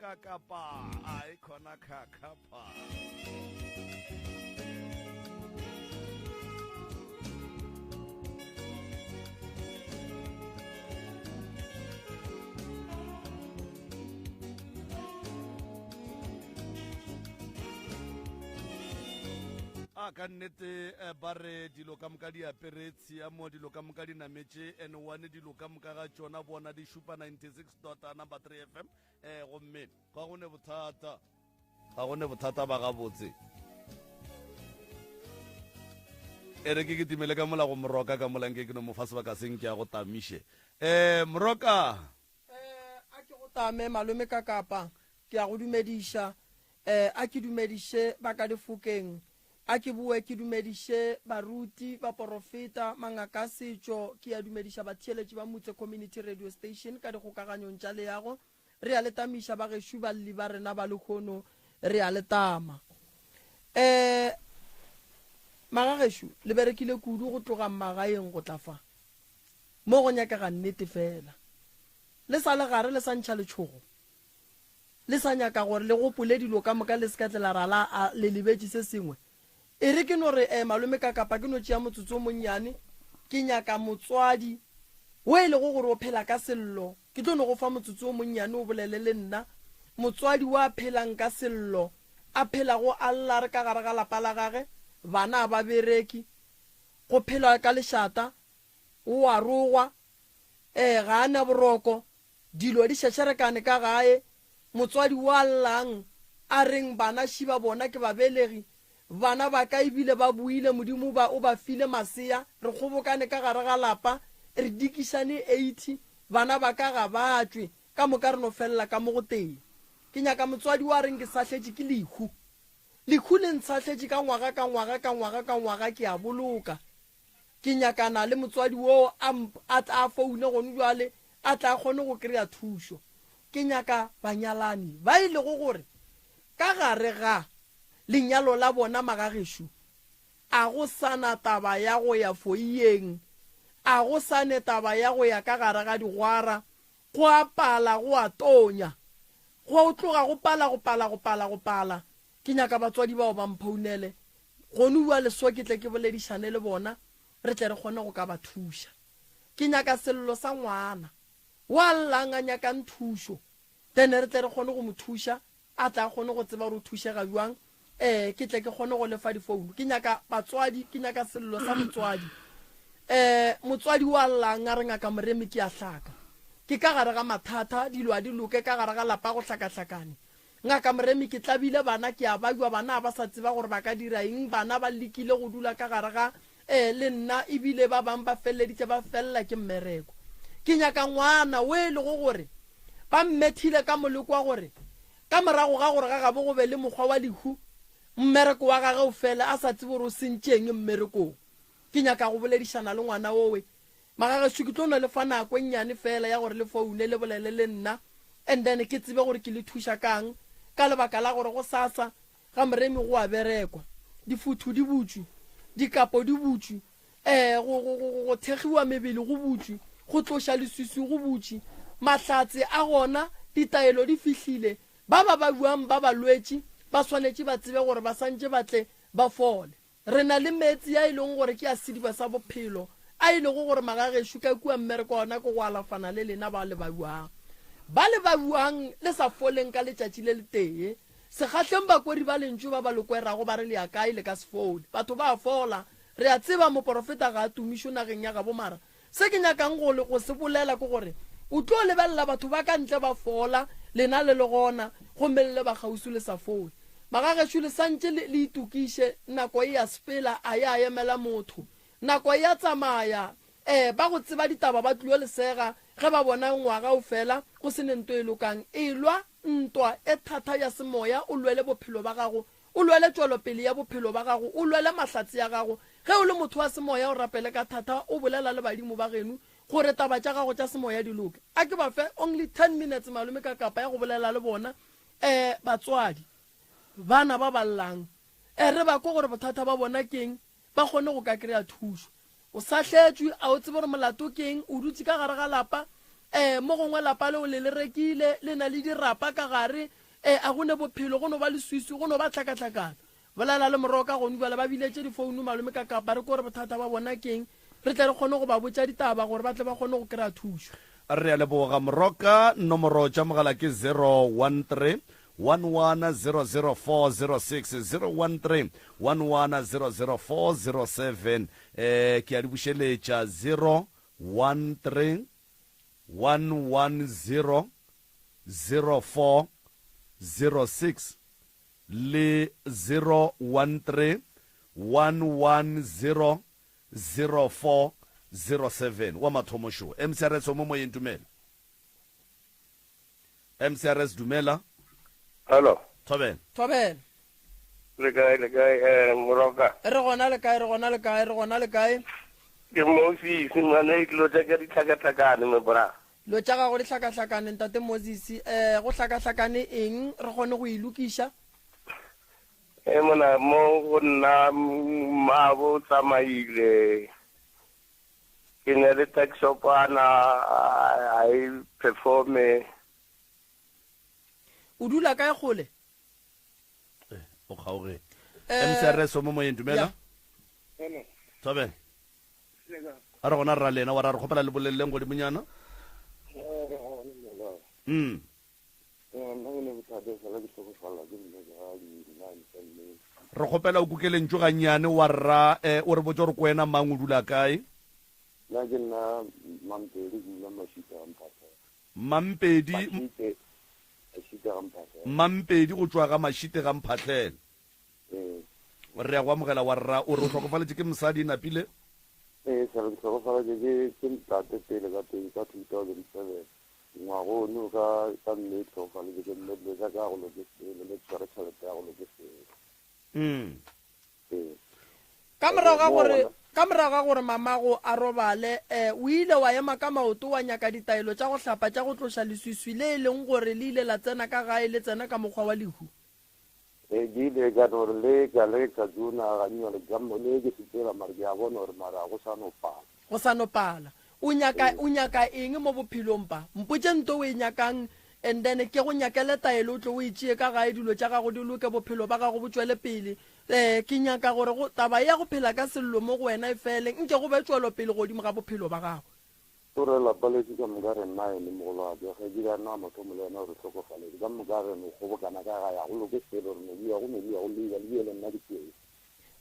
Kakapa a e khona kakapa. A ka nnete eh, ba re dilo ka moka di apere tshiamo dilo ka moka di nametše n1 dilo ka moka ga tšona bona di šupa 96 dot number 3 fm eh gomme ga go ne bothata ga go ne bothata ba gabotse e re ke ke timele ka mola go moroka ka mola nke ke no mo fa sebaka seng ke ya go tamiše um moroka um a ke go tame malome ka kapa ke ya go dumediša um a ke dumediše ba ka difokeng A ke boe ke dumediše baruti, baporofeta, mangaka a setšo, ke a dumediša batheeletši ba Mutse Community Radio Station ka dikgokaganyong tša leago. Re a le tamiša bagešo balli ba rena ba lehono, re a le tama. Um magagešo, le berekile kudu go tloga magaeng go tla fa. Mo go nyakega nnete fela. Le sa le gare le sa ntšha letšhogo. Le sa nyaka gore le gopole dilo ka moka le se ka tle la ra la a le lebetše se sengwe. E re ke no re, eh, malome ka kapa ke no tšea motsotso o monnyane, ke nyaka motswadi wo e lego gore o phela ka sello. Ke tlo no go fa motsotso o monnyane o bolele le nna. Motswadi wo a phelang ka sello, a phelago a lla re ka gare ga lapa la gage, bana a ba bereke, go phelwa ka lešata, o a rogwa, eh, ga a na boroko, Dilo di šešerekane ka gae, motswadi wa llang a reng bana šiba bona ke babelegi, bana ba ka ebile ba boile Modimo ba o ba file masea, re kgobokane ka gare ga lapa re dikišane 80 bana ba ka ga ba tšwe ka moka re no felela ka mo go tee. Ke nyaka motswadi wa reng ke sahletše ke lehu. Lehu le ntshahletše ka ngwaga ka ngwaga ka ngwaga ka ngwaga ke a boloka. Ke nyakana le motswadi woo a a tla a foune gone bjale a tla a kgone go kry-a thušo. Ke nyaka banyalani ba e lego gore ka gare ga lenyalo la bona magagešo a go sa na taba ya go ya foiyeng, a go sa ne taba ya go ya ka gare ga digwara, go a pala go a tonya, go tloga go pala go pala go pala go pala. Ke nyaka batswadi bao ba mphounele gone bjale so ke tle ke boledišane le bona re tle re kgone go ka ba thuša. Ke nyaka sello sa ngwana wa llang a nyakang thušo then re tle re kgone go mo thuša a tle a kgone go tseba gore o thušega bjang um ke tle ke kgone go le fa difounu. Ke nyaka batswadi, ke nyaka sello sa motswadi. Um motswadi wa llang a re Ngaka Moremi ke a hlaka. Ke ka gare ga mathata, dilo a di loke ka gare ga lapa go hlakahlakane. Ngaka Moremi, ke tlabile bana, ke a bajwa, bana a ba sa tseba gore ba ka dira eng, bana ba lekile go dula ka gare ga eh, le nna, ebile ba bang ba feleleditše ba felela ke mmereko. Ke nyaka ngwana o e lego gore ba mmethile ka moleko wa gore ka morago ga gore ga gabo go be le mokgwa wa lehu, mmereko wa gage o fele a sa tsebe gore o sentše eng mmerekong. Ke nyaka go boledišana le ngwana owe Magagešo ke tlo no le fa nako e nnyane fela ya gore le foune le bolele le nna and then ke tsebe gore ke le thuša kang ka lebaka la gore gosasa ga Moremi go a berekwa. Difuthu di butšwe, dikapo di butšwe, eh, go, go, go, go thekgiwa mebele go butšwe, go tloša leswiswi go butše, mahlatse a gona, ditaelo di fihlile, ba ba babjang ba balwetši ba swanetše ba tsebe gore ba santše ba tle ba fole. Re na le meetse a e lego gore ke a sediba sa bophelo, a e lego gore magagešo ka kua mmereko wa ona ke go alafana le lena ba le ba buang. Ba le ba buang le sa foleng ka letšatši le letee. Sekgahleng bakweri ba lentšu ba ba le kwerago ba re le ya kae le ka se fole. Batho ba a fola. Re a tseba moporofeta ga a tumišwe nageng ya gabo mara Se ke nyakang go, go se bolela ke gore, o tlo lebelela batho ba ka ntle ba fola, lena le le gona, gomme le le ba kgauswi le sa fole. Magagešo, le santše le, le itokiše, nako e a sepela, a ya emela motho. Nako e a tsamaya. Ee, ba go tseba ditaba ba tlio le sega ge ba bona ngwaga o fela go se ne nto e lokang. Elwa ntwa e thata ya semoya, o lwele bophelo ba gago O lwele tšwelopele ya bophelo ba gago, o lwele mahlatse a gago. Ge o le motho wa semoya, o rapele ka thata, o bolela le badimo ba geno gore taba tša gago tša semoya di loke. A ke ba fe only ten minutes malome ka kapa ya go bolela le bona, eh, batswadi, bana ba ba llang, eh, re ba kwe gore bothata ba bona keng, ba kgone go ka kry-a thušo. O sahletšwe, a o tsebe gore molato ke eng, o dutše ka gare ga lapa. Um mo gongwe lapa leo le le rekile, le na le dirapa ka gare, um a go ne bophelo, go no ba leswiswi, go no ba tlhakatlhakano. Bolela le Moroka gonu bjale ba biletše difounu malome ka Kapa re kwe gore bothata ba bona keng, re tle re kgone go ba botša ditaba gore ba tle ba kgone go kry-a thušo. Re a leboga Moroka. Nomoro tša mogala ke 013 1100406, 013 1100407. Eh, ke a di bušeletša 013 110 0406 le 013 110 0407. Wa mathomo šo. MCRS o mo moyeng, dumela. MCRS dumela. Hello. Thobela. Thobela. Le kae, le kae, eh, Moroka? Re gona le kae, re gona le kae, re gona le kae? Ke Moses, ngwana, dilo tša ka di hlakahlakane, me bra. Dilo tša gago di hlakahlakane, Ntate Moses. Eh, go hlakahlakane eng? Re kgone go e lokiša. E mona mo go nna mmabo o tsamaile. Ke ne le tuck shop ana a e performe. O dula kae kgole? Eh, o kgaoge. Eh, MCRS o mo moyeng dumela. Hello. Thobela. A re gona rra lena wa ra re kgopela le boleleleng godimonyana. Mm. Re kgopela o kuke lentšu gannyane wa rra eh, o re botse gore ko wena mang o dula kae. Nna ke nna Mampedi ke dula Mashite ga Mphahlele. Mampedi Mashite Mashite ga Mphahlele. Mampedi go tšwa ga Mashite ga Mphahlele. Ee. Re a go amogela wa rra. O re o hlokofaletše ke mosadi napile? Ee, sir, ke hlokofaletše ke ke ntate pele ka teng ka 2007. Ngwaga ono ka ka mme ke hlokofaletše ke mme dilo tša ka ga go loke selo le tshwere tšhelete ya go loke selo. Mm. Ee. Ka morago ga gore ka morago ga gore mamago a robale, eh, o ile wa ema ka maoto wa nyaka ditaelo tša go hlapa tša go tloša leswiswi le e leng gore le ile la tsena ka gae le tsena ka mokgwa wa lehu. Ee, ke ile ka no re leka, leka June a gannyane, ka mo le ke sepela mara ke a bona gore mara go sa no pala. Go sa no pala. O nyaka, o nyaka eng mo bophelong pa? Mpotše nto o e nyakang and then ke go nyakele taelo o tle o e tšee ka gae dilo tša gago di loke bophelo ba gago bo tšwele pele. Ee, ke nyaka gore go, taba ya go phela ka sello mo go wena e fele, nke go be tšwelopele godimo ga bophelo ba gago. O re, Lapa lešo ka moka re nine, mogolwake, kgaetšedi ya rena wa mathomo le yena o re hlokofaletše. Ka moka re no kgobokana ka gae, ga go loke selo, re no bua, go no bua, go leiwa, le bue le nna ke tšeo.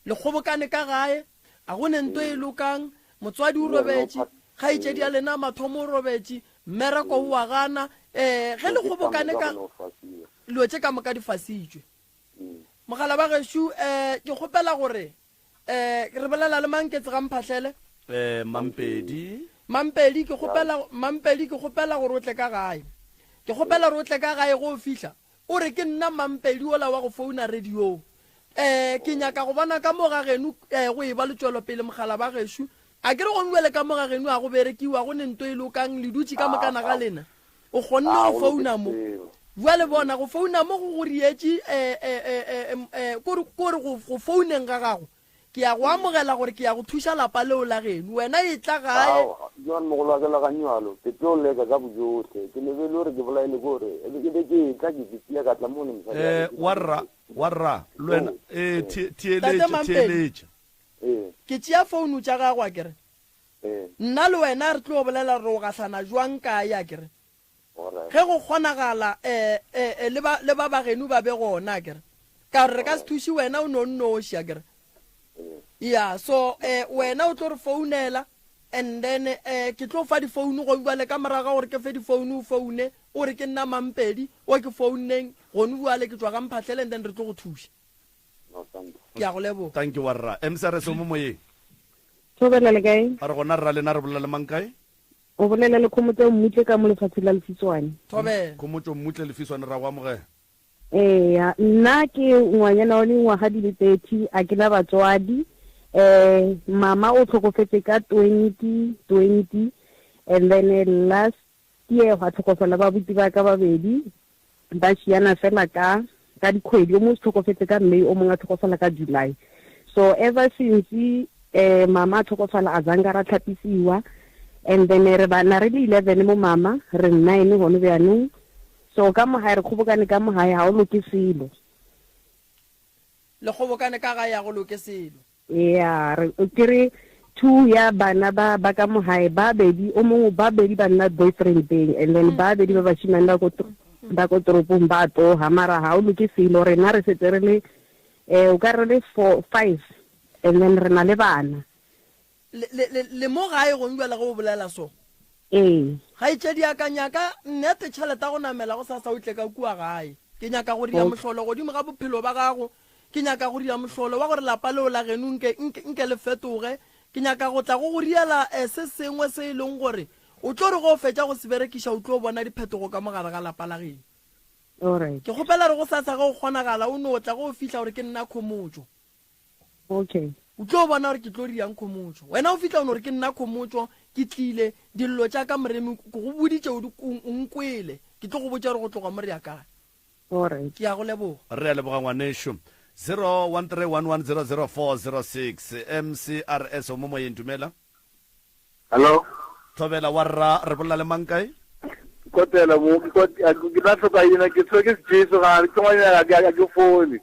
Le kgobokane ka gae, ga go ne nto e lokang, motswadi o robetše, kgaetšedi ya lena ya mathomo o robetše, mmereko o a gana, ee, ge le kgobokane ka, dilo tše ka moka di fasitšwe. Mogala wa gešo, um ke kgopela gore Eh, re bolela le mang Ketse ga Mphahlele? Eh, Mampedi. Mampedi, ke kgopela, Mampedi, ke kgopela gore o tle ka gae. Ke kgopela gore o tle ka gae go o fihla. O re ke nna Mampedi ola wa go founa radiong. Eh, ke nyaka go bona ka mo ga geno eh, go e ba le tšwelopele mogala ba gešo. A ke re gong bjale ka mo ga geno a go berekiwa, go ne nto e lokang, le dutše ka mokana ga lena. O kgonne go founa mo. Bjale bona, go founa mo go go rietše, eh, eh, eh, eh, eh, ko re, ko re go, go founeng ga gago, ke ya go amogela gore ke ya go thuša lapa leo la geno. Wena etla gae. Aowa, John, mogolo wa ka le ganywalo, ke tlo leka ka bojohle. Ke no be e le gore ke bolaile ke gore, e be ke be ke etla ke ke ka tla mo le mosadi wa Eh, ka. wa rra, wa rra, le wena, eh, Tate theeletša, Mampedi. theeletša. Ee. Ke tšea founu tša gago, a ke re? Nna le wena re tlo bolela gore o gahlana jwang kae, a ke re? Ge go kgonagala, um le ba, le ba bageno ba be gona, a ke re? Ka gore re ka se thuše wena o no nnoši, a ke re? Ya, so um wena o tlo re founela and then um ke tlo fa difounu gone bjale, ka morago ga gore ke fe difounu o foune o re ke nna Mampedi o ke founeng gone bjale ke tšwa ga Mphahlele and then re tlo go thuša. Ke a go leboga. Thank you warra. MCRS o mo moyeng. Thobela le kae? A re gona rra lena re bolela le mang kae? O bolela le Khomotšo Mmutle ka mo lefatsheng la Lefiswane. Thobela. Khomotšo Mmutle Lefiswane ra go amogela. Eya, nna ke ngwanyana wa dingwaga di le 30, a ke na batswadi. Eh, mama o tlhokofetse ka 2020 and then last year gwa tlhokofala ba buti ba ka babedi. Ba šiana fela ka ka dikgwedi, o mongwe o tlhokofetse ka May, o mongwe a tlhokofala ka July. So ever since eh mama a tlhokofala a zanka ra tlhapisiwa. And then re bana re le 11 mo mama, re 9 gone bjanong. So ka mo gae re kgobokane ka mo gae ga o loke selo. Le kgobokane ka gae ga go loke selo. Ya, re ke re two ya bana ba ba ka mo gae ba bedi o mongwe ba bedi ba nna boyfriendeng and then ba bedi ba bashimane ba ko ba ko toropong ba tloga mara ga o loke selo rena re setse re le eh o ka re le four five and then re na le bana. Le, le, le, le mo gae gong bjale ge o bolela so? Ee. Kgaetšedi ya ka, nyaka nnete tšhelete ya go namela gosasa o tle ka kua gae. Ke nyaka go ria mohlolo godimo ga bophelo ba gago. Ke nyaka go ria mohlolo wa gore lapa leo la geno nke, nke, nke le fetoge. Ke nyaka go tla go go riela eh, se sengwe se e leng gore o tlo re ge o fetša go se berekiša o tlo bona diphetogo ka mo gare ga lapa la geno. Alright. Ke kgopela re gosasa ge o kgonagala o no tla ge o fihla gore ke nna Khomotšo. Okay. O tlo bona gore ke tlo riang Khomotšo. Wena o fihla o no re ke nna Khomotšo, ke tlile, dillo tša ka Moremi ke go boditše o di o nkwele. Ke tlo go botša gore go tloga mo re ya kae. Alright. Ke a go leboga. Re a leboga ngwanešu. 0131100406 MCRS o mo moyeng dumela. Hello. Thobela wa rra re bolela le mang kae? Kotela mo ke ke tla hloka ina ke tshwere ke sejeso ga ke ngwanyana ga ke fole.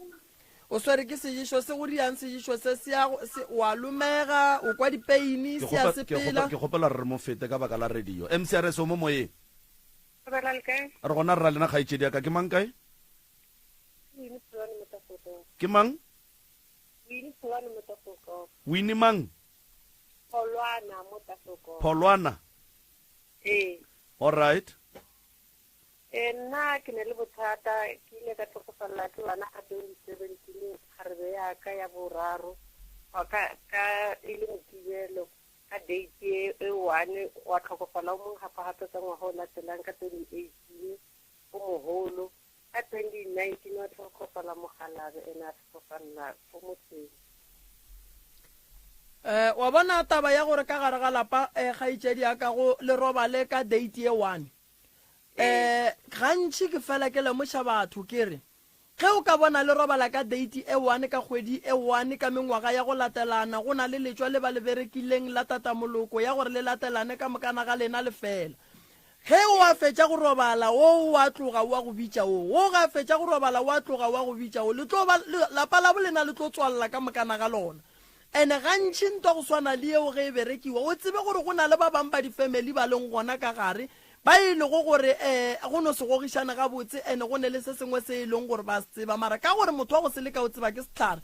O swere ke sejeso se go riang sejeso se se ya se wa lomega o kwa dipeini se ya sepela. Ke kgopela re mo fete ka baka la radio. MCRS o mo moyeng. Thobela le kae? Re gona rra lena kgaetšedi ya ka ke mang kae? Ke mang? Winnie Pholwana mo Tafelkop. Winnie mang? Pholwana mo Tafelkop. Pholwana? Ee. All right. Ee, nna ke ne le bothata, ke ile ka tlhokofalela ke bana ka 2017, kgarebe ya ka ya boraro, ka, ka e le Mokibelo, ka date e, e one, wa tlhokofala o mongwe gape gape ka ngwaga o latelang ka 2018, o mogolo. Ka 2019 wa tlhokofala mogalabe ene a tlhokofalela ko motseng. Eh, wa bona taba ya gore ka gare ga lapa eh, kgaetšedi ya ka go le robale ka date ye one. Eh, gantši ke fela ke lemoša batho ke re ge o ka bona le robala ka date e one ka kgwedi e one ka mengwaga ya go latelana go na le letšwa le ba le berekileng la tatamoloko ya gore le latelane ka mokana ga lena lefela. Ge o a fetša go robala, wo o a tloga o a go bitša wo. Wo ge a fetša go robala, o a tloga o a go bitša wo. Le tlo ba, le, lapa la bolena le tlo tswalela ka mokana ga lona. Ene gantši ntwa go swana le yeo ge e berekiwa, o tsebe gore go na le ba bang ba difemeli ba leng gona ka gare, ba e lego gore um go no se gogišane gabotse, ene go ne le se sengwe se e leng gore ba se tseba. Mara ka gore motho wa go se leka o tseba ke sehlare.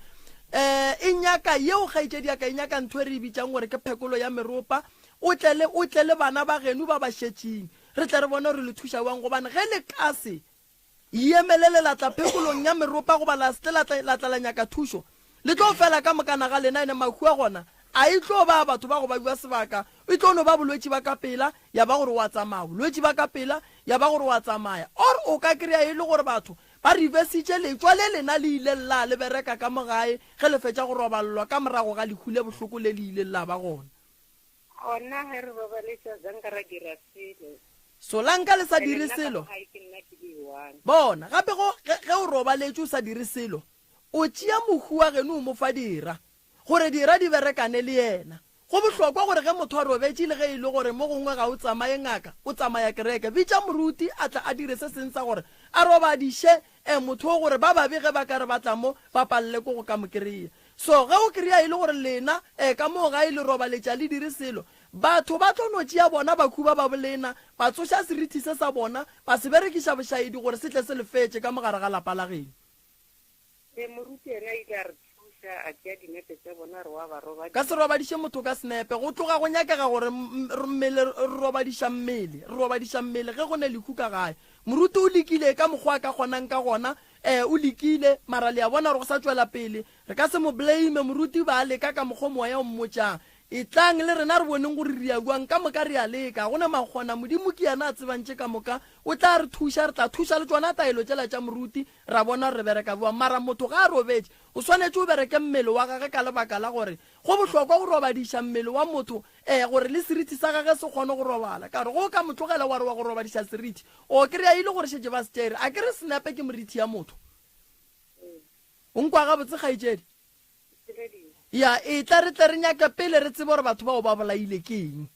Um e nyaka, yeo kgaetšedi ya ka, e nyaka ntho e re e bitšang gore ke phekolo ya meropa, O tle le, o tle le bana ba geno ba ba šetšeng, re tle re bone gore le thuša bjang. Gobane ge le ka se iemelele la tla phekolong ya meropa, goba la se tle la tla, la tla la nyaka thušo, le tlo fela ka mokana ga lena. Ene mahu a gona a e tlo ba a batho ba go babiwa sebaka, e tlo no ba bolwetši ba ka pela, ya ba gore o a tsamaya, bolwetši ba ka pela, ya ba gore o a tsamaya. Or o ka kry-a e le gore batho ba rivesitše letšwa le lena le ileng la le bereka ka mo gae ge le fetša go roballwa ka morago ga lehu le bohloko le le ileng la ba gona. Gona ge re robaletša zanka ra dira selo. Solanka le sa dire selo. Bona, gape go, ge, ge o robaletše o sa dire selo, o tšea mohu wa geno o mo fa dira, gore dira di berekane le yena. Go bohlokwa gore ge motho a robetše le ge e le gore mo gongwe ga o tsamaye ngaka, o tsamaya kereke, bitša moruti a tla a dire se seng sa gore a robadiše e motho o gore ba babe ge ba ka re ba tla mo ba palele ko go ka mo kry-a. So ge o kry-a e le gore lena e ka moo gae le robaletša le dire selo, batho ba tlo no tšea bona bakhu ba ba bolena, ba tsoša serithi se sa bona, ba se berekiša bošaedi gore se tle se le fetše ka mo gare ga lapa la geno. Ee, moruti yena a ile a re thuša, a tšea dinepe tša bona, a re wa ba robadiša. Ka se robadiše motho ka senepe. Go tloga go nyakega gore mmele, re robadiša mmele, re robadiša mmele ge go ne lehu ka gae. Moruti o lekile ka mokgwa a ka kgonang ka gona, ee, o lekile, mara le a bona gore go sa tšwela pele. Re ka se mo blame, moruti ba a leka ka mokgwa moya o mmotšang. Etlang le rena re boneng gore re ya bjang, ka moka re a leka, ga go na makgona, Modimo ke yena a tsebang tše ka moka, o tla re thuša, re tla thuša le tšona taelo tšela tša moruti, ra bona gore re bereka bjang. Mara motho ga a robetše, o swanetše o bereke mmele wa gage ka lebaka la gore go bohlokwa go robadiša mmele wa motho, ee, gore le seriti sa gage se kgone go robala. Ka gore ge o ka mo tlogela wa re wa go robadiša seriti, o kry-a e le gore šetše ba se tšere. Akere senepe ke morithi ya motho. O nkwa gabotse, kgaetšedi? Ya, etla re tle re nyake pele re tsebe gore batho bao ba bolaile ke eng.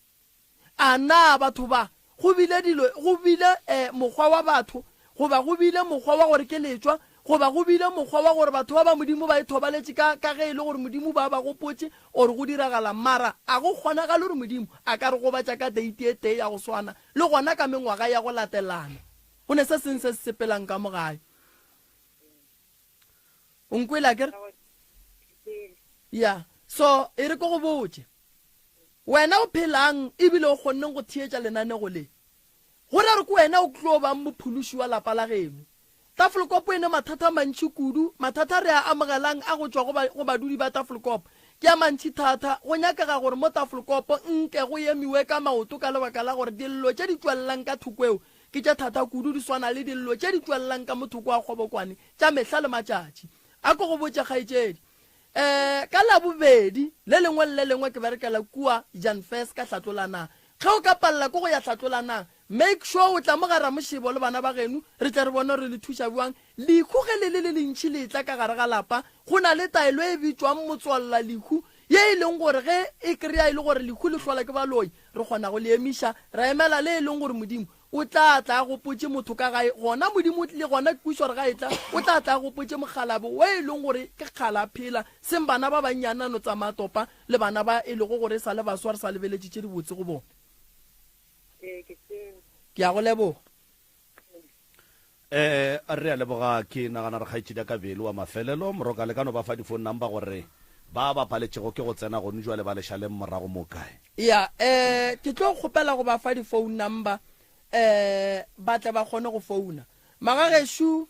A na batho ba, go bile dilo, go bile eh, mokgwa wa batho, goba go bile mokgwa wa gore ke letšwa, goba go bile mokgwa wa gore batho ba ba Modimo ba ithobaletše ka, ka ge e le gore Modimo ba ba gopotše, or go diragalang. Mara a go kgonagale gore Modimo a ka re gobatša ka deiti e tee ya go swana, le gona ka mengwaga ya go latelana. Go ne se seng se se sepelang ka mo gae. O nkwele akere? Ya. So, e re ke go botše. Wena o phelang ebile o kgonneng go theetša lenanego le, go ra gore ke wena o tlo bang mophološi wa lapa la geno. Tafelkop e ne mathata a mantši kudu. Mathata a re a amogelang a go tšwa go ba, go badudi ba Tafelkop ke a mantši thata. Go nyakega gore mo Tafelkop nke go emiwe ka maoto ka lebaka la gore dillo tše di tšwelelang ka thoko eo ke tše thata kudu, di swana le dillo tše di tšwelelang ka mo thoko ga kgobokwane tša mehla le matšatši. A ko go botše, kgaetšedi. Um ka Labobedi le lengwe le le lengwe ke berekela kua Jan Fes ka Hlatlolanang. Ge o ka palela ke go ya Hlatlolanang, make sure o tla mo ga Ramošebo le bana ba geno re tle re bone gore le thuša bjang. Lehu ge le le le lentši le etla ka gare ga lapa, go na le taelo e bitšwang motswalla lehu ye e leng gore ge e kry-a e le gore lehu le hlola ke baloi, re kgona go le emiša, ra emela le e leng gore Modimo O tla tla a gopotše motho ka gae, gona Modimo o tlile gona ke kwešiša gore ga etla, o tla tla a gopotše mokgalabje wo e leng gore ke kgale a phela, seng bana ba bannyane a no tsamaya a topa le bana ba e lego gore e sa le baswa re sa lebeletše tše dibotse go bona. Ee, ke tseba. Ke a go leboga. Eh, re a leboga. Ke nagana re kgaetšedi ya ka Bele wa mafelelo. Moroka, le ka no ba fa di-phone number gore ba ba paletšego ke go tsena gone jwale ba le šaleng morago mo kae? Ya, eh, ke tlo kgopela go ba fa di-phone number, eh, ba tle ba kgone go founa. Magagešo,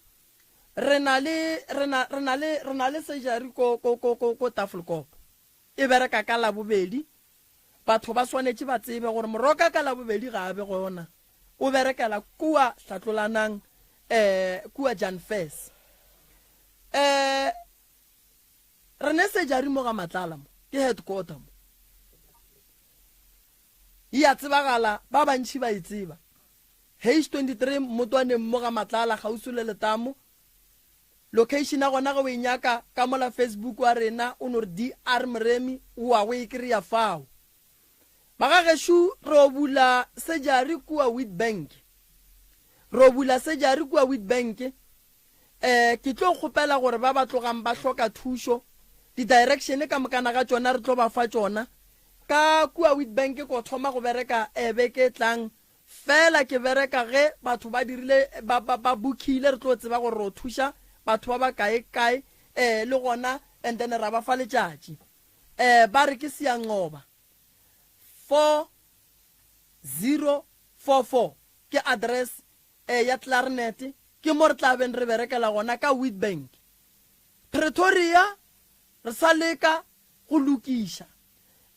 re na le, re na, re na le, re na le surgery ko, ko, ko, ko, ko Tafelkop. E bereka ka Labobedi. Batho ba swanetše ba tsebe gore Moroka ka Labobedi ga a be gona. O berekela kua Hlatlolanang, eh, kua Jan Fes. Eh, re ne sejari mo ga Matlala mo, ke headquarter mo. E a tsebagala, ba bantši ba e tseba. H23 Mmotwaneng mo ga Matlala, kgauswi le letamo. Location ya gona ge o e nyaka ka mola Facebook wa rena o no re DR Moremi o wa go e kry-a fao. Magagešo re o bula sejari kua Witbank. Re o bula sejari kua Witbank. Eh ke tlo kgopela gore ba ba tlogang ba hloka thušo di-direction ka mokana ga tšona re tlo ba fa tšona. Ka kua Witbank ko thoma go bereka eh beke e tlang Fela ke bereka ge batho ba dirile ba, ba, ba bookile, re tlo tseba gore ro thuša batho ba ba kae kae, eh, le gona, and then ra ba fa letšatši. Eh, ba re ke Siyanqoba, 4044 ke address, eh, ya Clarinet, ke mo re tla beng re berekela gona ka Witbank. Pretoria, re sa leka go lokiša.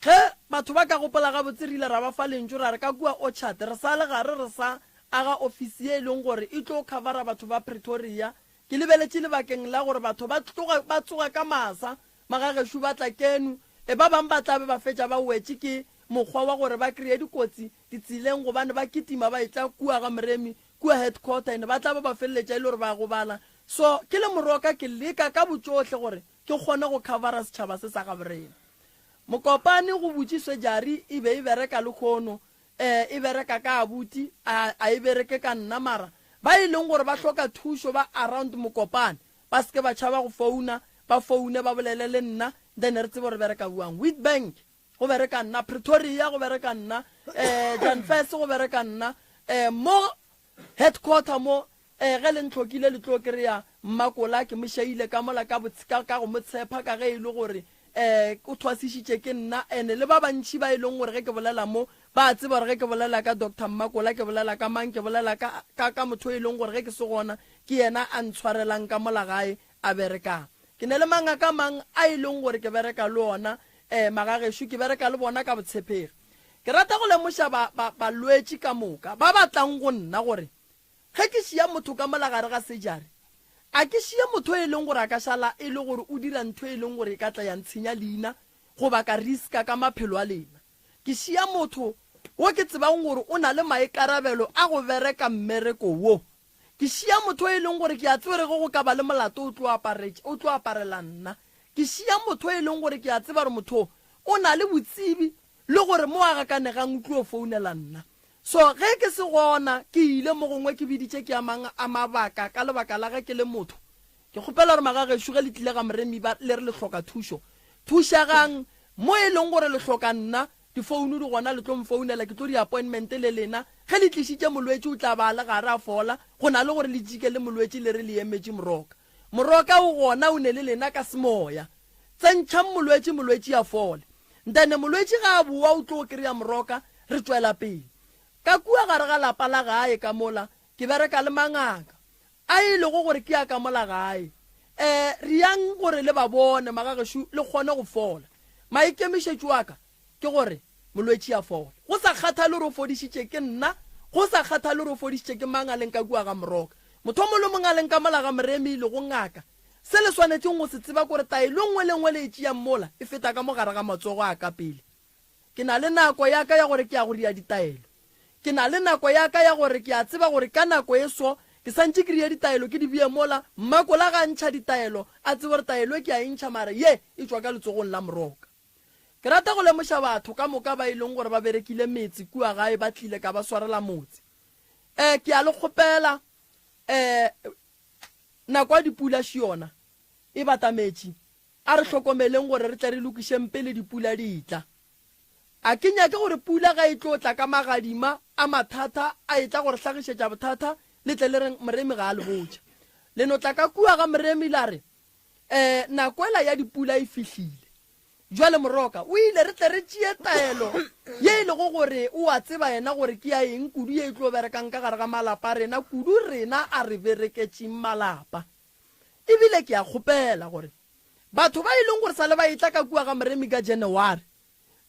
Ge batho ba ka gopola gabotse, re ile ra ba fa lentšu ra re ka kua Orchard re sa le gare re sa aga ofisi ye e leng gore e tlo khavara batho ba Pretoria. Ke lebeletše lebakeng la gore batho ba tloga ba tsoga ka masa, magagešo ba tla keno, e ba bang ba tla be ba fetša ba wetše ke mokgwa wa gore ba kreye dikotsi ditseleng gobane ba kitima ba etla kua ga Moremi kua headquarter and ba tla ba ba feleletša e le gore ba gobala. So ke le moroka ke leka ka botšohle gore Ke kgone go khavara setšhaba se sa gaborena. Mokopane go butše sejari e be e bereka lehono, eh, e bereka ka abuti, a, a e bereke ka nna, mara ba e leng gore ba hloka thušo ba around Mokopane ba se ke ba tšhaba go founa, ba foune ba bolele le nna, then re tsebe gore bereka buang. Witbank go bereka nna, Pretoria go bereka nna, eh, Jan Fes go bereka nna, eh, mo headquarter mo Ee, ge le ntlhokile le tlo kry-a Mmakola ke mo šaile ka mola ka, ka, ka go mo tshepa ka ge e le gore um o thwasišitše ke nna. And-e le ba bantši ba e leng gore ge ke bolela mo ba a tseba gore ge ke bolela ka Doctor Mmakola ke bolela ka mang, ke bolela ka, ka, ka motho e leng gore ge ke se gona ke yena a ntshwarelang ka mola gae a berekang. Ke ne le mangaka mang a e leng gore ke bereka le ona um magagešo, ke bereka le bona ka botshepegi. Ke rata go lemoša ba, ba, balwetši ka moka ba ba tlang go nna gore Ge ke šia motho ka mola gare ga sejari, a ke šie motho e leng gore a ka šala e le gore o dira ntho e leng gore e ka tla ya ntshenya leina goba ka riska ka maphelo a lena. Ke šia motho wo ke tsebang gore o na le maikarabelo a go bereka mmereko wo. Ke šia motho e leng gore ke a tseba gore ge go ka ba le molato o tlo aparetša, o tlo aparela nna. Ke šia motho e leng gore ke a tseba gore motho o o na le botsebi. Le gore mo a gakanegang o tlo founela nna. So ge ke se gona ke ile mo gongwe ke biditše ke a mang a mabaka ka lebaka la ge ke le motho. Ke kgopela gore magagešo ge le tlile ga Moremi ba le re le hloka thušo, thušegang mo e leng gore le hloka nna, difounu di gona le tlo mfounela ke tlo di appointment le lena. Ge le tlišitše molwetši o tla ba a le gare a fola go na le gore le tšike le molwetši le re le emetše Moroka. Moroka o gona o ne le lena ka semoya. Tsentšhang molwetši, molwetši a fole. Ntane molwetši ga a bowa o tlo kry-a moroka, re tšwela pele. Ka kua gare ga lapa la gae ka mola, ke bereka le mangaka a e lego gore ke a ka mola gae. Um re yang gore le ba bone magagešo le kgone go fola. Maikemišetšo a ka ke gore molwetši a fole. Go sa kgathale gore o fodišitše ke nna, go sa kgathale gore o fodišitše ke mang a leng ka kua ga moroka. Motho o mongwe le o mongwe a leng ka mola ga Moremi e lego ngaka, Se le swanetšeng go se tseba ke gore taelo e nngwe le e nngwe le e tšeang mola e feta ka mo gare ga matsogo a ka pele. Ke na le nako ya ka ya gore ke ya go ria ditaelo. Ke na le nako ya ka ya gore ke a tseba gore ka nako e so ke sa ntše ke ria ditaelo ke di bee mola. Mmakola ga a ntšha ditaelo a tsebe gore taelo e ke a e ntšha mara ye e tšwa ka letsogong la Moroka. Ke rata go lemoša batho ka moka ba e leng gore ba berekile metse kua gae ba tlile ka ba swarela motse. Um ke a le kgopela um Nako ya dipula še yona e batametše. A re hlokomeleng gore re tle re lokišeng pele dipula di etla. A ke nyake gore pula ga e tlo tla ka magadima a mathata a etla go re hlagišetša bothata, le tle le reng Moremi ga a le botša. Le no tla ka kua ga Moremi la re, E, nako ela ya dipula e fihlile. Bjale Moroka o ile re tle re tšee taelo ye e lego gore o a tseba yena gore ke ya eng kudu ye e tlo berekang ka gare ga malapa a rena kudu rena a re bereketšeng malapa. Ebile ke a kgopela gore batho ba e leng gore sa le ba etla ka kua ga Moremi ka January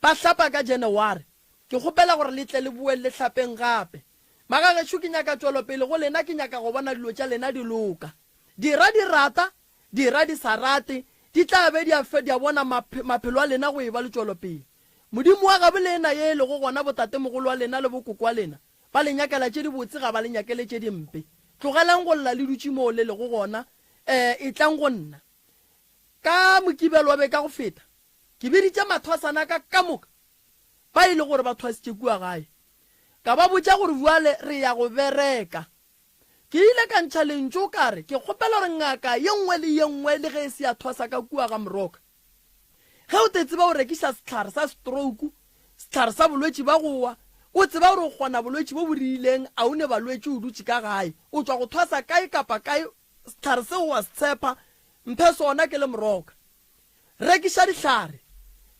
ba hlapa ka January ke kgopela gore le tle le boeng le hlapeng gape. Magagešo ke nyaka tšwelopele go lena ke nyaka go bona dilo tša lena di loka. Dira di rata Dira di sa rate, di tla be di a fe, di a bona maphe, maphelo a lena go eba le tšwelopele. Modimo wa gabo lena ye e lego gona botatemogolo wa lena le bokoko wa lena, ba le nyakela tše dibotse, ga ba le nyakele tše dimpe. Tlogelang go lla le dutše moo le lego gona, ee, etlang go nna. Ka Mokibelo wa beke ya go feta, ke biditše mathwasana a ka ka moka ba e lego gore ba thwasitše kua gae, ka ba botša gore bjale re ya go bereka. Ke ile ka ntšha lentšu ka re, Ke kgopela gore ngaka ye nngwe le ye nngwe le ge e se ya thwasa ka kua ga Moroka, ge o te tseba o rekiša sehlare sa stroke, sehlare sa bolwetši ba go wa, o tseba gore o kgona bolwetši bo bo rileng, a o ne balwetši o dutše ka gae, o tšwa go thwasa kae kapa kae, sehlare seo o a se tshepa, mphe sona ke le Moroka. Rekiša dihlare.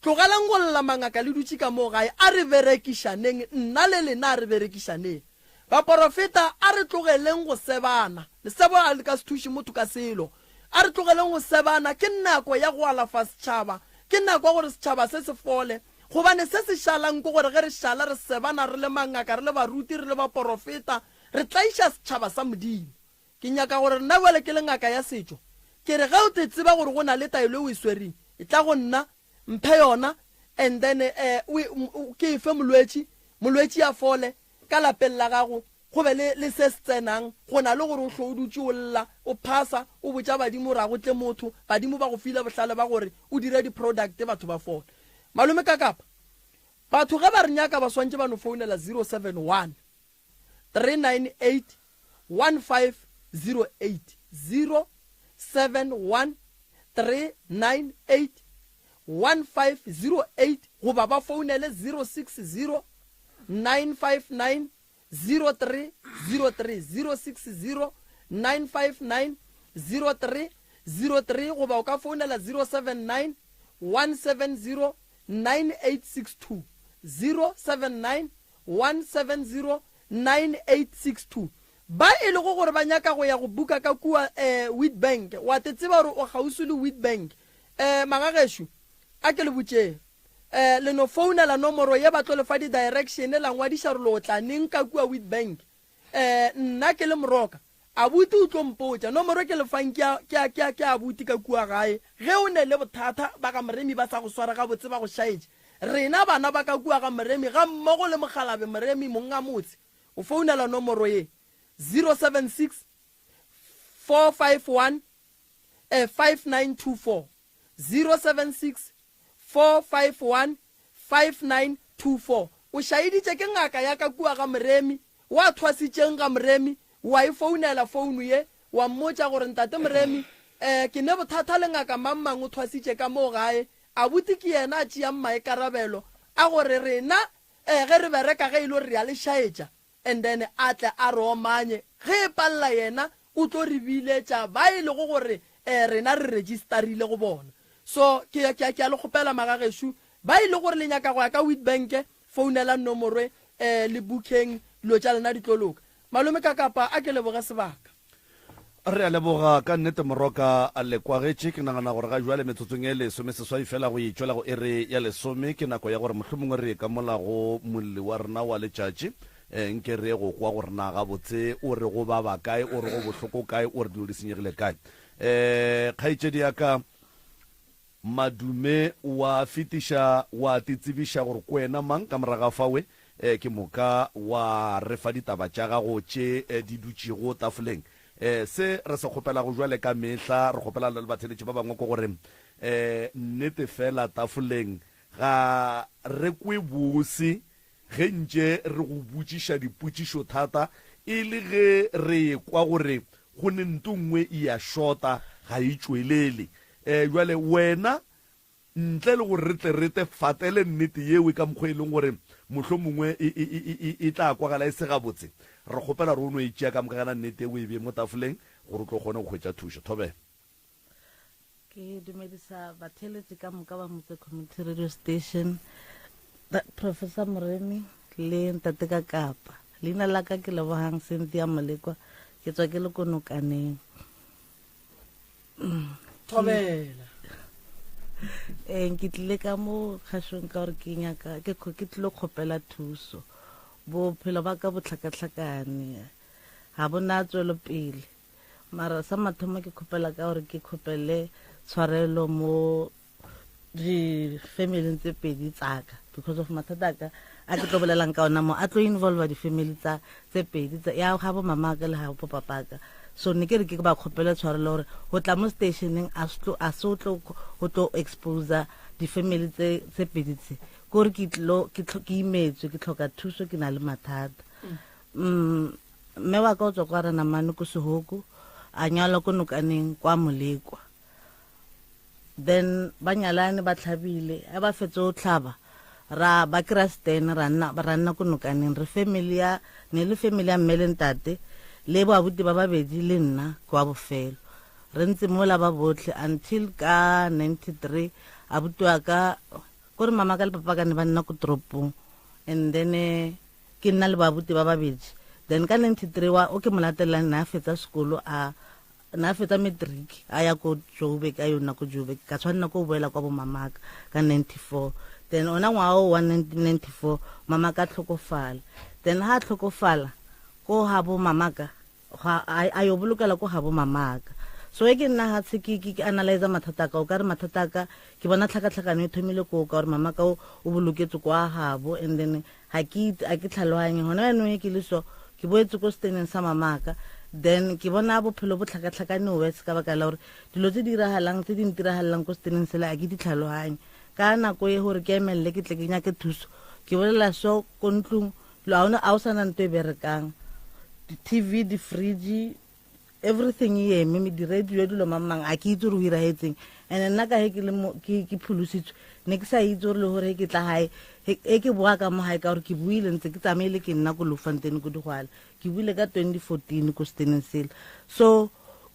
Tlogelang go lla mangaka le dutše ka moo gae. A re berekišaneng, nna le lena a re berekišaneng. Baporofeta, a re tlogeleng go sebana. Lesebo a le ka se thuše motho ka selo. A re tlogeleng go sebana. Ke nako ya go alafa setšhaba. Ke nako ya gore setšhaba se se fole. Gobane se se šalang ke gore ge re šala re sebana re le mangaka, re le baruti, re le baporofeta, re tlaiša setšhaba sa Modimo. Ke nyaka gore nna bjale ke le ngaka ya setšo, ke re ge o te tseba gore go na le taelo e o e swereng, etla go nna, mphe yona, and then eh, o, o, ke e fe molwetši, molwetši a fole, ka lapeng la gago go be le, le se se tsenang, go na le gore o hlwe o dutše o lla, o phasa, o botša badimo gore a go tle motho, badimo ba go file bohlale ba gore o dire di-product batho ba fole. Malome Kakapa, batho ge ba re nyaka ba swantše ba no founela 071 398 1508 071 398 1508 goba ba founele 060 959 0303 060 959 0303 goba o ka founela 079 170 9862 079 170 9862 Ba e lego gore ba nyaka go ya go buka ka kua um Witbank, wa te tseba gore o kgauswi le Witbank. Um magagešo, a ke le botšeng. Um le no founela nomoro ye ba tlo le fa di-direction, la ngwadiša gore lo tla neng ka kua Witbank. Um nna ke le Moroka, abuti o tlo mpotša. Nomoro e ke le fang ke ya, ke ya, ke ya, ke ya abuti ka kua gae. Ge o ne le bothata, ba ga Moremi ba sa go sware gabotse, ba go šaetše. Rena bana ba ka kua ga Moremi gammogo le mokgalabe Moremi monga motse, o founela nomoro ye, 076 451 5924, 076 451 5924. 24. O šaeditše ke ngaka ya ka kua ga Moremi, wa thwasitšeng ga Moremi, wa e founela founu ye, wa mmotša gore Ntate Moremi, eh, ke ne bothata le ngaka mang-mang o thwasitše ka moo gae, abuti ke yena a tšeang maikarabelo a gore rena, eh, ge re bereka ge e le gore re a le šaetša, and then a tle a re omanye, ge e palela yena o tlo re biletša ba e lego gore eh, rena re registerile go bona. So ke, ke, ke a le kgopela magagešo, ba e le gore le nyaka go ya ka Witbank, founelang nomoro eh, le bookeng, dilo tša lena di tlo loka. Malome Kakapa, a ke leboge sebaka. Re a leboga ka nnete Moroka a le kwagetše. Ke nagana gore ga jwale metsotsong e lesomeseswai fela go e tšwela go iri ya lesome ke nako ya gore mohlomongwe re ye ka mola go molli wa rena wa letšatši. E, nke re ye go kwa gore na gabotse o re go baba kae, o re go bohloko kae, o re dilo di senyegile kae. E, kgaetšedi ya ka Madume wa fetiša wa titsebiša gore ke wena mang ka morago ga fawe, e, ke moka wa re fa ditaba tša gago tše di dutšego tafoleng. E, se re se kgopelago bjale ka mehla, re kgopela le batheeletši ba bangwe ke gore, e, nnete fela tafoleng ga re kwe bose ge ntše re go botšiša dipotšišo thata e le ge re ekwa gore go ne nto nngwe e a šota, ga e tšwelele. E, bjale wena Ntle le gore re tle re te fatele nnete yeo ka mokgwa e leng gore mohlomongwe e, e, e, e, e tla kwagala e se gabotse, re kgopela gore o no e tšea ka moka gana nnete o e bee mo tafoleng gore o tlo kgone go hwetša thušo. Thobela. Ke dumedisa batheeletši ka moka ba Motse Community Radio Station, Professor Moremi le Ntate ka Kapa. Leina la ka ke Lebohang Cynthia Molekwa, ke tswa ke le ko Nokaneng. Thobela. Ee, ke tlile ka mo kgašong ka gore ke nyaka ke ke tlilo kgopela thuso. Bophelo ba ka bo hlakahlakane, ga bo na tswelopele. Mara sa mathomo ke kgopela ka gore ke kgopele tshwarelo mo di-family tse pedi tsaka because of mathata ka a ke tlo bolelang ka ona mo a tlo involva di-family tsa tse pedi ya ga bo mama ka le ga bo papa ka. So ne ke re ke ba kgopele tshwarelo gore go tla mo stationeng a se o tlo go tlo exposa di-family tse tse pedi tse, kore ke tlo ke imetswe, ke tlhoka thuso, ke na le mathata. Mme wa ka o tswa kwa Ranamane ko Sehoko, a nyalwa ko Nokaneng kwa Molekwa. Then ba nyalane ba tlhabile, a ba fetse o tlhaba ra ba kry-a stand, ra nna ra nna ko Nokaneng. Re family ya ne le family ya mme le ntate le boabuti ba babedi le nna kwa bofelo. Re ntse mola ba botlhe until ka 93 abuti wa ka kore mama ka le papa ka ne ba nna ko toropong, and then ke nna le boabuti ba babedi. Then ka 93 wa o ke mo latelang ne a fetsa sekolo, a na fetsa matric, a ya ko Joburg, a yo nna ko Joburg. Ka tshwanela ko boela kwa bo mamaka ka 94. Then ona ngwaga o wa 1994 mama ka tlhokofala. Then ha tlhokofala ko ga bo mamaka, ga a yo bolokela ko ga bo mamaka. So e ke nna ga ke ke analyze mathata ka o ka re mathata ka ke bona tlhakatlhakano e thomile ko ka gore mama ka o boloketse kwa gabo, and then ga ke a ke tlhaloganye gona jaanong e ke le so ke boetse ko steneng sa mamaka. Then ke bona bophelo bo tlhakatlhakane wes ka baka la gore dilo tse di iragalang tse di ntiragalelang ko steneng sela a ke di tlhaloganye. Ka nako e gore ke emelele ke tle ke nyake thuso, ke bolela so ko ntlong a o sana nto e berekang, di-TV, di-fridge, everything e eme, di-radio, dilo mang mang, a ke itse gore go iragetseng. And nna ka he ke le ke pholositswe, ne ke sa itse gore le gore he ke tla gae e ke boa ka mo gae, ka gore ke buile ntse ke tsamaile ke nna ko Lofontein ko Digwala, ke buile ka 2014 ko steneng sele. So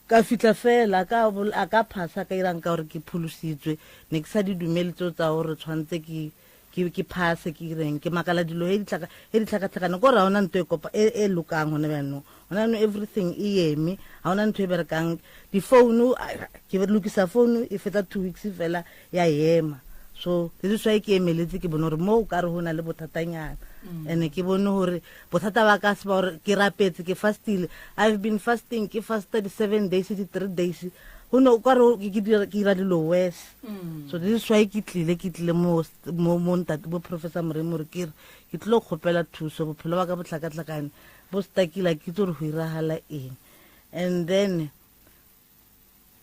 ka fitlha fela ka a ka phasa ka irang ka gore ke pholositswe, ne ke sa di dumele tseo tsa gore tshwanetse ke ke ke phase ke ireng. Ke makala dilo he di tlhakatlhakane ko re ga ona ntho e kopa e e lokang gone jaanong. Gone jaanong everything e eme, ga ona ntho e berekang. Difounu ke lokisa founu e fetsa 2 weeks fela ya ema. So this is why ke emeletse, ke bone gore mo o ka re go na le bothatanyana. And ke bone gore bothata ba ka se ba gore ke rapetse, ke fastile, I've been fasting, ke fasta di 7 days, di 3 days, go ne o ka re ke dira dilo worse. So this is why ke tlile, ke tlile mo mo mo ntate bo Professor Moremi gore ke re ke tlilo kgopela thuso. Bophelo ba ka bo tlhakatlhakane, bo stakile, ke itse gore go iragala eng. And then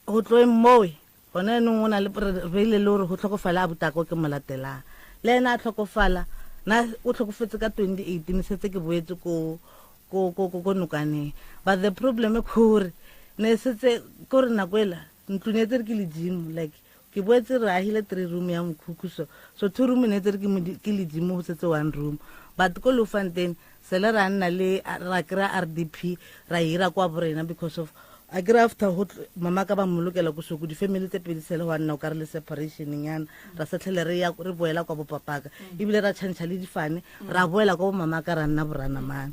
go tloeng mowe gone anong o na le re beile le gore go tlhokofala a butako ke mo latelang le ena a tlhokofala. Na o tlhokofetse ka 2018 setse ke boetse ko ko ko ko nokaneng. But the problem ke gore ne setse kore nako ela ntlo ne tsere ke ledimo like ke boetse re agile three room ya mokhukhu so so two room ne tsere ke ledimo go setse one room but ko Bloemfontein sele ra nna le ra kry-a R_D_P ra hira kwa borena because of a kry after go mama ka ba mmolokela ko soko di-family tse pedi sele wa nna o ka re le separation nyana ra se tlhele re ya re boela kwa bopapaka ebile ra change le difane ra boela kwa bomama ka ra nna boranamane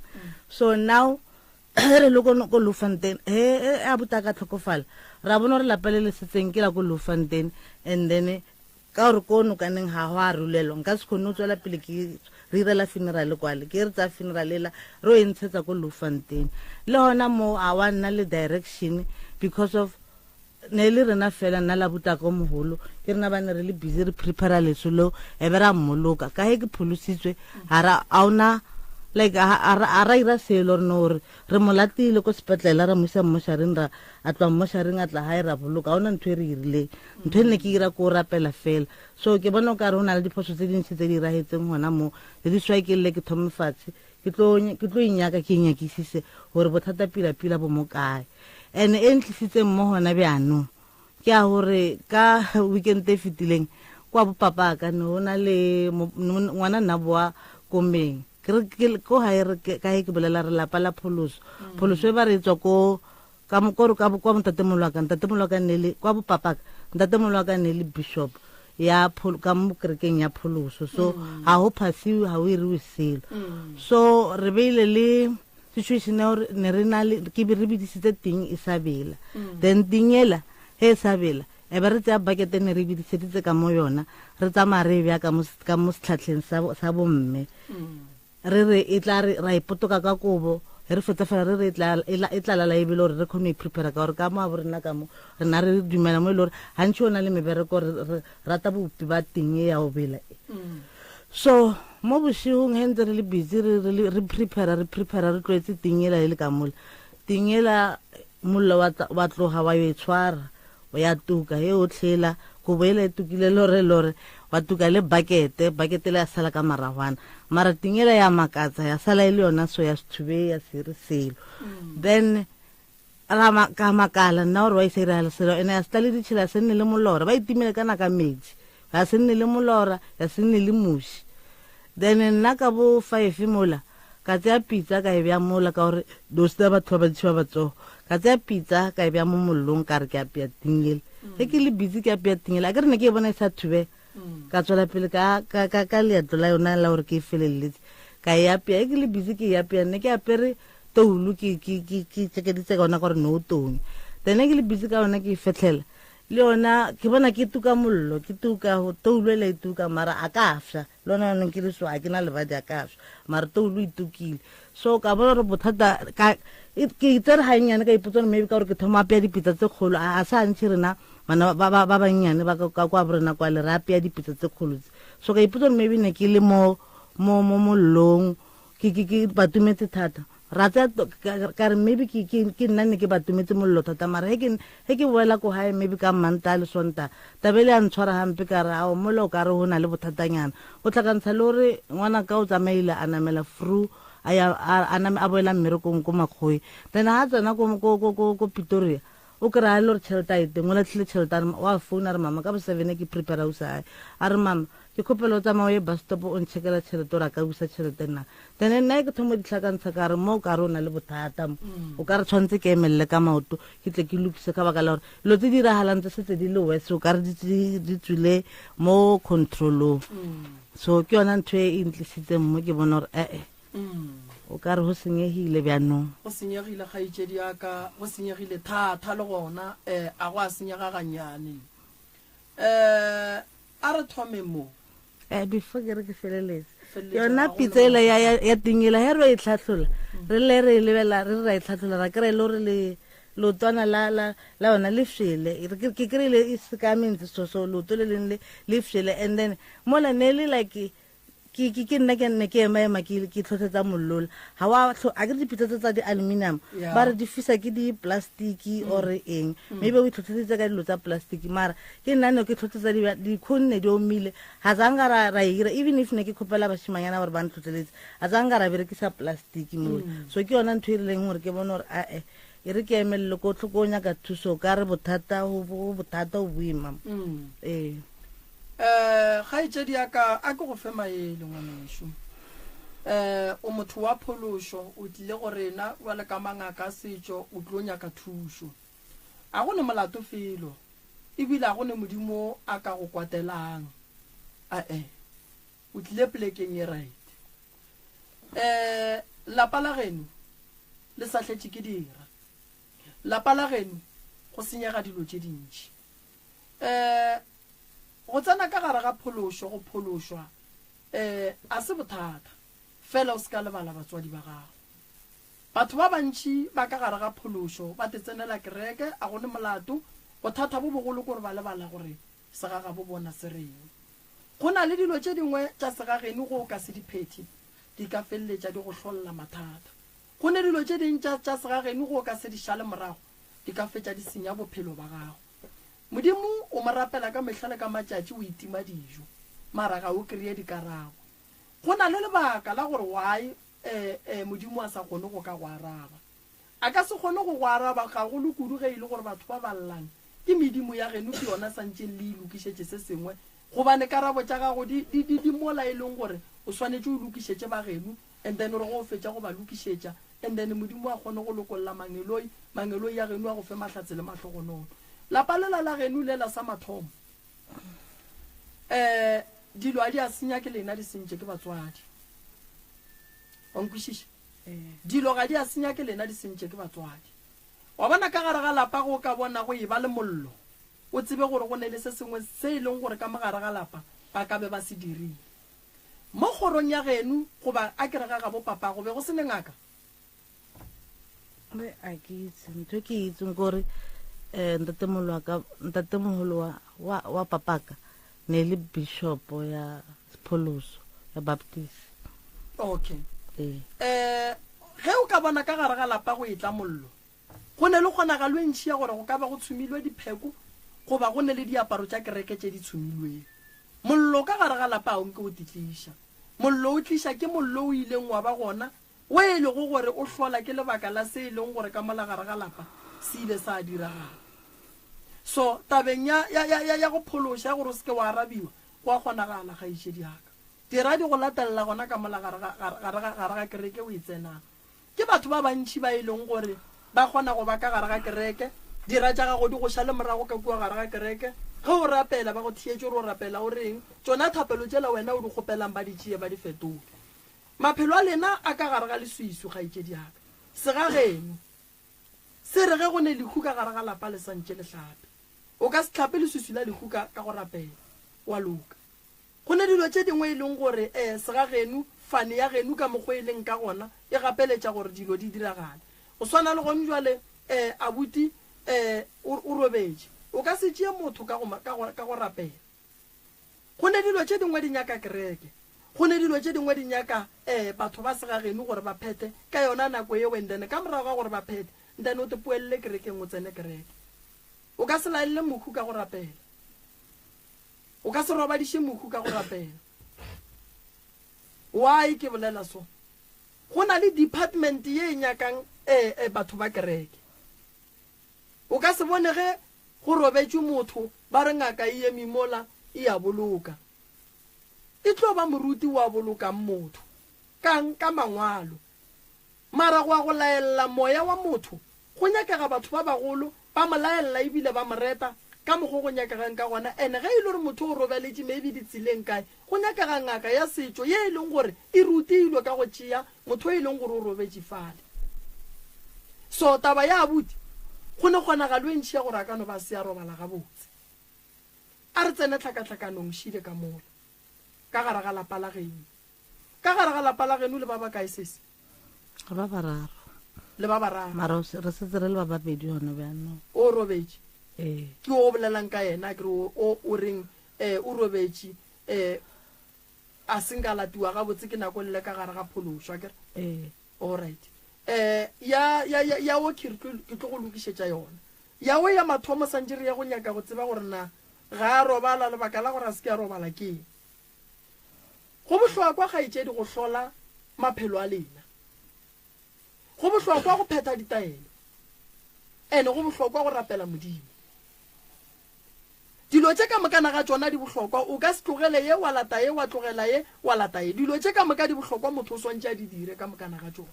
so now re le ko ko Bloemfontein he a buta ka tlhokofala ra bona gore lapa le le setseng ke la ko Bloemfontein and then ka gore ko nokaneng ga go a rulelwa nka se kgone go tswela pele ke re irela funeral kwale ke re tsaya funeral ela re o e ntshetsa ko Bloemfontein le gona mo a wa nna le direction because of ne le rena fela nna la butaka o mogolo ke rena ba ne re le busy re prepara leso leo e be ra mmoloka ka he ke pholositswe ga ra a ona like a ra ira selo re no gore re mo latile ko sepetlela ra mo isa mmošareng ra a tloa mmošareng a tla gae ra boloka ga ona ntho e re irileng ntho e nne ke ira ko rapela fela so ke bona o ka re go na le diphoso tse dintsi tse di iragetseng gona mo le di swa ke lle ke thome fatshe ke tlo ke inyaka ke inyakisise gore bothata pila-pila bo mo kae and e ntlisitseng mo gona bjaanong ke a gore ka weekend e fetileng kwa bopapa ka ne go na le ngwana nna boa komeng ko gae ka he ke bolela re lapa la pholoso pholoso e ba re tswa ko ka kore ka kwa ntatemolo wa ka ntatemolo wa ka ne le kwa bopapaka ntatemolo wa ka ne le bishop ya ka mo kerekeng ya pholoso so ga go phasiwe ga o iriwe selo so re beile le situation ya gore ne re na le ke be re bidisitse teng e sa bela then teng ela he e sa bela e be re tsaya bucket ne re bidiseditse ka mo yona re tsamaya re e bea ka mo setlhatlheng sa bomme re re e tla re ra ipotoka ka kobo re fetsa fela re re e tla lala ebile gore re kgone go iprepare ka gore ka mo a bo rena ka mo re na re dumela mo e le gore gantši o na le mebereko re rata bopi ba teng e ya go bela e so mo bošegong he ntse re le busy re prepare re prepare re tlwaetse teng ela e le ka mola teng ela mollo wa tloga wa yo e tshwara ya tuka e otlhela kobo ela e tukile lore lore wa tuka le bucket bucket le ya sala ka maragwana mara teng ela ya makatsa ya sala e le yona so ya sethube ya sere selo then ra ka makala nna gore wa isa iragala selo ene ya se tla le ditšhela ya se nne le molora ba itimile kana ka metsi ya se nne le molora ya se nne le moši then nna ka bo five mola ka tseya pitsa ka e bea mola ka gore dosi tsa batho ba bantši ba batsogo ka tseya pitsa ka e bea mo mollong ka re ke apea tingele ge ke le busy ke apea tingele a ke re ne ke e bona e sa thube ka tswela pele ka leeto la yona la gore ke e feleletse ka e apea e ke le busy ke e apea nne ke apere toulo ke tšekeditse ka yona gore ne o tonye then ke le busy ka yona ke e fetlhela le yona ke bona ke tuka mollo ke tuka toulo ele e tuka mara a ka fša le yona yanong ke le so a ke na lebadi a ka fša mara toulo e tukile so ka bona gore bothata ke tsere gannyane ka ipotsa gore maybe ka gore ke thoma apea dipitsa tse kgolo a sa ntšhe rena bana ba bannyane ba ka kwa borena kwa le re apea dipitsa tse kgolo tse so ka ipotsa gore maybe ne ke le mo mollong ke batumetse thata ra tsaya ka re maybe ke nna ne ke batumetse mollo thata mara he ke boela ko gae maybe ka manta le sonta tabele ya ntshwara gampe ka re ao mola o ka re go na le bothatanyana o tlhakantsha le gore ngwana ka o tsamaile a namela fru a ya a boela mmerekong ko makgoe then ha tsena ko Pretoria o kry-a le gore tšhelete a e teng o latlhile tšhelete wa founa a re mama ka bo seven ke prepare usa gae a re mama ke kgopela o tsamaya o ye bus stop o nchekela tšhelete gore a ka busa tšhelete nna then nna ke thomo ditlhakantsha ka re mo o ka re o na le bothata mo o ka re tshwanetse ke emelele ka maoto ke tle ke lokise ka baka la gore dilo tse di diragalang tse setse di le worse o ka re di tswile mo controlong so ke yona ntho e e ntlisitseng mo ke bona gore ee o ka re go senyegile bjanong go senyegile kgaetšedi ya ka go senyegile thata le gona um a go a senyega gannyane um a re thome mo before ke re ke feleletse yona pitsa ela ya teng ela he re e tlhatlhola re le re e lebela re ra e tlhatlhola ra kry-e le gore le leotwana la la la yona le fele ke kry-ile e sekamentse so so leoto le leng le le fele and then mola ne le like Ke, ke, ke nna ke nne ke ema ema ke, ke tlhotlhetsa mollola. Ga wa tlho, a ke re dipitsa tse tsa di-aluminium, Yeah. ba re di fisa ke di-plastiki or eng. Maybe o itlhotlheditse ka dilo tsa plastic, mara ke nna ne ke tlhotlhetsa di-, dikgong ne di omile. Ga zanga ra, ra ira, even if ne ke kgopela bashimanyana gore ba ntlhotlheletse, ga zanga ra berekisa plastic mola. So ke yona ntho e rileng gore ke bone gore, ae, e re ke emelele ko tlhoko o nyaka thuso, ka re bothata ho bo, bothata ho boima. Ee. Kgaetšedi ya ka, a ke go fe maele ngwanešu. O motho wa phološo, o tlile go rena bjale ka mangaka a setšo, o tlo nyaka thušo. A go ne molato felo, ebile a go ne Modimo a ka go kwatelang. Ae, o tlile polekeng e right. Lapa la geno le sa hletše ke dira. Lapa la geno go senyega dilo tše dintši. Go tsena ka gare ga phološo, go phološwa, a se bothata, fela o se ka lebala batswadi ba gago. Batho ba bantši ba ka gare ga phološo ba te tsenela kereke, a go ne molato, bothata bo bogolo ke gore ba lebala gore segagabo bona se reng. Go na le dilo tše dingwe tša segageno ge o ka se di phethe, di ka feleletša di go hlolla mathata. Go ne dilo tše ding tša, tša segageno ge o ka se di šale morago, di ka fetša di senya bophelo ba gago. Modimo o mo rapela ka mehla le ka matšatši o itima dijo, mara ga o kreye dikarabo. Go na le lebaka la gore why eh, eh, Modimo a sa kgone go ka go araba. A ka se kgone go go araba gagolo kudu ge e le gore batho ba ba llang ke medimo ya geno ke yona santšeng le e lokišetše se sengwe, gobane karabo tša gago di, di, di, di mola e leng gore o swanetše o lokišetše ba geno and then gore ge o fetša go ba lokišetša and then Modimo a kgone go lokolla mangeloi, mangeloi a geno a go fe mahlatse le mahlogonolo. Lapa lela la geno lela sa mathomo, um dilo a di a senya ke lena, di sentše ke batswadi. Wa nkwešiša? Dilo ga di a senya ke lena, di sentše ke batswadi. Wa bona ka gare ga lapa ge o ka bona go eba le mollo, o tsebe gore go ne le se sengwe se e leng gore ka mo gare ga lapa ba ka be ba se dirile. Mo kgorong ya geno goba a ke re ga gabo papa go be go se ne ngaka? Re a ke itse ntho e ke e itseng kore um ntatemogolo wa ka ntatemogolo wa wa wa papaka ne le bishop ya Pholoso ya Baptist. Okay. Ee. Eh ge o ka bona ka gare ga lapa go etla mollo go ne le kgonagalo e ntši ya gore go ka ba go tshumilwe dipheko goba go ne le diaparo tša kereke tše di tshumilweng. Mollo ka gare ga lapa ga o nke o titliša. Mollo o tliša ke mollo o ileng wa ba gona, wo e lego gore o hlola ke lebaka la se e leng gore ka mola gare ga lapa se ile sa diragala. So, tabeng ya, ya, ya, ya, ya go phološa, ya gore o se ke wa arabiwa, go a kgonagala, kgaetšedi ya ka. Dira di go latelela gona ka mola gare ga, gare, gare ga, gare ga kereke o e tsenang. Ke batho ba bantši ba e leng gore ba kgona go ba ka gare ga kereke, dira tša gago di go šale morago ka kua gare ga kereke. Ge o rapela, ba go theetše gore o rapela o reng. Tšona thapelo tšela wena o di kgopelang ba di tšee ba di fetole. Maphelo a lena a ka gare ga leswiswi, kgaetšedi ya ka. Segageno se re ge go ne lehu ka gare ga lapa le sa ntše le hlape. O ka se hlape leswiswi la lehu ka, ka go rapela. Wa loka. Go ne dilo tše dingwe e leng gore eh, segagenu, fane ya genu ka mokgo e leng ka gona, e gapeletša gore dilo di diragale. Go swana le gone jwale, eh, abuti, eh, o, o robetše. O ka se tšee motho ka go, ka go, ka go rapela. Go ne dilo tše dingwe di nyaka kereke. Go ne dilo tše dingwe di nyaka, eh, batho ba segagenu gore ba phethe ka yona nako yeo, and then ka morago ga gore ba phethe, then o te poelele kerekeng o tsene kereke. O ka se laelele mohu ka go rapela. O ka se robadiše mohu ka go rapela. Why ke bolela so? Go na le department ye e nyakang eh, eh, batho ba kereke. O ka se bone ge go robetšwe motho ba re ngaka e eme mola e a boloka. E tlo ba moruti wa bolokang motho. Kang? Ka mangwalo. Mara go ya go laella moya wa motho, go nyakega batho ba bagolo ba mo laella ebile ba mo reta ka mokgo go nyakegang ka gona. And ge e le gore motho o robaletše maybe ditseleng kae, go nyakega ngaka ya setšo ye e leng gore e rutilwe ka go tšea motho e leng gore o robetše fale. So taba ya abuti, go ne kgonagalo e ntši ya gore a ka no ba a se a robala gabotse. A re tsene tlhakatlhakanong šile ka mola, ka gare ga lapa la geno. Ka gare ga lapa la geno le ba bakae sesi? Re ba bararo. Le ba bararo. Mara re setse re le ba babedi gona bjanong. O robetše? Ee. Ke o bolelang ka yena, ke re o, o, o reng, eh, o robetše, eh. A se nka latiwa gabotse ke nako le ka gare ga phološo, akere? Ee. Alright. Eh, ya, ya, ya, ya wo ke tlo, ke tlo go lokišetša yona. Ya wo ya mathomo santše re ye go nyaka go tseba gore na ga a robala, lebaka la gore a se ke a robala ke eng. Go bohlokwa, kgaetšedi, go hlola maphelo a lena. Go bohlokwa go phetha ditaelo. Ene go bohlokwa go rapela Modimo. Dilo tše ka mokana ga tšona di bohlokwa. O ka se tlogele ye, wa lata ye, wa tlogela ye, wa lata ye. Dilo tše ka moka di bohlokwa, motho o swantše a di dire ka mokana ga tšona.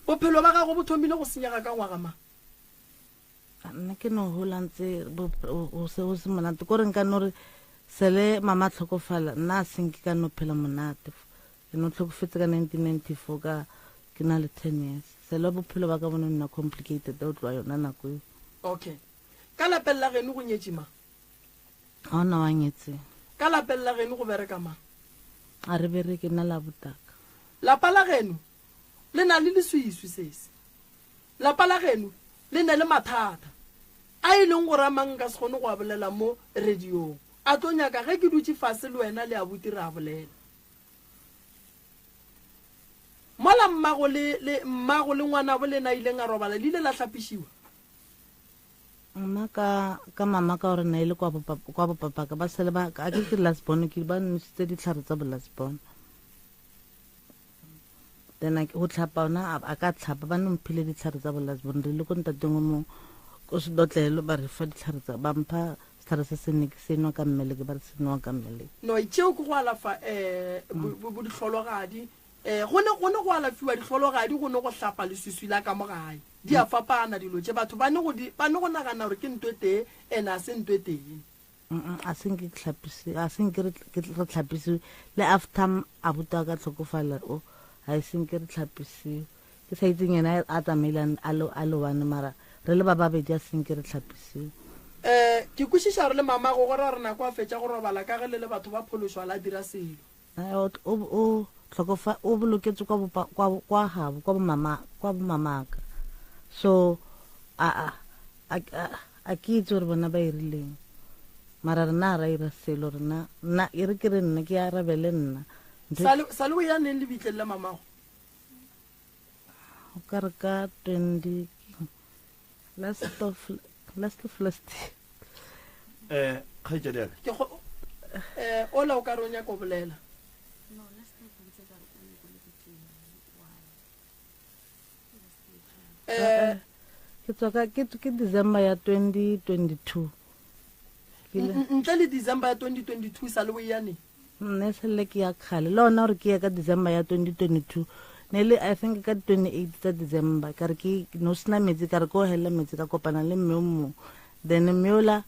Bophelo ba gago bo thomile go senyega ka ngwaga mang? Nna ke no gola ntse go se go se monate. Ko re nka no re sele mama tlhokofala, nna a senke ka no phela monate. Ke no tlhokofetse ka 1994 ka ke na le 10 years. Sele bophelo ba ka bo no nna complicated go tloga yona nako eo. Okay. Ka lapeng la geno go nyetše mang? Ga ona wa nyetseng. Ka lapeng la geno go bereka mang? A re bereke, nna le abutaka. Lapa la geno le na le leswiswi sesi. Lapa la geno le ne le mathata a e leng gore a mang nka se kgone go a bolela mo radiong. A tlo nyaka ge ke dutše fase le wena le abuti re a bolela. Mola mmago le, le, mmago le ngwanabo lena a ileng a robala, le ile la hlapišiwa? Mma ka, ka mama ka gore na e le kwa bopapa, kwa bopapaka, ba sele ba, a ke ke last born, ke ba nositse ditlhare tsa bo last born. Then a, go tlhapa ona, a, a ka tlhapa, ba no mphile ditlhare tsa bo last born, re ile ko ntateng o mongwe, ko sedotlelo, ba re fa ditlhare tsa, ba mpha sehlare se se ne ke se nwa ka mmeleke, ba re se nwa ka mmeleke. No, tšeo ke go alafa um bo dihlologadi. Um go ne go ne go alafiwa dihlologadi, go ne go hlapa leswiswi la ka mo gae. Di a fapana dilo tše. Batho ba ne go di, ba ne go nagana gore ke nto e tee, and a se nto e tee. A se nke ke hlapise, a se nke re, ke, re hlapisiwe. Le after abuti wa ka hlokofala, o, ga e se nke re hlapisiwe. Ke sa itseng yena a tsamaile a le, a le one, mara re le ba babedi a senke re hlapisiwe. Um ke kwešiša gore le mamago go ra gore nako a fetša go robala ka ge le le batho ba phološo a la dira selo. O, o, o hlokofa, o boloketswe kwa bopa, kwa, kwa gabo, kwa bomama, kwa bomamaka. So, a, a, a, a, a ke itse gore bona ba irileng. Mara rena a ra ira selo, rena, nna, e re ke re nna, ke arabele nna. Ntho e- Sale, sale o ya neng lebitleng la mamago? O ka re ka 20 last of last of last year. Eh, kgaetšedi ya ka. Ke go eh ola o ka re o nyaka go bolela. Eh ke tswa ka ke ke December ya 2022. Ntle le December ya 2022 sa le o ya neng? Nna e sele ke ya kgale le ona gore ke ya ka December ya 2022 ne le I think ka 28 tsa December ka re ke no sena metsi ka re ko hela metsi ka kopana le mme o mongwe then mme ola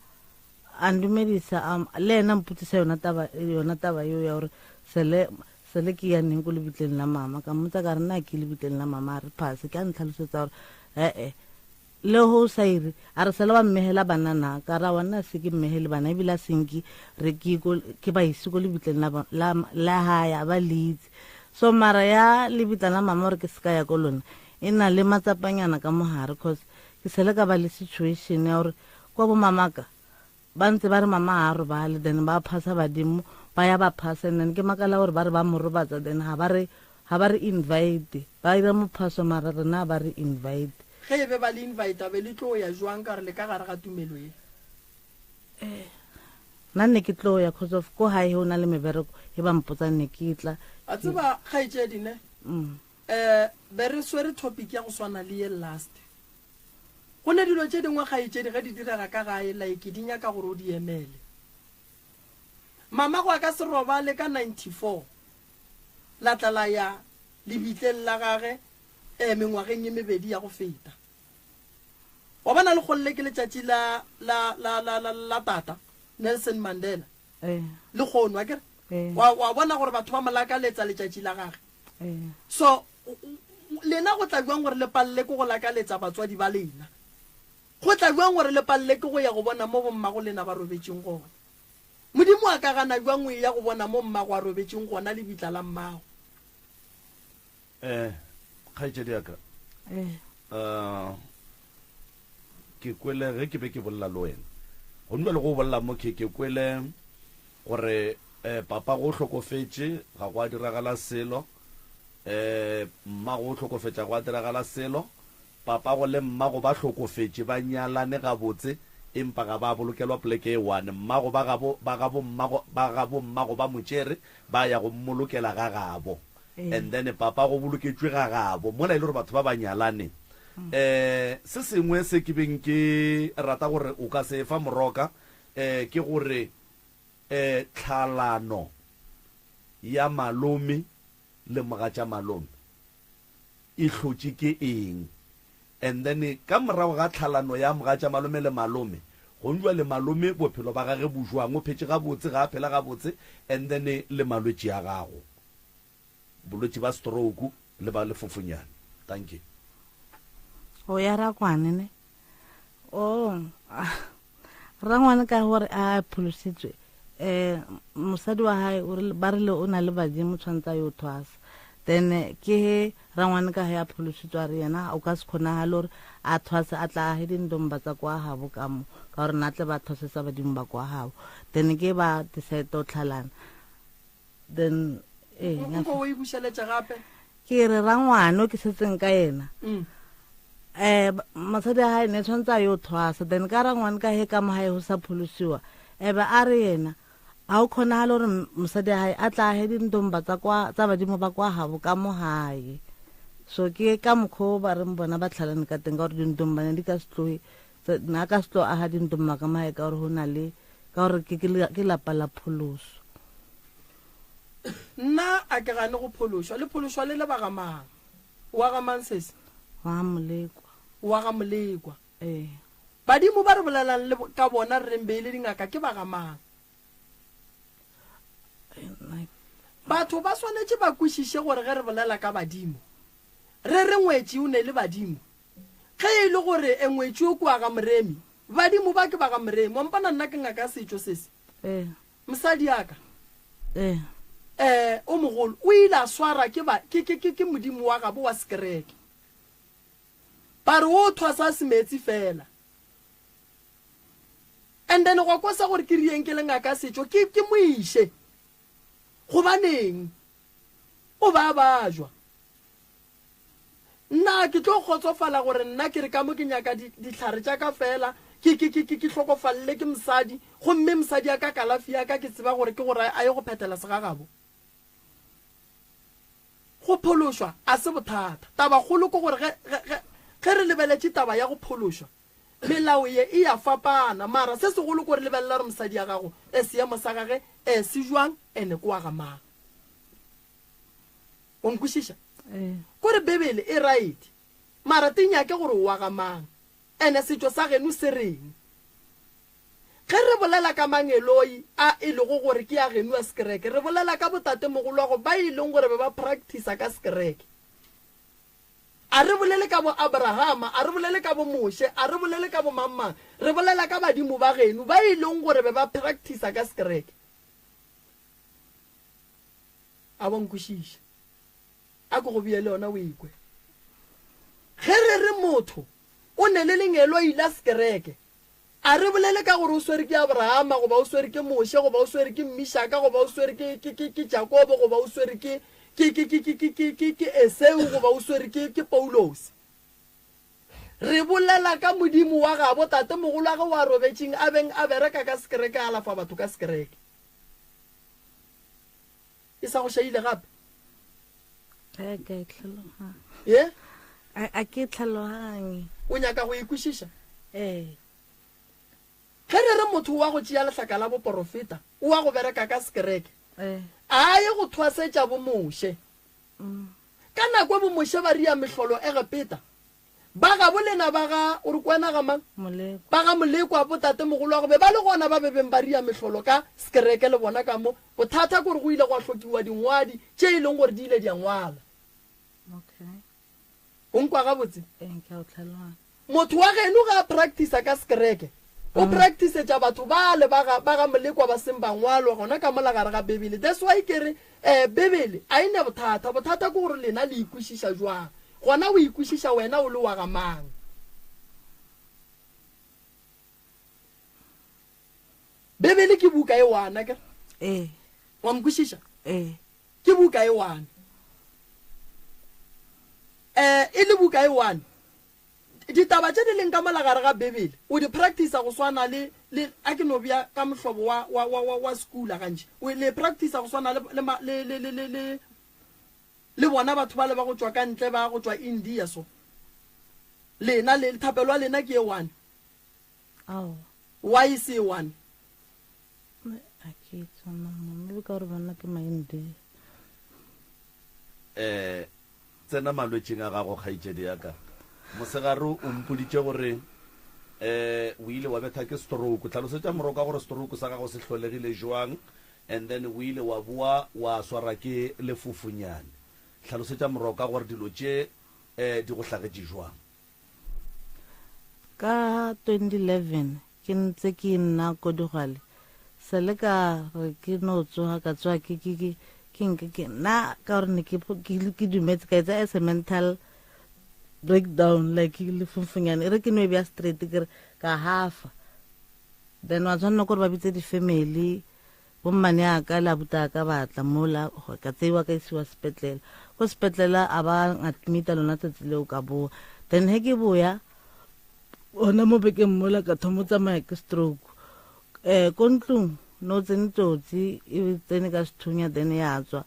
a ndumedisa le ena mpotsisa yona taba yona taba eo ya gore sele sele ke ya neng ko lebitleng la mama ka mmotsa ka re nna ke lebitleng la mama a re phase ke a ntlhalosetsa gore ee Le ho sa ire, a re sala wa mmegela bana na? Ka ra wa nna se ke mmegele bana ebile a senke re ke ko ke ba ise ko lebitleng la la la hae a ba le itse. So mara ya lebitla la mama gore ke se ka ya ko lona e na le matsapanyana ka mogare cause ke sele ka ba le situation ya gore kwa bo mamaka ba ntse ba re mama ga a robale then ba phasa badimo ba ya ba phasa and then ke makala gore ba re ba mo robatsa then ga ba re ga ba re invite ba ira mophaso mara rena ba re invite. Ge e be ba le invite be le tlo ya jwang ka gore le ka gare ga tumelo ye? Eh, nna ne ke tlo ya cause of ko gae o na le mebereko e ba mpotsang ne ke tla. A tseba kgaetšedi ne? Mm. Eh, be re swere topic ya go swana le ye last. Go ne dilo tše dingwe kgaetšedi ge di direga ka gae like di nyaka gore o di emele. Mamago a ka se robale ka 94 la tla la ya lebitleng la gage eh mengwageng e mebedi ya go feta. Wa bona lekgolo le ke letšatši la la la la la la tata Nelson Mandela. Eh. Lekgono akere? Eh. Wa wa bona gore batho ba mo lakaletsa letšatši la gage. Eh. So Lena go tla bjang gore le palele ke go lakaletsa batswadi ba lena? Go tla bjang gore le palele ke go ya go bona mo bommago lena ba robetšeng gona? Modimo a ka gana bjang o eya go bona mo mmago a robetšeng gona, lebitla la mmago? Eh, kgaetšedi ya ka. Eh. Uh, ke kwele ge ke be ke bolela le wena. Gomme bjale go bolela mo ke ke kwele gore. Eh, papago o hlokofetše, ga gwa diragala selo. Eh, mmago o hlokofetše, ga gwa diragala selo. Papago le mmago ba hlokofetše, ba nyalane gabotse, empa ga ba bolokelwa poleke e one. Mmago ba gabo, ba gabo mmago, ba gabo mmago ba mo tšere, ba ya go mmolokela ga gabo. And then papago o boloketšwe ga gabo, mola e le gore batho ba ba nyalane. Eh, se sengwe se ke beng ke rata gore o ka se fa moroka, eh, ke gore, eh, tlhalano ya malome le mogatša-malome e hlotše ke eng? And then ka morago ga tlhalano ya mogatša-malome le malome, gong jwale malome bophelo ba gage bo jwang? O phetše gabotse, ga a phela gabotse? And then le malwetši a gago, bolwetši ba stroke le ba lefofonyane. Dankie. O ya Rakwane ne? Oh, rangwane ka gore a pholositswe um mosadi wa gae ba rile o na le badimo tshwanetse a yo thwasa then eh, ke he rangwane ka ge a pholositswe a re yena o ka se kgonagale gore a thwase a tla age dindomba tsa kwa gabo ka mo ka gore na tle ba thwasetsa badimo ba kwa gabo then ke ba decide go tlhalana then ee nko o e bušeletše gape Ke re rangwane o ke setseng ka yena um mosadi wa gae ne tshwanetse a yo thwasa then ka rangwane ka he ka mo gae go sa pholosiwa ebe a re yena ga o kgonagale gore mosadi wa gae a tla age dintomba tsa kwa tsa badimo ba kwa gabo ka mo gae so ke ka mokgwa o ba reng bona ba tlhalane ka teng ka gore dintomba ne di ka se tloge na ka se tlo aga dintomba ka mo gae ka gore go na le ka gore ke lapa la pholoso. Nna a ke gane go phološwa. Le phološwa le le ba ga mang? Wa ga mang sesi? Wa ga Molekwa. Wa ga Molekwa. Ee. Badimo ba re bolelang le ka bona re reng be e le dingaka ke ba ga mang? Batho ba swanetše ba kwešiše gore ge re bolela ka badimo, re re ngwetši o ne le badimo. Ge e le gore e ngwetši o ke wa ga Moremi, badimo ba ke ba ga Moremi. Wa mpona nna ke ngaka ya setšo sesi? Ee. Mosadiaka Ee. eh, o mogolo o ile a swara ke, ba, ke, ke, ke, ke modimo wa gabo wa sekereke. Ba re o thwasa semetsi fela. And then gwa kosa gore ke rieng ke le ngaka setšo, ke, ke mo iše. Gobaneng? O ba bajwa. Nna ke tlo kgotsofala gore nna ke re ka mo ke nyaka di, dihlare tša ka feela, ke, ke, ke, ke, ke hlokofalele ke mosadi, gomme mosadi ya ka kalafi ya ka ke tseba gore ke gore a ye go phethela segagabo. Go phološwa a se bothata. Tabakgolo ke gore ge, ge, ge, ge re lebeletše taba ya go phološwa, melao ye e ya fapana, mara se segolo ke gore lebelela gore mosadi ya gago, e seemo sa gage, e se jwang, ene ke wa ga mang. O nkwešiša? Kore Bibele e right, mara te nyake gore o wa ga mang, ene setšo sa geno se reng. Ge re bolela ka mangeloi a e lego gore ke a geno a sekereke, re bolela ka botatemogolwago ba e leng gore be ba practicer ka sekereke. A re bolele ka bo Abrahama, a re bolele ka bo Moshe, a re bolele ka bo mang mang, re bolela ka badimo ba geno ba e leng gore be ba practicer ka sekereke. A wa nkwešiša? A ko go bee le yona o e kwe. Ge re re motho o ne le lengeloi la sekereke, a re bolele ka gore o swere ke Abrahama, goba o swere ke Moshe, goba o swere ke Mishaka, goba o swere ke, ke, ke, ke Jakobo, goba o swere ke, ke, ke, ke, ke, ke, ke, ke, ke Esau, goba o swere ke, ke Paulose. Re bolela ka Modimo wa gabo tatemogolwagwe wa robetšeng a beng a bereka ka sekereke a alafa batho ka sekereke. E sa go šaile gape? A ke e tlhaloganye. Ye? A ke e tlhaloganye. O nyaka go e kwešiša? Ee. Ge re re motho wa go tšea lehlaka la boporofeta, o wa go bereka ka sekereke, Ee. a ye go thwasetša bo Moshe. Ka nako e bo Moshe ba ria mehlolo Egepeta, Ba gabo lena ba ga, o re kwena ga mang? Molekwa. Ba ga Molekwa, botatemogolwago be ba le gona ba be beng ba ria mehlolo ka sekereke le bona ka mo. Bothata ke gore go ile gwa hlokiwa dingwadi tše e leng gore di ile di a ngwala. Okay. O nkwa gabotse? Ee, ke a o tlhaloganya. Motho wa geno ga a practice ka sekereke, o practisetša batho bale ba ga, ba ga Molekwa ba seng ba ngwalwa gona ka mola gare ga Bibele. That's why ke re eh, Bibele a e ne bothata. Bothata ke gore lena le e kwešiša jwang. Gona o e kwešiša wena o le wa ga mang? Bibele ke buka e one, akere? Ee. Wa nkwešiša? Ee. Ke buka e one. Eh, e le buka e one. Ditaba tše di leng ka mola gare ga Bibele, o di practice go swana le, le, a ke no bea ka mohlobo wa, wa, wa, wa, wa sekula gantši. O le practice go swana le, le, le, le, le, le, le, le bona batho bale ba go tšwa ka ntle ba go tšwa India so. Lena, le, thapelo ya lena ke e one. Aowa. Why e se e one? A ke tsona mo, maybe ka gore bona ke ma-India. Eh, tsena malwetšing a gago, kgaetšedi ya ka. Mosegare o mpoditše gore eh o ile wa betha ke stroke. Hlalosetša Moroka gore stroke sa gago se hlolegile jwang and then o ile wa boa wa swara ke lefofunyane. Hlalosetša Moroka gore dilo tše eh di go hlagetše jwang. Ka 2011 ke ntse ke nna ko Digwale, sa le ka re ke no tsoga ka tsoga ke ke ke ke nke ke nna ka gore ne ke ke dumetse ka etsa as a mental breakdown like lefunfunyane e re ke no e bja straight ke re ka hafa then wa tshwanela kore ba bitse di-family Bommane a ka le abuti a ka ba tla mola, ka tseiwa ka isiwa sepetlela. Ko sepetlela a ba admita lona tsatsi leo ka boa. Then he ke boya, gona mo bekeng mola ka thoma tsamaya ke stroke. Eh, ko ntlong no tsene tsotsi e tsene ka sethunya then ya tswa.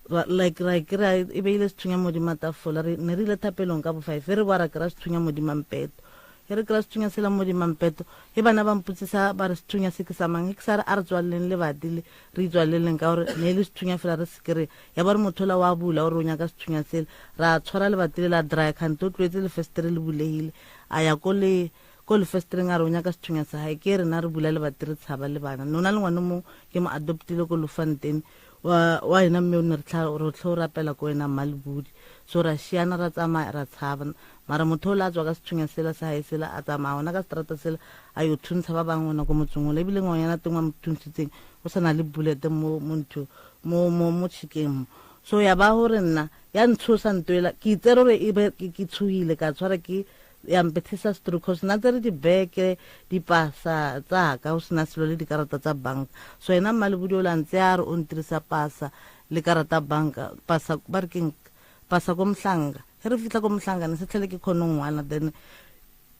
Like ra kry-a e beile sethunya modima tafola re ne re ile thapelong ka bo five re boa ra kry-a sethunya modima mpeto Ge re kry-a sethunya sela mo dimampeto, ge bana ba mpotsisa ba re sethunya se ke sa mang, ge ke sa re a re tswaleleng lebati le re itswaleleng ka gore ne e le sethunya fela re se kry-e. Ya ba re motho ola wa bula o re o nyaka sethunya sela, ra tshwara lebati le la dry kgante o tloetse lefestere le bulegile, a ya ko le ko lefestereng a re o nyaka sethunya sa gae, ke rena re bula lebati re tshaba le bana. Ne o na le ngwana o mongwe ke mo adoptile ko Lofontein wa wa ena mme o ne re tlha re tlho rapela ko wena Mmalebudi, so ra šiana ra tsamaya ra tshaba. Mara motho ola a tswa ka sethunya sela sa hae sela, a tsamaya gona ka seterata sela, a yo thuntsha ba bangwe gona ko motseng ola. Ebile ngwanyana teng wa mo thuntshitseng, o sa na le bullet mo, mo ntho, mo, mo, mo tšhikeng mo. So ya ba gore nna, ya ntshosa nto ela, ke itsere gore e be ke, ke tshohile, ka tshwara ke, ya mpethisa stroke, cause nna tsere dibeke, dipasa tsa ka, go sena selo le dikarata tsa banka. So ena Mmalebudi ola ntse a re o ntirisa pasa le karata banka, pasa, ba re keng, pasa ko Mhlanga. Ge re fihla ko Mhlanga ne se tlhele ke kgone go ngwala then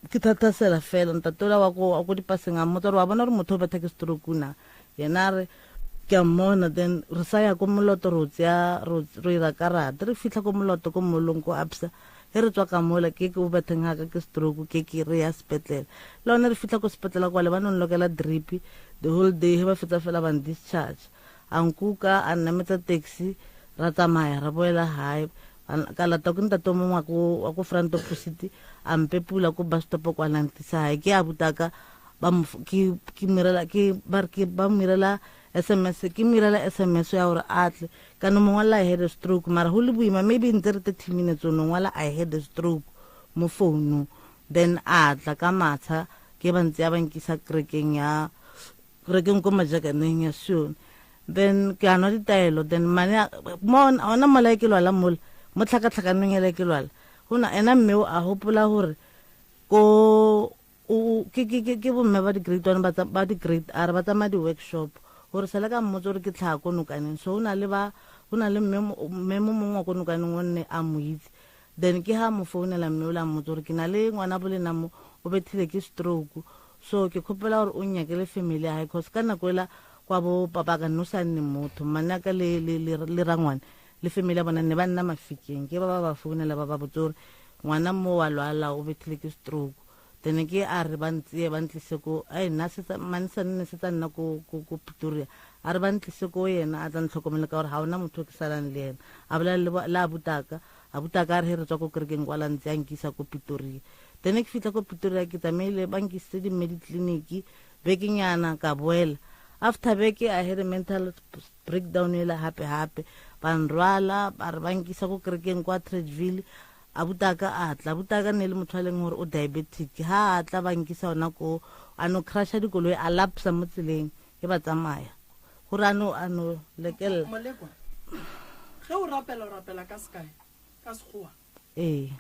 ke thathasela fela. Ntate ola wa ko wa ko dipaseng a mmotsa gore wa bona gore motho o betha ke stroke na. Yena a re ke a mmona then re sa ya ko Moloto ro tseya ro ro ira karata. Re fihla ko Moloto ko molong ko Absa ge re tswa ka mola ke ke o betheng ga ka ke stroke ke ke re ya sepetlele. Le gona re fihla ko sepetlele kwale ba no nlokela drip the whole day ge ba fetsa fela ba discharge. A nkuka a nnametsa taxi ra tsamaya ra boela gae. Ka lata ke ntate o mongwe wa ko wa ko front opposite a mpepula ko bus stop kwa la ntlisa gae. Ke a butaka ba mo ke ke mirela ke ba re ke ba mirela SMS ke mirela SMS ya gore a tle ka no mo ngwalela I had a stroke mara go le boima maybe ntse re 30 minutes o no ngwala I had a stroke mo founung then a tla ka matsha ke ba ntse ya ba nkisa kerekeng ya kerekeng ko majakaneng ya Sione then ke a nwa ditaelo then mane mo ona mola ke lwala mola mo tlhakatlhakanong ele ke lwala gona ena mme o a gopola gore ko o ke ke ke ke bomme ba di-grade one ba ba di-grade r ba tsamaya di-workshop gore sale ka mmotsa gore ke tlhaga ko nokaneng so o na le ba go na le mme mo mongwe wa ko nokaneng o nne a mo itse then ke ha mo founela mme o la mmotsa gore ke na le ngwana bo lena mo o bethile ke stroke So ke kgopela gore o nnyakele family ya gae cause ka nako ela kwa bo papa ka nne o sa nne motho mmane ka le le le le rangwane le family ya bona ne ba nna mafikeng ke ba ba ba founela ba ba botse gore ngwana mo wa lwala o bethile ke stroke then ke a re ba ntseye ba ntlise ko ai nna setsa mane sa nne setsa nna ko ko ko Pretoria a re ba ntlise ko yena a tla ntlhokomela ka gore ga ona motho o ke salang le yena a bolela le le abutaka abutaka a re he re tswa ko kerekeng kwa la ntse a nkisa ko Pretoria Then ke fihla ko Pretoria ke tsamaile ba nkisitse di-mediclinic bekenyana ka boela. After beke I had a mental breakdown ela hape hape. Ba nrwala ba re ba nkisa ko kerekeng kwa Tradeville. Abutaka a tla, abutaka ne le motho a leng gore o diabetic. Ha a tla ba nkisa ona ko a no crasha dikoloi a lapsa mo tseleng e ba tsamaya. Gore a no a no lekella. Molekwa, ge o rapela o rapela ka sekae? Ka Sekgowa? Ee.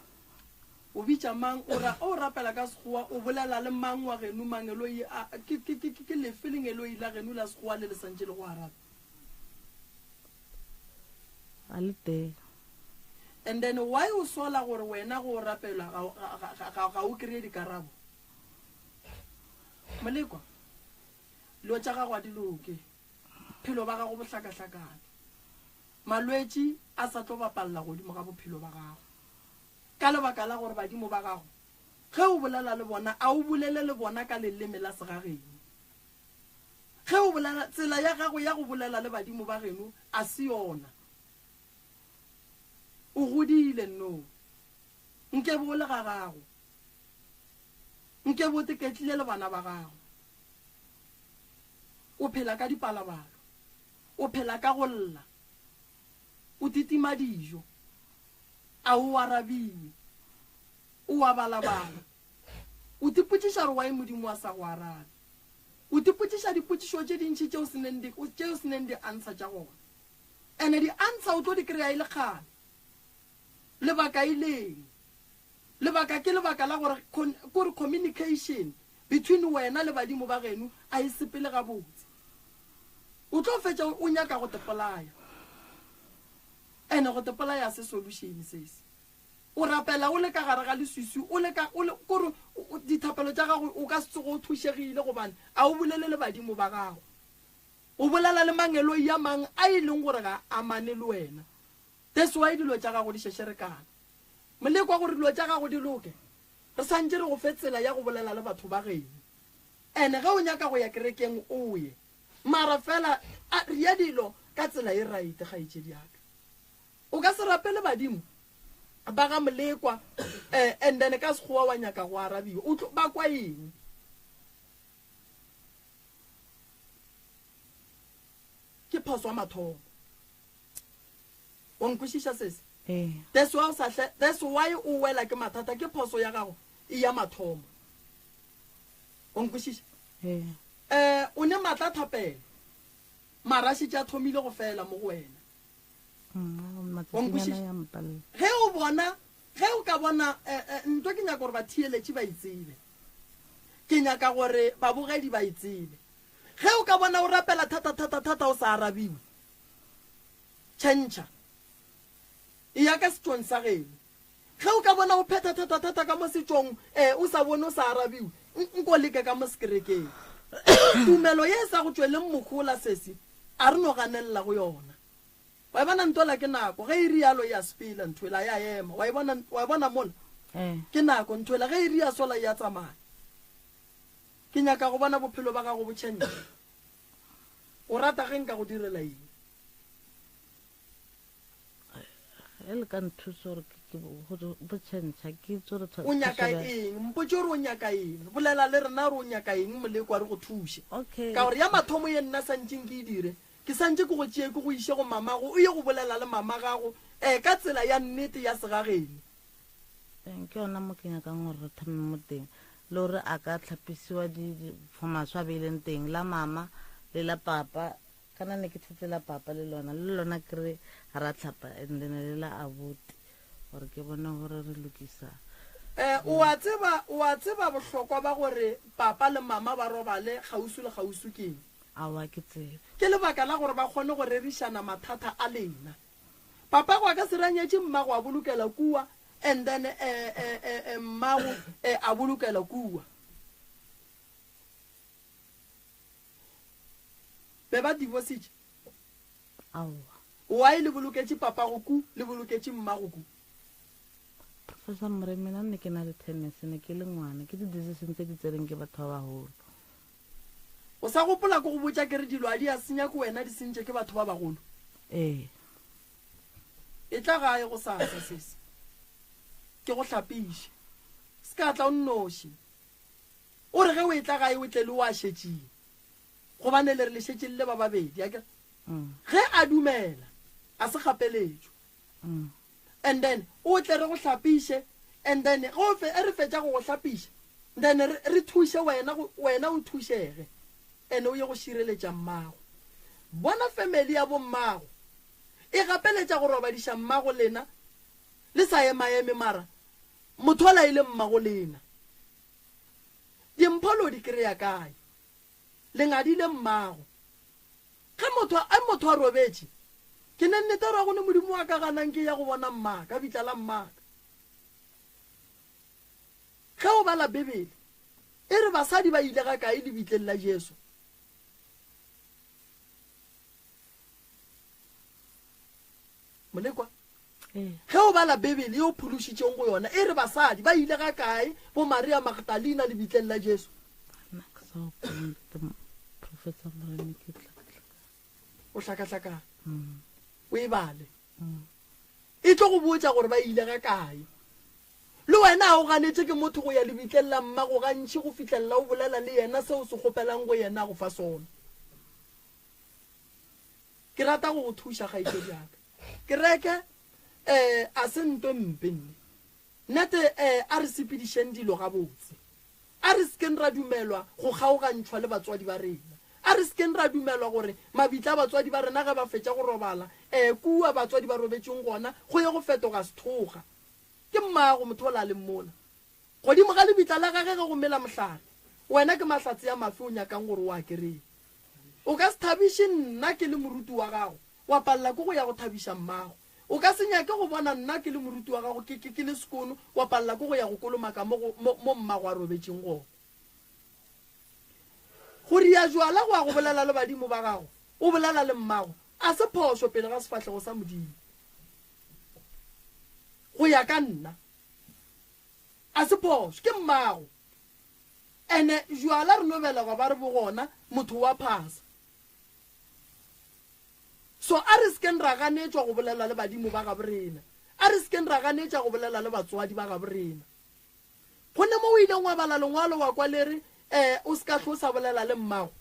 O bitša mang? O ra, o rapela ka Sekgowa, o bolela le mang wa geno? Mangeloi a, ke, ke, ke, ke lefe lengeloi la geno la Sekgowa le le santše le go araba? A le tee. And then why o sola gore wena go rapelwa ga o kry-e dikarabo? Molekwa, dilo tša gago a di loke, phelo ba gago bo hlakahlakane, malwetši a sa tlo bapalela godimo ga bophelo ba gago ka lebaka la gore badimo ba gago ge o bolela le bona a o bolele le bona ka leleme la segageno. Ge o bolela, tsela ya gago ya go bolela le badimo ba geno a se yona. O godile no. Nke be o le ga gago. Nke be o teketlile le bana ba gago. O phela ka dipalabalo. O phela ka go lla. O titima dijo. A o arabiwe. O a balabala. O tipotšiša gore why Modimo a sa go arabe. O tipotšiša dipotšišo tše dintši tšeo se neng di, tšeo se neng di-answer tša gona. Ene di-answer o tlo di kry-a e le kgale. Lebaka e leng? Lebaka ke lebaka la gore kore communication between wena le badimo ba geno a e sepele gabotse. O tlo fetša o nyaka go tepolaya. Ene go tepolaya se solution sese. O rapela o le ka gare ga leswiswi, o le ka, o le, kore dithapelo tša gago o ka se tsoge o thušegile gobane a o bolele le badimo ba gago. O bolela le mangeloi a mang a e leng gore ga a amane le wena. That's why dilo tša gago di šešerekana. Molekwa gore dilo tša gago di loke, re santše re go fe tsela ya go bolela le batho ba geno. Ene ge o nyaka go ya kerekeng o ye. Mara fela a ria dilo ka tsela e right kgaetšedi ya ka. O ka se rapele badimo ba ga Molekwa eh, and then ka sekgowa wa nyaka go arabiwa. O tlo ba kwa eng? Ke phoso ya mathomo. Wa nkwešiša sese? Ee. That's why o sa hle, that's why o wela ke mathata, ke phoso ya gago e ya mathomo. Wa nkwešiša? Ee. Eh, o ne matla a thapelo. Mara a šetše a thomile go fela mo go wena. Wa nkwešiša? Ge o bona, ge o ka bona, eh, eh, nto ke nyaka gore batheeletši ba e tsebe. Ke nyaka gore babogedi ba e tsebe. Ge o ka bona o rapela thata, thata, thata o sa arabiwe, tšhentšha. Eya ka setšong sa geno. Ge o ka bona o phetha thata, thata ka mo setšong, eh, o sa bone o sa arabiwe, nko leke ka mo sekerekeng. Tumelo ye e sa go tšweleng mohola, sesi, a re no ganelela go yona. Wa e bona ntwela ke nako, ge e rialo e a sepela ntho ela ya ema. Wa e bona, wa e bona mola? Eh. Ke nako ntho ela, ge e ria sola e a tsamaya. Ke nyaka go bona bophelo ba gago bo tšhentšha. O rata ge nka go direla eng? Ge le ka nthusa gore bo tšhentšha, ke itse gore O nyaka eng? Mpotše gore o nyaka eng. Bolela le rena gore o nyaka eng, Molekwa, re go thuše. Okay. Ka gore ya mathomo ye nna santšeng ke e dire, ke santše ke go tšee ke go iše go mamago, o ye go bolela le mamagago, eh, ka tsela ya nnete ya segageno. Ee, ke yona mo ke nyakang gore re thome mo teng, le gore a ka tlhapisiwa di, for maswe a beileng teng, la mama le la papa. Kana ne ke tshetse la papa le lona, le lona ke re ra tlhapa and then le la abuti gore ke bone gore re lokisa. Eh, o a tseba, o a tseba bohlokwa ba gore papa le mama ba robale kgauswi le kgauswi ke eng? Aowa, ke tsebe. Ke lebaka la gore ba kgone go rerišana mathata a lena. Papago a ka se ranyetše mmago a bolokela kua and then eh, eh, eh, eh, mmago eh, a bolokela kua. Be ba divorcitše? Aowa. Why le boloketše papago ku, le boloketše mmago ku? Professor Moremi, nna ne ke na le tennis, ne ke le ngwana. Ke di-decision tse di tsereng ke batho ba bagolo. O sa gopola ke go botša ke re dilo a di a senya ke wena, di sentše ke batho ba bagolo? Ee. Etla gae gosasa, sesi. Ke go hlapiše. Se ka tla o nnoši. O re ge o etla gae o tle le o a šetšeng, gobane le re le šetše le le ba babedi, akere? Ge a dumela, a se kgapeletšo. And then o tle re go hlapiše, and then ge o fe, re fetša go go hlapiša, then re, re thuše wena, go, wena o thušege, and o ye go šireletša mmago. Bona family ya bommago e gapeletša go robadiša mmago lena, le sa emaeme mara motho ola e le mmago lena. Dimpho lo di kry-a kae? Le ngadile mmago. Ge motho, a motho a robetše, Ke ne nnete gore a go ne Modimo wa ka ganang ke ya go bona mmaka, bitla la mmaka. Ge o bala Bibele, e re basadi ba ile ga kae lebitleng la Jesu? Molekwa? Ge o bala Bibele ye o phološitšeng go yona, e re basadi ba ile ga kae bo Maria Magdalena lebitleng la Jesu? O hlakahlakana. O e bale. E tlo go botša gore ba ile ga kae. Le wena ga o ganetše ke motho go ya lebitleng la mmago gantši go fihlelela o bolela le yena se o se kgopelang go yena a go fa sona. Ke rata go go thuša, kgaetšedi ya ka. Kereke, eh, a se nto mpe nne. Nnete, eh, a re sepedišeng dilo gabotse. A re se keng ra dumelwa go kgaogantšhwa le batswadi ba rena. A re se keng ra dumelwa gore mabitla a batswadi ba rena ge ba fetša go robala, eh, kua batswadi ba robetšeng gona, go ye go fetoga sethoga. Ke mmago motho ola a leng mola. Godimo ga lebitla la gage ge go mela mohlare, wena ke mahlatse a mafe o nyakang gore o a kereye? O ka se thabiše nna ke le moruti wa gago, wa palela ke go ya go thabiša mmago. O ka se nyake go bona nna ke le moruti wa gago ke, ke, ke le sekono, wa palela ke go ya go kolomaka mo go, mo, mo mmago a robetšeng gona. Go ria jwala go ya go bolela le badimo ba gago, o bolela le mmago, a se phošo pele ga sefahlego sa Modimo. Go ya ka nna. A se phošo, ke mmago. Ene jwala re no belegwa ba re bo gona, motho wa phasa. So a re sekeng ra ganetšwa go bolela le badimo ba gabo rena. A re sekeng ra ganetša go bolela le batswadi ba gabo rena. Go ne mo o ileng wa bala lengwalo wa kwa le re, eh, o se ka hlo sa bolela le mmago.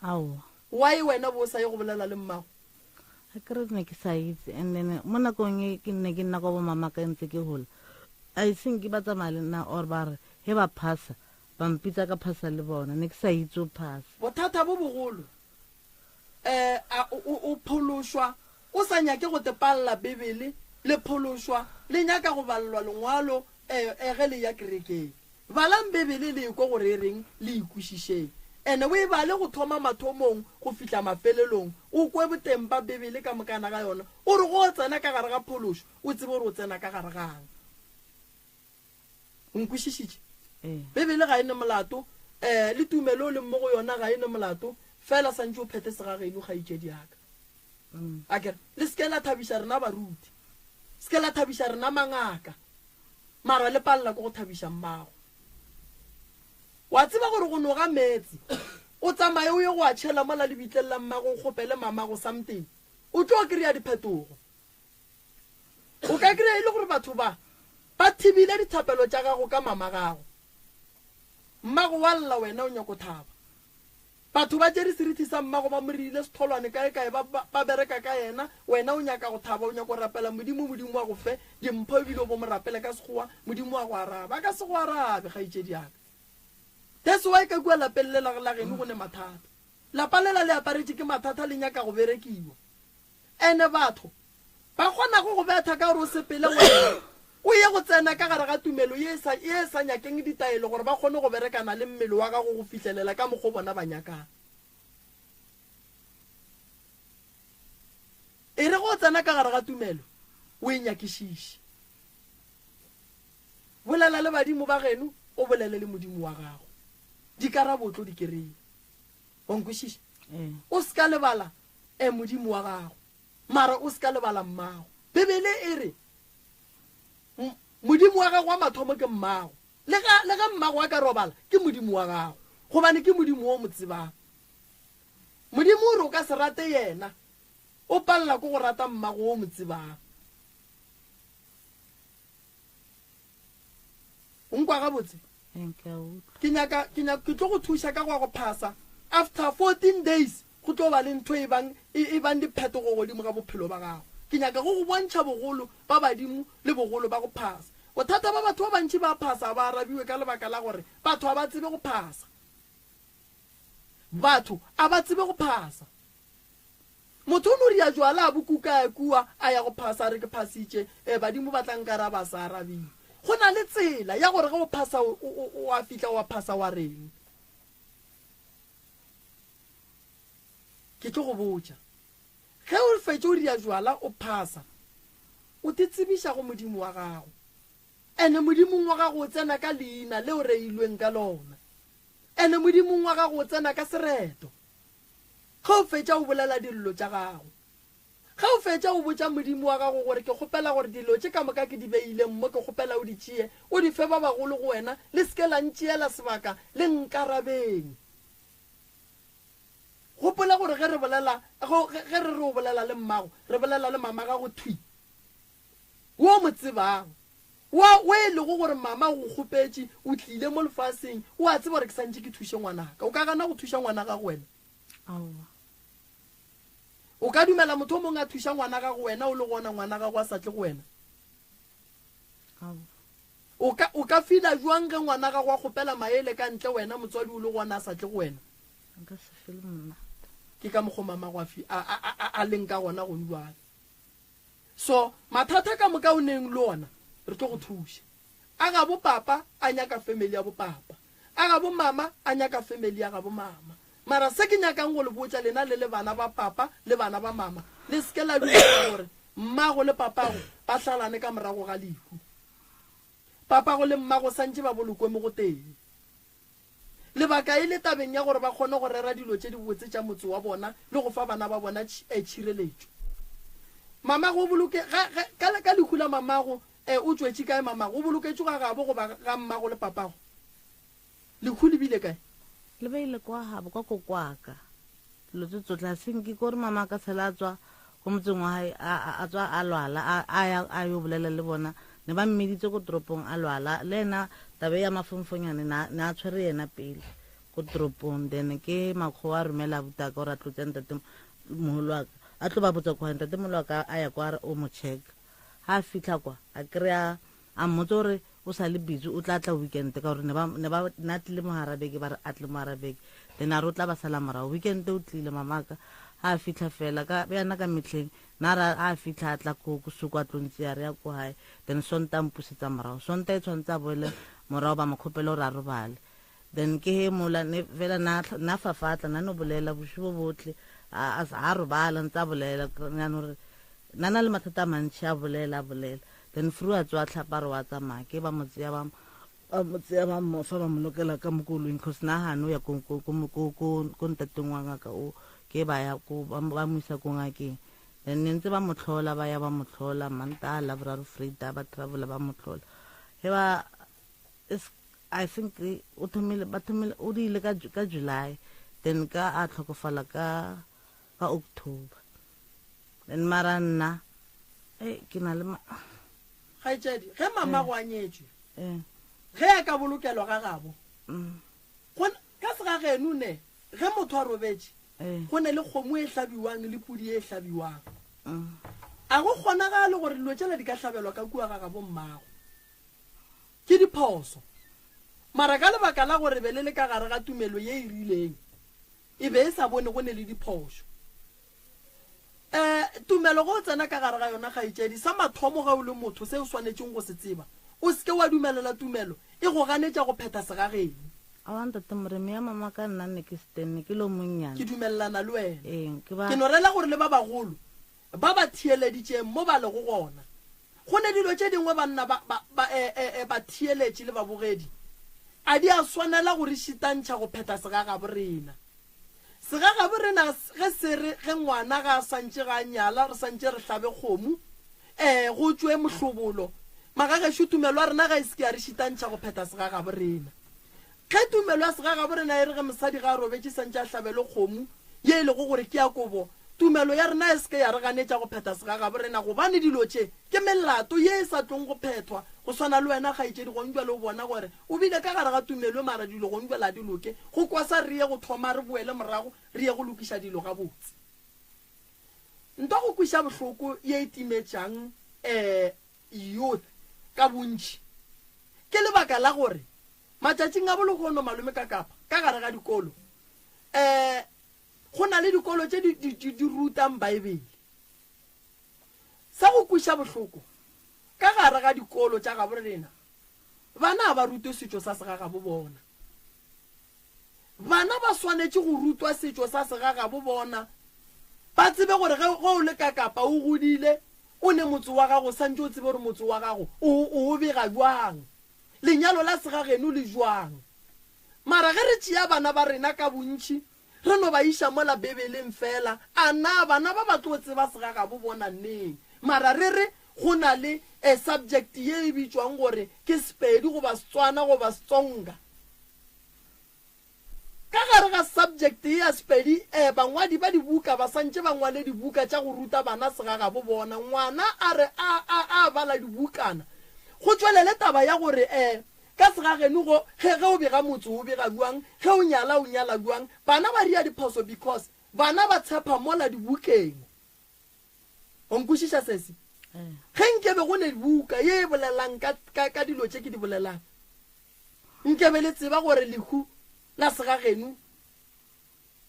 Aowa. Why wena bo o sa ye go bolela le mmago? A ke re ne ke sa itse and then mo nakong e ke ne ke nna kwa bo mama ka ntse ke gola. I think ba tsamaya le nna or ba re he ba phasa ba mpitsa ka phasa le bona ne ke sa itse o phasa. Bothata bo bogolo eh a o, o phološwa o sa nyake go tepalla Bibele, le phološwa le nyaka go balelwa Lengwalo eh, eh ge le ya kerekeng. Balang Bibele le ekwe gore e reng, le e kwešišeng. Ene o e bale go thoma mathomong go fihla mafelelong, o kwe boteng ba Bibele ka mokana ga yona, o re go o tsena ka gare ga phološo, o tsebe gore o tsena ka gare gang. O nkwešišitše? Ee. Bibele ga e ne molato, eh, le tumelo o leng mo go yona ga e ne molato, fela santše o phethe segageno, kgaetšedi ya ka. A ke re, le se ke la thabiša rena baruti, se ke la thabiša rena mangaka, mara le palela ke go thabiša mmago. Wa tseba gore go noga meetse, o tsamaye o ye go a tšhela mola lebitleng la mmago, o kgopele mamago something, o tlo kry-a diphetogo. O ka kry-a e le gore batho ba ba thibile dithapelo tša gago ka mama gago. Mmago wa lla wena o nyako thaba. Batho ba tšere serithi sa mmago ba mo reile setholwane kae kae ba, ba, ba bereka ka yena, wena o nyaka go thaba, o nyako rapela Modimo, Modimo wa go fe dimpho ebile o bo mo rapele ka Sekgowa, Modimo wa go araba. A ka se go arabe, kgaetšedi ya ka. That's why ka kua lapeng le la, la geno go ne mathata. Lapa lela le aparetše ke mathata le nyaka go berekiwa. Ene batho ba kgonago go betha ka gore o sepele wena o ye go tsena ka gare ga tumelo ye e sa, ye e sa nyakeng ditaelo gore ba kgone go berekana le mmele wa gago go fihlelela ka mokgo bona ba nyakang. E re go tsena ka gare ga tumelo o e nyakišiše. Bolela le badimo ba geno, o bolele le Modimo wa gago. Dikarabo o tlo di kry-a. Wa nkwešiša? O se ka lebala e Modimo wa gago, mara o se ka lebala mmago. Bibele e re, Modimo wa gago wa mathomo ke mmago. Le ga, le ge mmago a ka robala, ke Modimo wa gago, gobane ke Modimo wo o mo tsebang. Modimo o re o ka se rate yena, o palela ke go rata mmago wo o mo tsebang. O nkwa gabotse? Ke nyaka, ke nyaka, ke tlo go thuša ka go ya go phasa. After 14 days, go tlo ba le ntho e bang, e, e bang diphetogo godimo ga bophelo ba gago. Ke nyaka go go bontšha bogolo ba badimo le bogolo ba go phasa. Bothata ba batho ba bantši ba phasa ga ba arabiwe ka lebaka la gore batho ga ba tsebe go phasa. Batho a ba tsebe go phasa. Motho o no ria jwala a bo kuka a kua a ya go phasa a re ke phasitše, ee badimo ba tla nkaraba a sa arabiwe. Go na le tsela ya gore ge o phasa o, o, o a fihla wa phasa wa reng. Ke tlo go botša. Ge o fetša o ria jwala o phasa, o te tsebiša go Modimo wa gago. Ene Modimong wa gago o tsena ka leina le o reilweng ka lona. Ene Modimong wa gago o tsena ka sereto. Ge o fetša o bolela dillo tša gago. Ge o fetša o botša Modimo wa gago gore ke kgopela gore dilo tše ka moka ke di beileng mo ke kgopela o di tšee o di fe ba bagolo go wena, le se ke la ntšeela sebaka, le nkarabeng. Gopola gore ge re bolela, ge, ge re re o bolela le mmago, re bolela le mama gago thwi, wo o mo tsebago, wa, wo e lego gore mama o go kgopetše, o tlile mo lefaseng, o a tseba gore ke santše ke thuše ngwanaka. O ka gana go thuša ngwana gago wena? Aowa. O ka dumela motho o mongwe a thuša ngwana gago wena o le gona ngwana gago a sa tle go wena? Aowa. O ka, o ka fila jwang ge ngwana gago a kgopela maele ka ntle wena motswadi o le gona a sa tle go wena? Nka se fele monate. Ke ka mokgo mamago a fi, a, a, a, a leng ka gona gone jwale. So, mathata ka moka o neng le ona, re tlo go thuša. A gabo papa a nyaka family ya bo papa. A gabo mama a nyaka family ya gabo mama. Mara se ke nyakang go le botša lena le le bana ba papa le bana ba mama, le se ke la dumela gore mmago le papago ba hlalane ka morago ga lehu. Papago le mmago santše ba bolokwe mo gotee. Lebaka e le tabeng ya gore ba kgone go rera dilo tše dibotse tša motse wa bona le go fa bana ba bona tšhireletšo. Mamago o boloke, ga, ga, ka, ka lehu la mamago, e, o tšwetše kae mamago? O boloketšwe ga gabo goba ga mmago le papago? Lehu le bile kae? Le beile kwa gabo, kwa kokwaka. Dilo tse tsotlhe, a se nke kore mama a ka sala a tswa ko motseng wa gae, a, a, a tswa a lwala, a, a ya a yo bolela le bona. Ne ba mmiditse ko toropong a lwala, le ena taba e ya mafonfonyane na, ne a tshwere yena pele ko toropong. Then ke makgowa a romela abutaka gore a tlo tseya ntate moholo wa ka, a tlo ba botsa kwa ntate moholo wa ka a ya kwa a re o mo check. Ha a fitlha kwa a kry-a a mmotsa gore o sa le busy, o tla tla weekend, ka gore ne ba, ne ba, ne a tlile mo hara beke, ba re a tle mo hara beke, then a re o tla ba sala morago. Weekend o tlile mamaka, ha a fitlha fela ka yana ka metlheng, na ra a fitlha a tla ko ko soko a tlo ntse a re ya ko hae, then Sonta a mpusetsa morago. Sonta e tshwanetse a boele morago, ba mo kgopela gore a robale. Then ke he mola ne fela na na fafatla na no bolela bosigo botlhe, a a robala ntse a bolela, na no re na na le mathata a mantši, a bolela a bolela. Then Fru a tsoa tlhapa re wa tsamaya, ke ba mo tseya ba ba mo tseya ba mo fa ba mo lokela ka mo koloing, cause na gane o ya ko ko ko ko ko ko ntateng wa ngaka o, ke ba ya ko ba mo isa ko ngakeng. Then ne ntse ba mo tlhola, ba ya ba mo tlhola Mantaha, Laboraro, Vrydag, ba travel ba mo tlhola. He ba is I think o thomile ba thomile o diile ka ka July, then ka a tlhokofala ka ka October. Then mara nna e ke na le ma Kgaetšedi, ge mamago a nyetšwe, Eh. ge a ka bolokelwa ga gabo, Mm. go ka segageno ne ge motho a robetše, Eh. go ne le kgomo e hlabiwang le pudi e hlabiwang. Mm. A go kgonagale gore dilo tšela di ka hlabelwa ka kua ga gabo mmago? Ke diphoso. Mara ka lebaka la gore be le le ka gare ga tumelo ye e rileng, e be e sa bone go ne le diphošo. E, tumelo ge o tsena ka gare ga yona, kgaetšedi, sa mathomo ge o le motho se o swanetšeng go se tseba, o se ke wa dumelela tumelo e go ganetša go phetha segageno. Aowa, Ntate Moremi, ya mama ka nna ne ke se ne ke le o monnyane. Ke dumelelana le wena. Ee, ke ba. Ke no rela gore le ba bagolo ba ba theeleditšeng mo ba lego gona, go ne dilo tše dingwe banna ba, ba, ba, e, e, e, batheeletši le babogedi, a di a swanela go re šitantšha go phetha segagabo rena. Segagabo rena ge se re ge ngwana ga a santše ga a nyala re santše re hlabe kgomo, ee, go tšwe mohlobolo. Magagešo tumelo ya rena ga e se ke ya re šitantšha go phetha segagabo rena. Ge tumelo ya segagabo rena e re ge mosadi ga a robetše santše a hlabelwe kgomo ye e lego gore ke ya kobo, tumelo ya rena e se ke ya re ganetša go phetha segagabo rena gobane dilo tše ke melato ye e sa tlong go phethwa. Go swana le wena kgaetšedi gonjwale o bona gore o bile ka gare ga tumelo mara dilo gonjwale a di loke, go kwasa re ye go thoma re boele morago re ye go lokiša dilo gabotse. Ntwa go kweša bohloko ye e timetšang youth ka bontši ke lebaka la gore matšatšing a bolehono malome ka kapa ka gare ga dikolo um go na le dikolo tše di, di, di, di rutang Baebele. Sa go kweša bohloko, ka gare ga dikolo tša gabo rena, bana ga ba rutwe setšo sa segagabo bona. Bana ba swanetše go rutwa setšo sa segagabo bona. Ba tsebe gore ge, ge o le ka Kapa o godile, o ne motse wa gago, o santše o tsebe gore motse wa gago o, o o bega bjang. Lenyalo la segageno le bjang. Mara ge re tšea bana ba rena ka bontši, re no ba iša mola Bibeleng feela, a na bana ba ba tlo tseba segagabo bona neng? Mara re re go na le a subject ye e bitšwang gore ke Sepedi goba Setswana goba Setsonga. Ka gare ga subject ye ya Sepedi, eh, bangwadi ba dibuka ba santše ba ngwale dibuka tša go ruta bana segagabo bona. Ngwana a re a, a, a bala dibukana, go tšwelele taba ya gore, eh, ka segageno go, ge, ge o bega motse o bega bjang, ge o nyala o nyala bjang. Bana ba ria diphoso because bana ba tshepa mola dibukeng. O nkwešiša sesi? Ge nkebe go ne buka ye e bolelang ka, ka, ka dilo tše ke di bolelang, nkebe le tseba gore lehu la segageno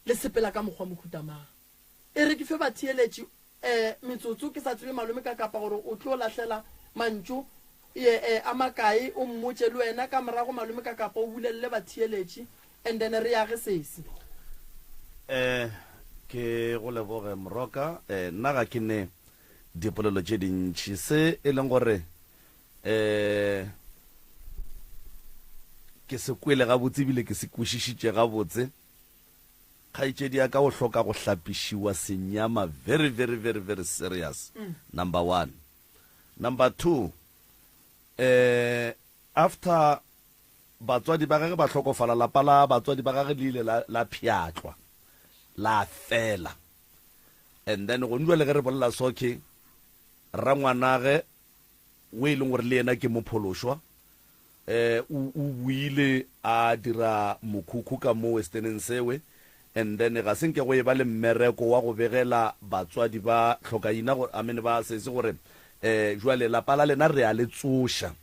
le sepela ka mokgwa mohuta mang. E re ke fe batheeletši um metsotso, ke sa tsebe malome ka kapa gore o tlo lahlela mantšu ye, eh, a makae, o mmotše le wena ka morago malome ka kapa o bulelele batheeletši and then re age sesi. Eh, ke go leboge Moroka. Eh, nna ga ke ne dipolelo tše dintši. Se e leng gore eh ke se kwele gabotse ebile ke se kwešišitše gabotse. Kgaetšedi ya ka o hloka go hlapišiwa senyama very very very very serious. Number one. Number 2, eh after batswadi ba gage ba hlokofala, lapa la batswadi ba gage le ile la, la pšhatlwa, la fela. And then gone jwale ge re bolela so ke rangwanage o e leng gore le yena ke mophološwa, eh o, o boile a dira mokhukhu ka mo Westeneng sewe, and then ga se nke go eba le mmereko wa go begela batswadi ba hlokaina gore, I mean ba sesi gore eh jwale lapa la lena re a le tsoša,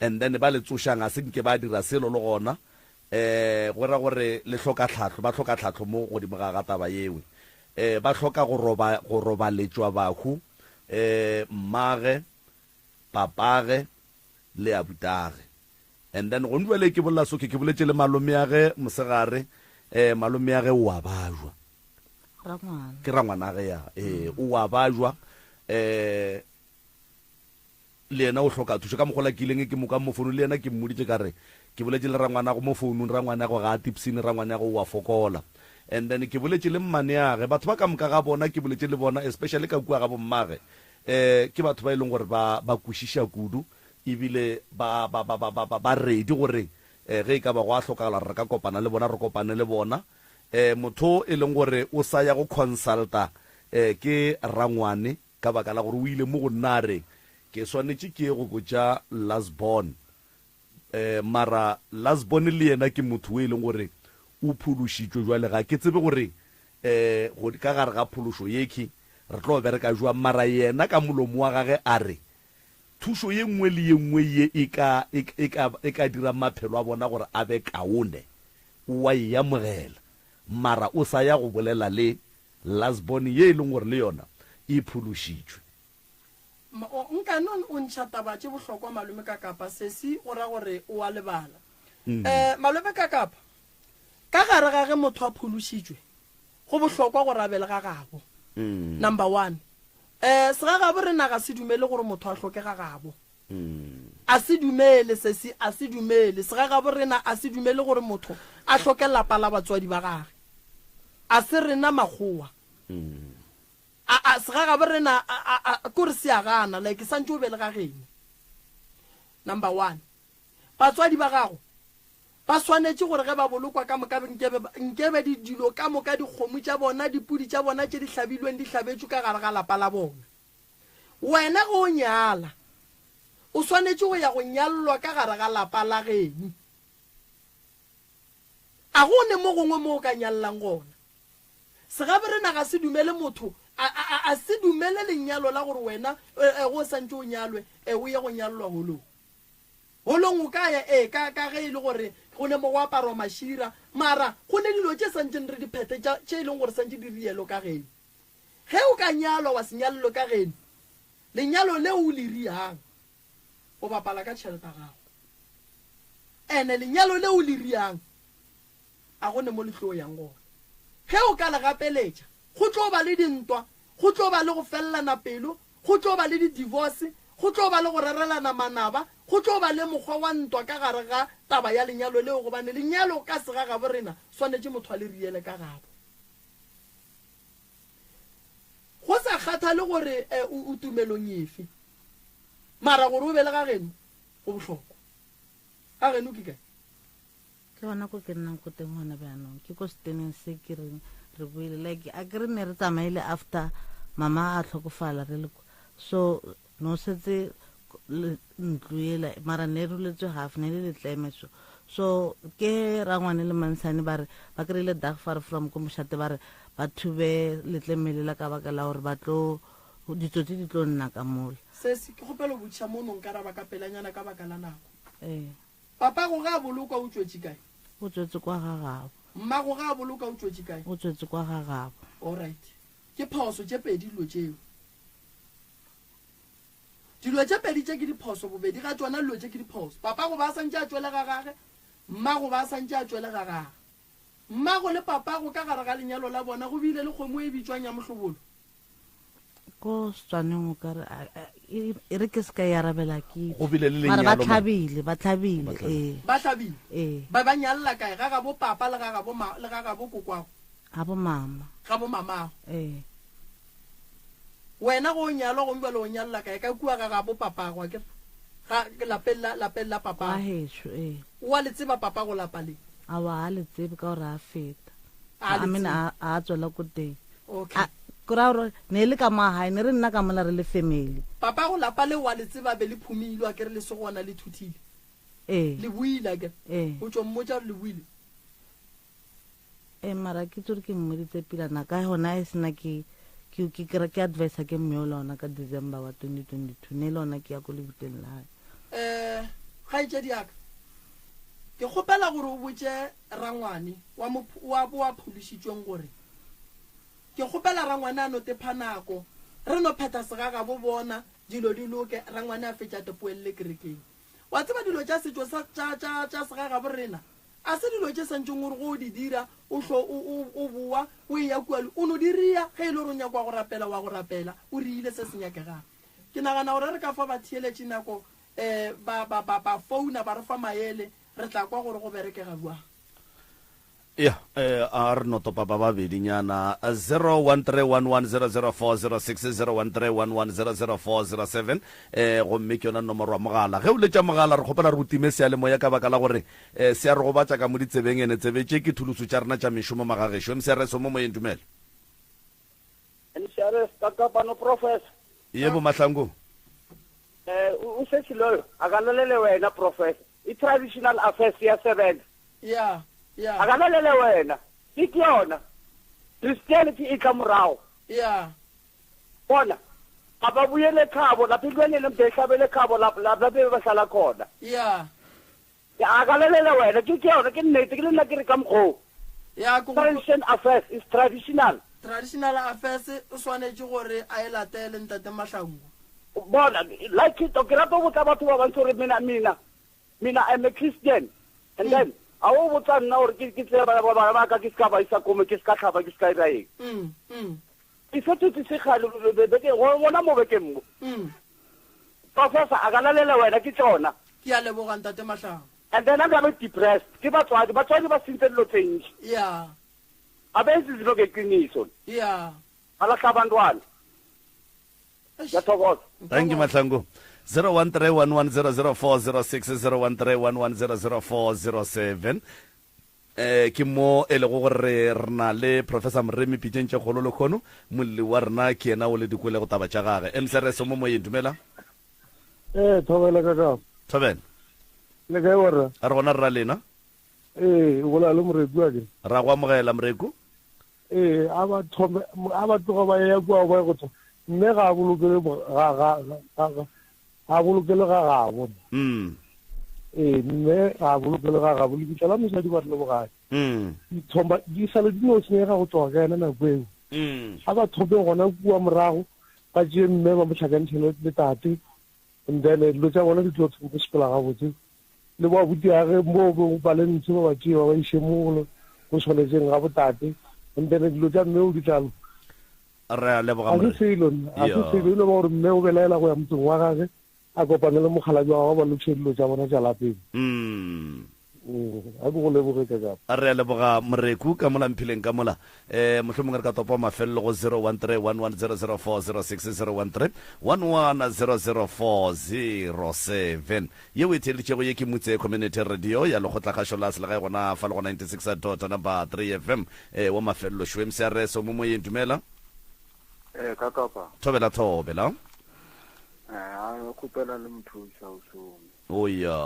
and then ba le tsošang ga se nke ba dira selo le gona, eh go ra gore le hloka tlhahlo, ba hloka tlhahlo mo godimo ga ga taba yewe, eh ba hloka go roba, go robaletšwa bahu, eh mmage, papage le abutage. And then gone jwale ke bolela so ke ke boletše le malomeage mosegare, eh malomeage o a bajwa. Rangwana. Ke rangwanage ya, eh o a bajwa, eh le yena o hloka thušo. Ka mokgwa la ke ileng ke mo kwa mo founung le yena ke mmoditše ka re ke boletše le rangwanago mo founung, rangwanago ga a tipsine, rangwanago o a fokola. And then ke boletše le mmaneage, batho ba ka moka ga bona ke boletše le bona especially ka kua ga bommage, eh ke batho ba e leng gore ba ba kwešiša kudu ebile ba ba ba ba ba ba ready gore eh ge e ka ba go a hlokagala gore re ka kopana le bona re kopane le bona. Eh motho e leng gore o sa ya go consulta eh ke rangwane ka baka la gore o ile mo go nna a re ke swanetše ke ye go botša last born eh mara last born le yena ke motho o e leng gore o phološitšwe jwale ga ke tsebe gore eh go ka gare ga phološo yekhi re tlo bereka jwang mara yena ka molomo wa gage a re Thušo ye nngwe le ye nngwe ye e ka, e, e ka, e ka dirang maphelo a bona gore a be kaone, o a e amogela. Mara o sa ya go bolela le last born ye e leng gore le yona e phološitšwe. Ma, o, nkane o, o ntšha taba tše bohlokwa Malome Kakapa, sesi o ra gore o a lebala. Eh, Malome Kakapa, ka gare ga ge motho a phološitšwe, go bohlokwa gore a be le ga gabo. Number one. Eh, segagabo rena ga se dumele gore motho a hloke gagabo. A se dumele, sesi, a se dumele. Segagabo rena a se dumele gore motho a hloke lapa la batswadi ba gage. A se rena makgowa. A, a, segagabo rena, a, a, a, kore se a gana, like, santše o be le gageno. Number one. Batswadi ba gago ba swanetše gore ge ba bolokwa ka moka nkebe, nkebe di, dilo ka moka, dikgomo tša bona, dipudi tša bona tše di hlabilweng di hlabetšwe ka gare ga lapa la bona. Wena ge o nyala, o swanetše go ya go nyallwa ka gare ga lapa la geno. A go ne mo gongwe mo o ka nyallang gona. Segaberena ga se dumele motho, a, a, a, a se dumele lenyalo la gore wena, e, e, ge o santše o nyalwe, e, o ye go nyallwa holong. Holong o ka ya, ee, ka, ka ge e le gore go ne mo go aparwa mašira, mara go ne dilo tše santšeng re di phethe tša, tše e leng gore santše di rielo ka geno. Ge o ka nyalwa wa se nyalelwe ka geno, lenyalo leo o le riang, o bapala ka tšhelete ya gago. Ene lenyalo leo o le riang, a go ne mo le tlo yang gona. Ge o ka le gapeletša, Go tlo ba le dintwa, go tlo ba le go felelana pelo, go tlo ba le di-divorce, go tlo ba le go rerelana manaba, go tlo ba le mokgwa wa ntwa ka gare ga taba ya lenyalo leo, gobane lenyalo ka segagabo rena swanetše motho a le riele ka gabo. Go sa kgathale gore o, o tumelong efe, mara gore o be le ga geno go bohlokwa. Ga geno ke kae? Ke gona ko ke nnang ko teng gona bjanong, ke ko seteneng se ke reng re boile. Like a ke re ne re tsamaile after mama a tlhokofala re le kwa, so no setse ntlo ela mara ne ruletswe half, ne le letleme so. So ke rangwane le mansane ba re ba kry-ile dagfar from ko mošate, ba re ba thube letleme lela ka baka la gore ba tlo ditsotsi di tlo nna ka mola. Sesi, ke kgopela go botšiša mo no nkaraba ka pelanyana ka baka la nako. Ee. Papago ge a bolokwa o tšwetše kae? O tšwetše kwa ga gabo. Mmago ge a bolokwa o tšwetše kae? O tšwetše kwa ga gabo. Alright. Ke phoso tše pedi dilo tšeo. Dilo tše pedi tše ke diphoso bobedi ga tšona dilo tše ke diphoso. Papago ba santše a tšwele ga gage, mmago ba santše a tšwele ga gage. Mmago le papago ka gare ga lenyalo la bona go bile le kgomo e bitšwang ya mohlobolo. Ko Setswaneng o ka re, e, e re ke se ka e arabela ke Go bile le mara ba lenyalo ma- tlhabile, ba tlhabile, Ba tlhabile. ee. Ba hlabile? Ee. Ba ba nyalla kae? Ga gabo papa le ga gabo ma, le ga gabo kokwago? Ga bo mama. Ga bo mamago. Ee. Wena go o nyalwa gomme bjale o nyalla kae? Ka kua ga gabo papago, akere? Ga, lapeng la, lapeng la papago. Wa hešo, ee. O a le tseba papago lapa le? Aowa, ga le tsebe ka gore a feta. A le I mean, tsebe. a, a tswela ko teng. Okay. A, ke ra gore ne e le ka mo gae, ne re nna ka mola re le family. Papa go lapa le wa le tseba be le phumilwe akere le se gona le thuthile. Ee. Le buile akere. Ee. O tšo mmotša gore le buile. Ee, mara ke tsore ke mmoditse pila na ka gona e sena ke ke ke ke ke advisor ke mme ola ona ka December wa 2022 ne le ona ke ya ko lebitleng la hae. Eh, kgaetšedi ya ka, ke kgopela gore o botše rangwane wa wa wa phološitšweng gore Ke kgopela rangwane a no tepha nako, re no phetha segagabo bona, dilo di loke, rangwane a fetša tepoelle kerekeng. Wa tseba dilo tša setšo sa, tša, tša, tša segagabo rena, a se dilo tše santšeng o re go o di dira, o hlo o, o, o bowa, o eya kua le, o no di ria, ge e le gore o nyaka wa go rapela, wa go rapela, o riile se se nyakegang. Ke nagana gore re ka fa batheeletši nako, eh, ba, ba, ba, ba founa ba re fa maele, re tla kwa gore go berekega bjang. Ya, eh, a re no topa ba babedinyana 0131100406 0131100407 eh gomme ke yona nomoro ya mogala. Ge o letša mogala re kgopela re o time seyalemoya ka baka la gore eh se a re gobatša ka mo ditsebeng ene tsebe tše ke thulusu tša rena tša mešomo magagešo. MCRS o mo moyeng dumela. MCRS ka kopano professor. Yebo Mahlangu. Eh o sesi loyo akalalele wena professor. I traditional affairs iyasebenza. Yeah, yeah. Akalalele wena. Ke ke yona. Christianity e tla morago. Yeah. Bona ababuyele ekhabo lapho ilwaneni mdehlabele ekhabo lapho lapho bebahlala khona. Yeah. Akalalele wena ke ke yona ke nnete ke le nna ke re ka mokgoo. Ya ko Tradition affairs is traditional. Traditional affairs o swanetše gore a e latele ntate Mahlangu. Bona like it ke rata go botsa batho ba bantsi gore mina mina mina I'm a Christian and then a o botsa nna gore ke ke tseye bana ba ka ke se ka ba isa kome ke se ka tlhaba ke se ka ira eng. Mm, mm. Ke fetotse sekgale beke gona mo bekeng mo. Mm. Professor a ka lalela wena ke tsona. Ke a leboga ntate Mahlangu. And then a ka be depressed ke batswadi batswadi ba sentse dilo tse ntši. Yeah. A ba etse dilo ke qiniso. Yeah. Ba lahla bantwana. Ngiyathokoza. Thank you Mahlangu. 0131100406 0131100407 eh ke mo e lego gore re na le Professor Moremi Pitšeng tše kgolo lekgono molli wa rena ke yena o le dikwele go taba tša gage. MCRS mo moyeng dumela. Eh thobela ka ka. Thobela. Le kae warra? A re gona rra lena. Eh o bolela le Moreku a ke. Ra go amogela Moreku. Ee, a ba thome, a ba tloga ba ya kua ba ye go thoma. Mme ga a bolokele ga ga ga ga a bolokele ga gabo. Mm. Ee, mme ga a bolokele ga gabo. Lebitla la mosadi ba re le bogadi. Mm. Dithomba di sale di no senyega go tloga ka yena nako eo. Mm. A ba thome gona kua morago ba tšee mme ba mo hlakantšhe le tate and then dilo tša bona di tlo thoma go sepela gabotse. Le bo abuti ya ge mo bo ba le ntshe ba ba tšee ba ba iše mo go swanetšeng ga botate and then dilo tša mme o di tla loka. Re a leboga Ga se more. selo nna, ga se Yo. selo. E no ba gore mme o belaela go ya motseng wa gage, a kopane le mokgalabje wa gagwe ba lokiše dilo tša bona tša lapeng. Mm. Mm, a ke go leboge Kakapa. Re a leboga Moreku ka mola mphileng ka mola. Eh mohlomongwe re ka topa mafelelo go 0131100406 0131100407. Ye o e theeleditšego ye ke Mutse Community Radio ya Lekgotlakgašo la Selegae gona fa le go 96 dot number 3 FM. Eh wa mafelelo šo MCRS o mo moyeng dumela. Eh ka kapa. Thobela thobela. Eh a kgopela le mothusa o šome. O ya.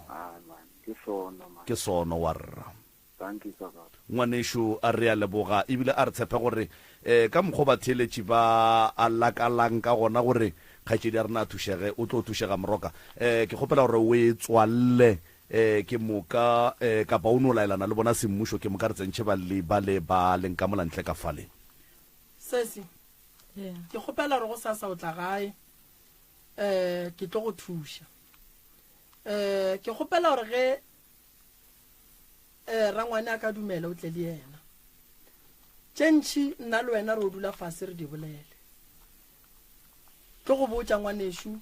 Ah man, ke sono man. Ke sono warra. Thank you kaka. Ngwanešu a re a leboga ebile a re tshepe gore eh ka mokgwa batheeletši ba a lakalang ka gona gore kgaetšedi ya rena a thušege o tlo thušega Moroka. Eh ke kgopela gore o e tswalle eh ke moka eh kapa o no laelana le bona semmušo ke moka re tsentšhe balli bale ba leng ka mola ntle ka fale. Sesi, ke kgopela gore gosasa o tla gae um ke tlo go thuša. Um ke kgopela gore ge um rangwane a ka dumela o tle le yena. Tše ntši nna le wena re o dula fase re di bolele. Tlo go botša ngwanešu,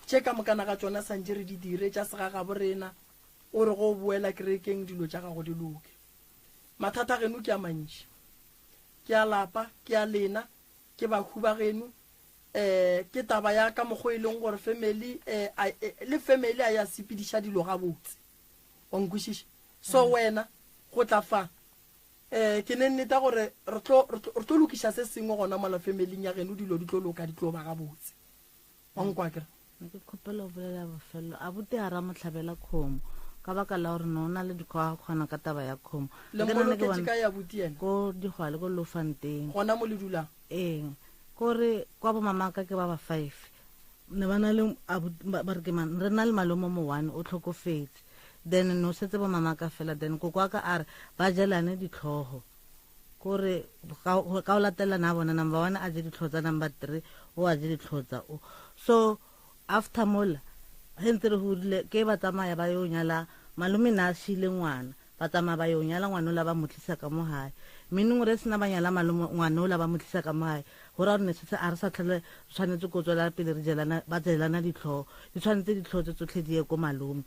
tše ka mokana ga tšona santše re di dire tša segagabo rena, o re go o boela kerekeng dilo tša gago di loke. Mathata a geno ke a mantši. Ke a lapa, ke a lena, ke bahu ba geno, um ke taba ya ka mokgo e leng gore family um le family a ya sepediša dilo gabotse. Wa nkwešiša? So wena go tla fa um ke ne nneta gore re tlo re tlo lokiša se sengwe gona mola familing ya geno dilo di tlo loka di tlo ba gabotse. Wa nkwa akere? Ne ke kgopela go bolela bofelo. Abuti a ra mo hlabela kgomo ka baka la gore no na le dikgwakgwana ka taba ya kgomo. Le Nke nna ne ke mmoloketše bona kae abuti yena? ko Digwale ko Loofanteng. Gona mo le dulang? Ee, kore kwa bo mamaka ke ba ba five. Ne ba na le abuti ba ba re ke mang? Re na le malome o mo one o tlhokofetse. Then no setse bo mamaka fela then koko wa ka a re ba jelane ditlhogo. Kore ka go latelana ga bona number one a je ditlhogo tsa number three o a je ditlhogo tsa o. So after mola ge ntse re godile ke ba tsamaya ba yo nyala malome na a šile ngwana ba tsamaya ba yo nyala ngwana ola ba mo tlisa ka mo gae. Meaning gore sena ba nyala malome ngwana ola ba mo tlisa ka mo gae go raya gore ne setse a re sa tlhole re tshwanetse ko tswela pele re jelana ba jelana ditlhogo di tshwanetse ditlhogo tse tsotlhe di ye ko malome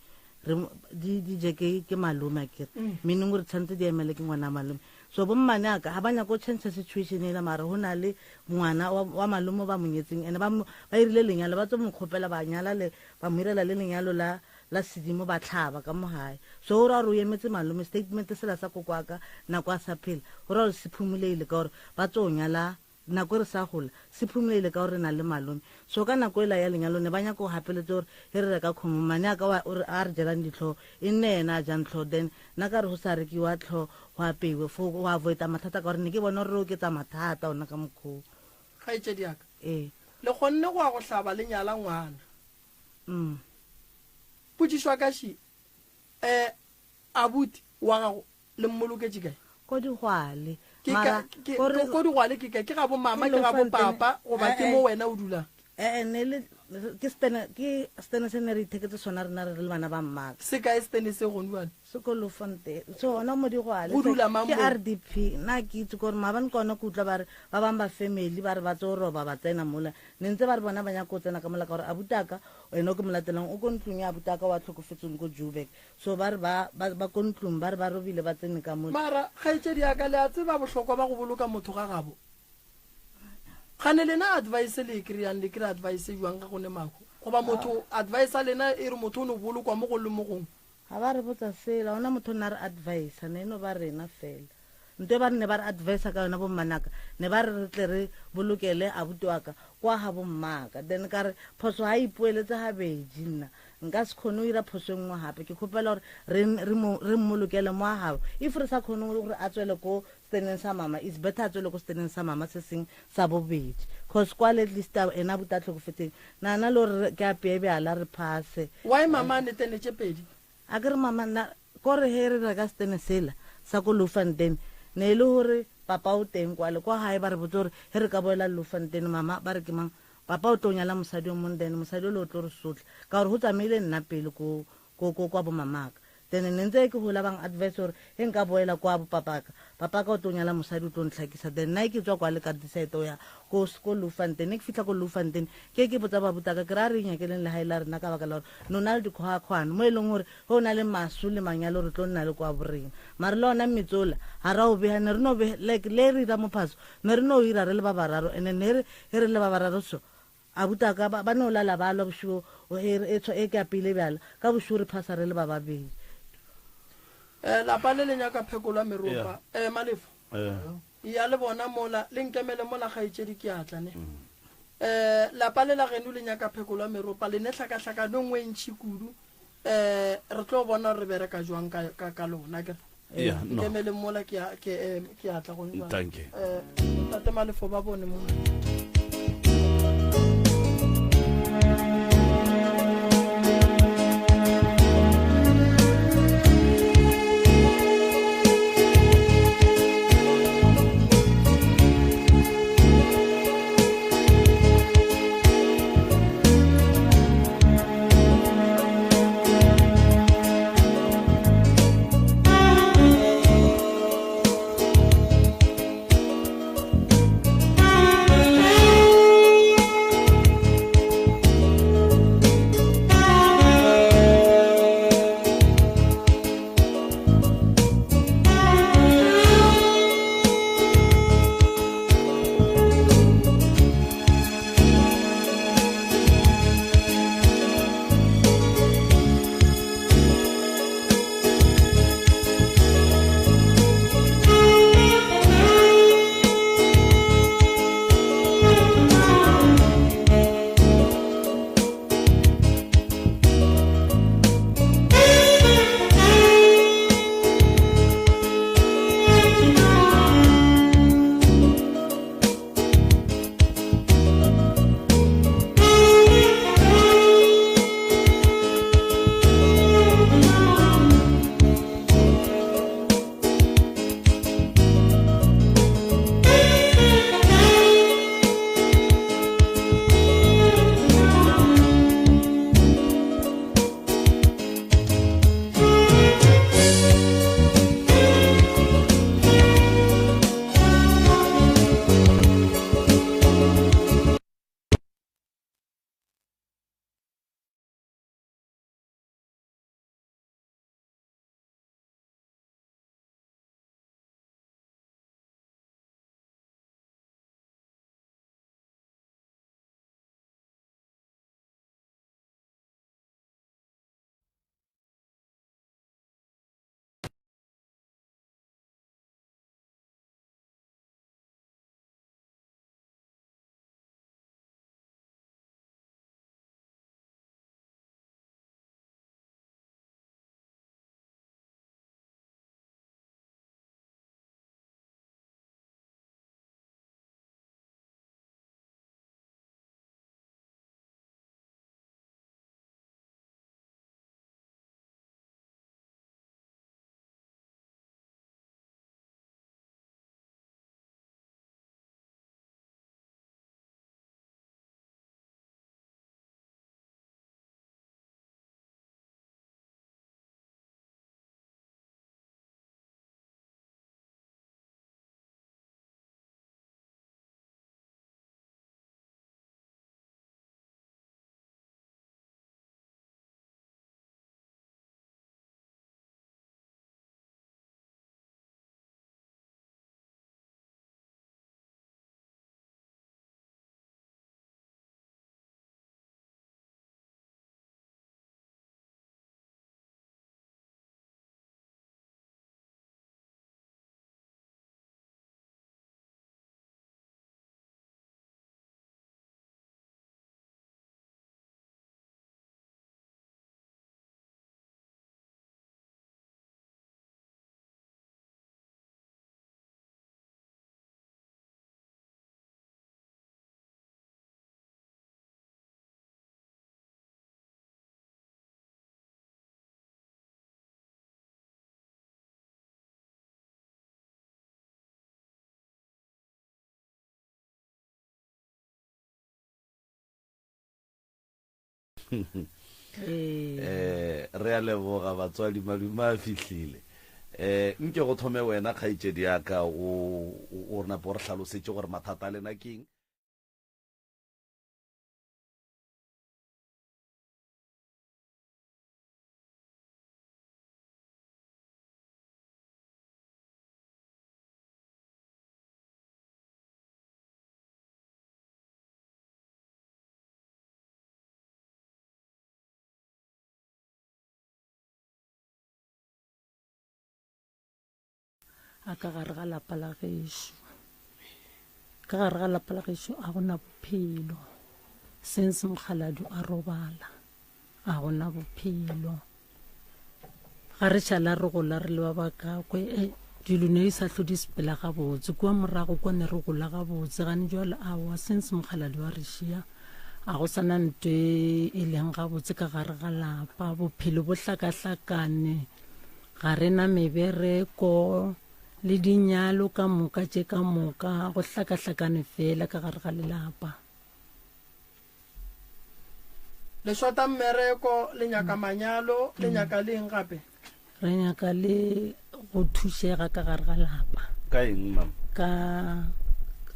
re di di je ke ke malome akere meaning gore tshwanetse di emele ke ngwana malome. So bo mmane aka ga ba nyaka go change situation ela mara go na le ngwana wa, wa malome ba mo nyetseng ene ba mo- ba irile lenyalo ba tlo mo kgopela ba nyala le ba mo irela le lenyalo la la sedimo ba tlhaba ka mo gae. So o ra gore o emetse malome statement sela sa koko aka nako a sa phela go ra gore se phumoleile ka gore ba tlo nyala nako e re sa gola se phumoleile ka gore re na le malome. So ka nako ela ya lenyalo ne ba nyaka go gapeletse gore ge re reka kgomo mmane a ka wa o re a re jelang ditlhogo e nne yena a jang tlhogo then nna ka re go sa rekiwa tlhogo go apeiwe for go avoida mathata ka gore ne ke bona gore re oketsa mathata ona ka mokgoo. Kgaetšedi ya ka, Ee. le kgonne go ya go hlaba le nyala ngwana. Mm. Potšišo ya ka še, eh, abuti wa gago le mmoloketše kae? Ko Digwale. Ke Mara ka, ke, ko re ko Digwale ke kae? Ke ga bo mama, Ke ke ga bo Loofantene. papa, goba ke Eh, eh. mo wena o dulang? Eh, eh, ne le, ke stene, ke stene se ne re itheketse sona rena re le bana ba mmaka. Se kae stene se gone bjale? Se ko Loofantene. So ona mo Digwale. Go dula mang Ke mo? RDP. Nna ke itse gore maabane ke ona ke utlwa ba re ba bang ba family ba re ba tlo roba ba tsena mola. Ne ntse ba re bona ba nyaka go tsena ka mola ka gore abutaka ena o ke mo latelang o ko ntlong ya abutaka wa tlhokofetseng ko Joburg. So ba re ba, ba, ba ko ntlong ba re ba robile ba tsene ka mola. Mara kgaetšedi ya ka le a tseba bohlokwa ba go boloka motho ga gabo? Kgane lena advice le e kry-ang le kry-a advice bjang ge go ne mahu? Goba motho advice ya lena e re motho o no bolokwa mo go le mo gongwe? Ga ba re botsa selo, ga gona motho o nna re advisa, ne e no ba rena fela. Nto e ba re ne ba re advisa ka yona bommanaka, ne ba re re tle re bolokele abuti wa ka kwa ga bommaka. Then ka re phoso ga e ipoeletse gabedi nna, nka se kgone go ira phoso e nngwe gape. Ke kgopela gore re, re mo, re mmolokele mo a gabo. If re sa kgone gore a tswele ko steneng sa mama, it's better a tswele ko steneng sa mama se seng sa bobedi. Cause kwale at least ena abuti a tlhokofetseng, nana le gore ke apeye bjala re phase. Why mama a ne tene tše pedi? A ke re mama nna kore he re reka stene sela sa ko Loofantene, ne e le gore papa o teng kwale kwa gae ba re botse gore he re ka boela Loofantene mama ba re ke mang papa o tlo nyala mosadi o mongwe then mosadi o le o tlo re sotla ka gore go tsamaile nna pele ko ko ko kwa bo mamaka. Then ne ntse ke gola bang advice gore he nka boela kwa bo papaka Papa ka o tlo nyala mosadi o tlo ntlhakisa. Then nna ke tswa kwa le ka decide o ya ko ko Loufontein. Ne ke fihla ko Loufontein ke ke botsa babuta ka ke ra re nyakeleng lehae la rena ka baka la gore no na le dikgwakgwane mo e leng gore ge o na le maso le manyalo re tlo nna le kwa borena. Mare le ona metsola ga ra o beha ne re no beha like le re ira mophaso ne re no ira re le ba bararo ene ne re ge re le ba bararo so abuti a ka ba ba no lala ba lwa bošego e e tshwa e ke apeile bjala ka bošego re phasa re le ba babedi. Eh, lapa le le nyaka phekolo ya meropa. Eh, Malefo. Ya le bona mola, le nkemele mola kgaetšedi ke a tla ne. Eh, lapa le la geno le nyaka phekolo ya meropa, le ne hlakahlakano e nngwe e ntši kudu. Eh, re tlo bona gore re bereka jwang ka, ka, ka lona akere. Yeah, no. Nkemele mola ke a, ke, eh, ke a tla gone jwale. Thank you. Eh, Tate Malefo ba bone mo. Eh, re a leboga batswadi, madume a fihlile. Um nke go thome wena kgaetšedi ya ka o o re nape o re hlalosetše gore mathata a lena ke eng. A ka gare ga lapa la gešo. Ka gare ga lapa la gešo a gona bophelo. Since mokgaladi a robala, a gona bophelo. Ga re šala re gola re le ba bakakwe, e, dilo ne di sa hlo di sepela gabotse. Kua morago kwa ne re gola gabotse, gane jwale aowa, since mokgaladi wa re šia, a go sana nto e e leng gabotse ka gare ga lapa. Bophelo bo hlakahlakane. Ga re na mebereko le dinyalo ka moka tše ka moka, go hlakahlakane fela ka gare ga lelapa. Le šota mmereko, le nyaka manyalo, le nyaka le eng gape? Re nyaka le go thušega ka gare ga lapa. Ka eng, mama? Ka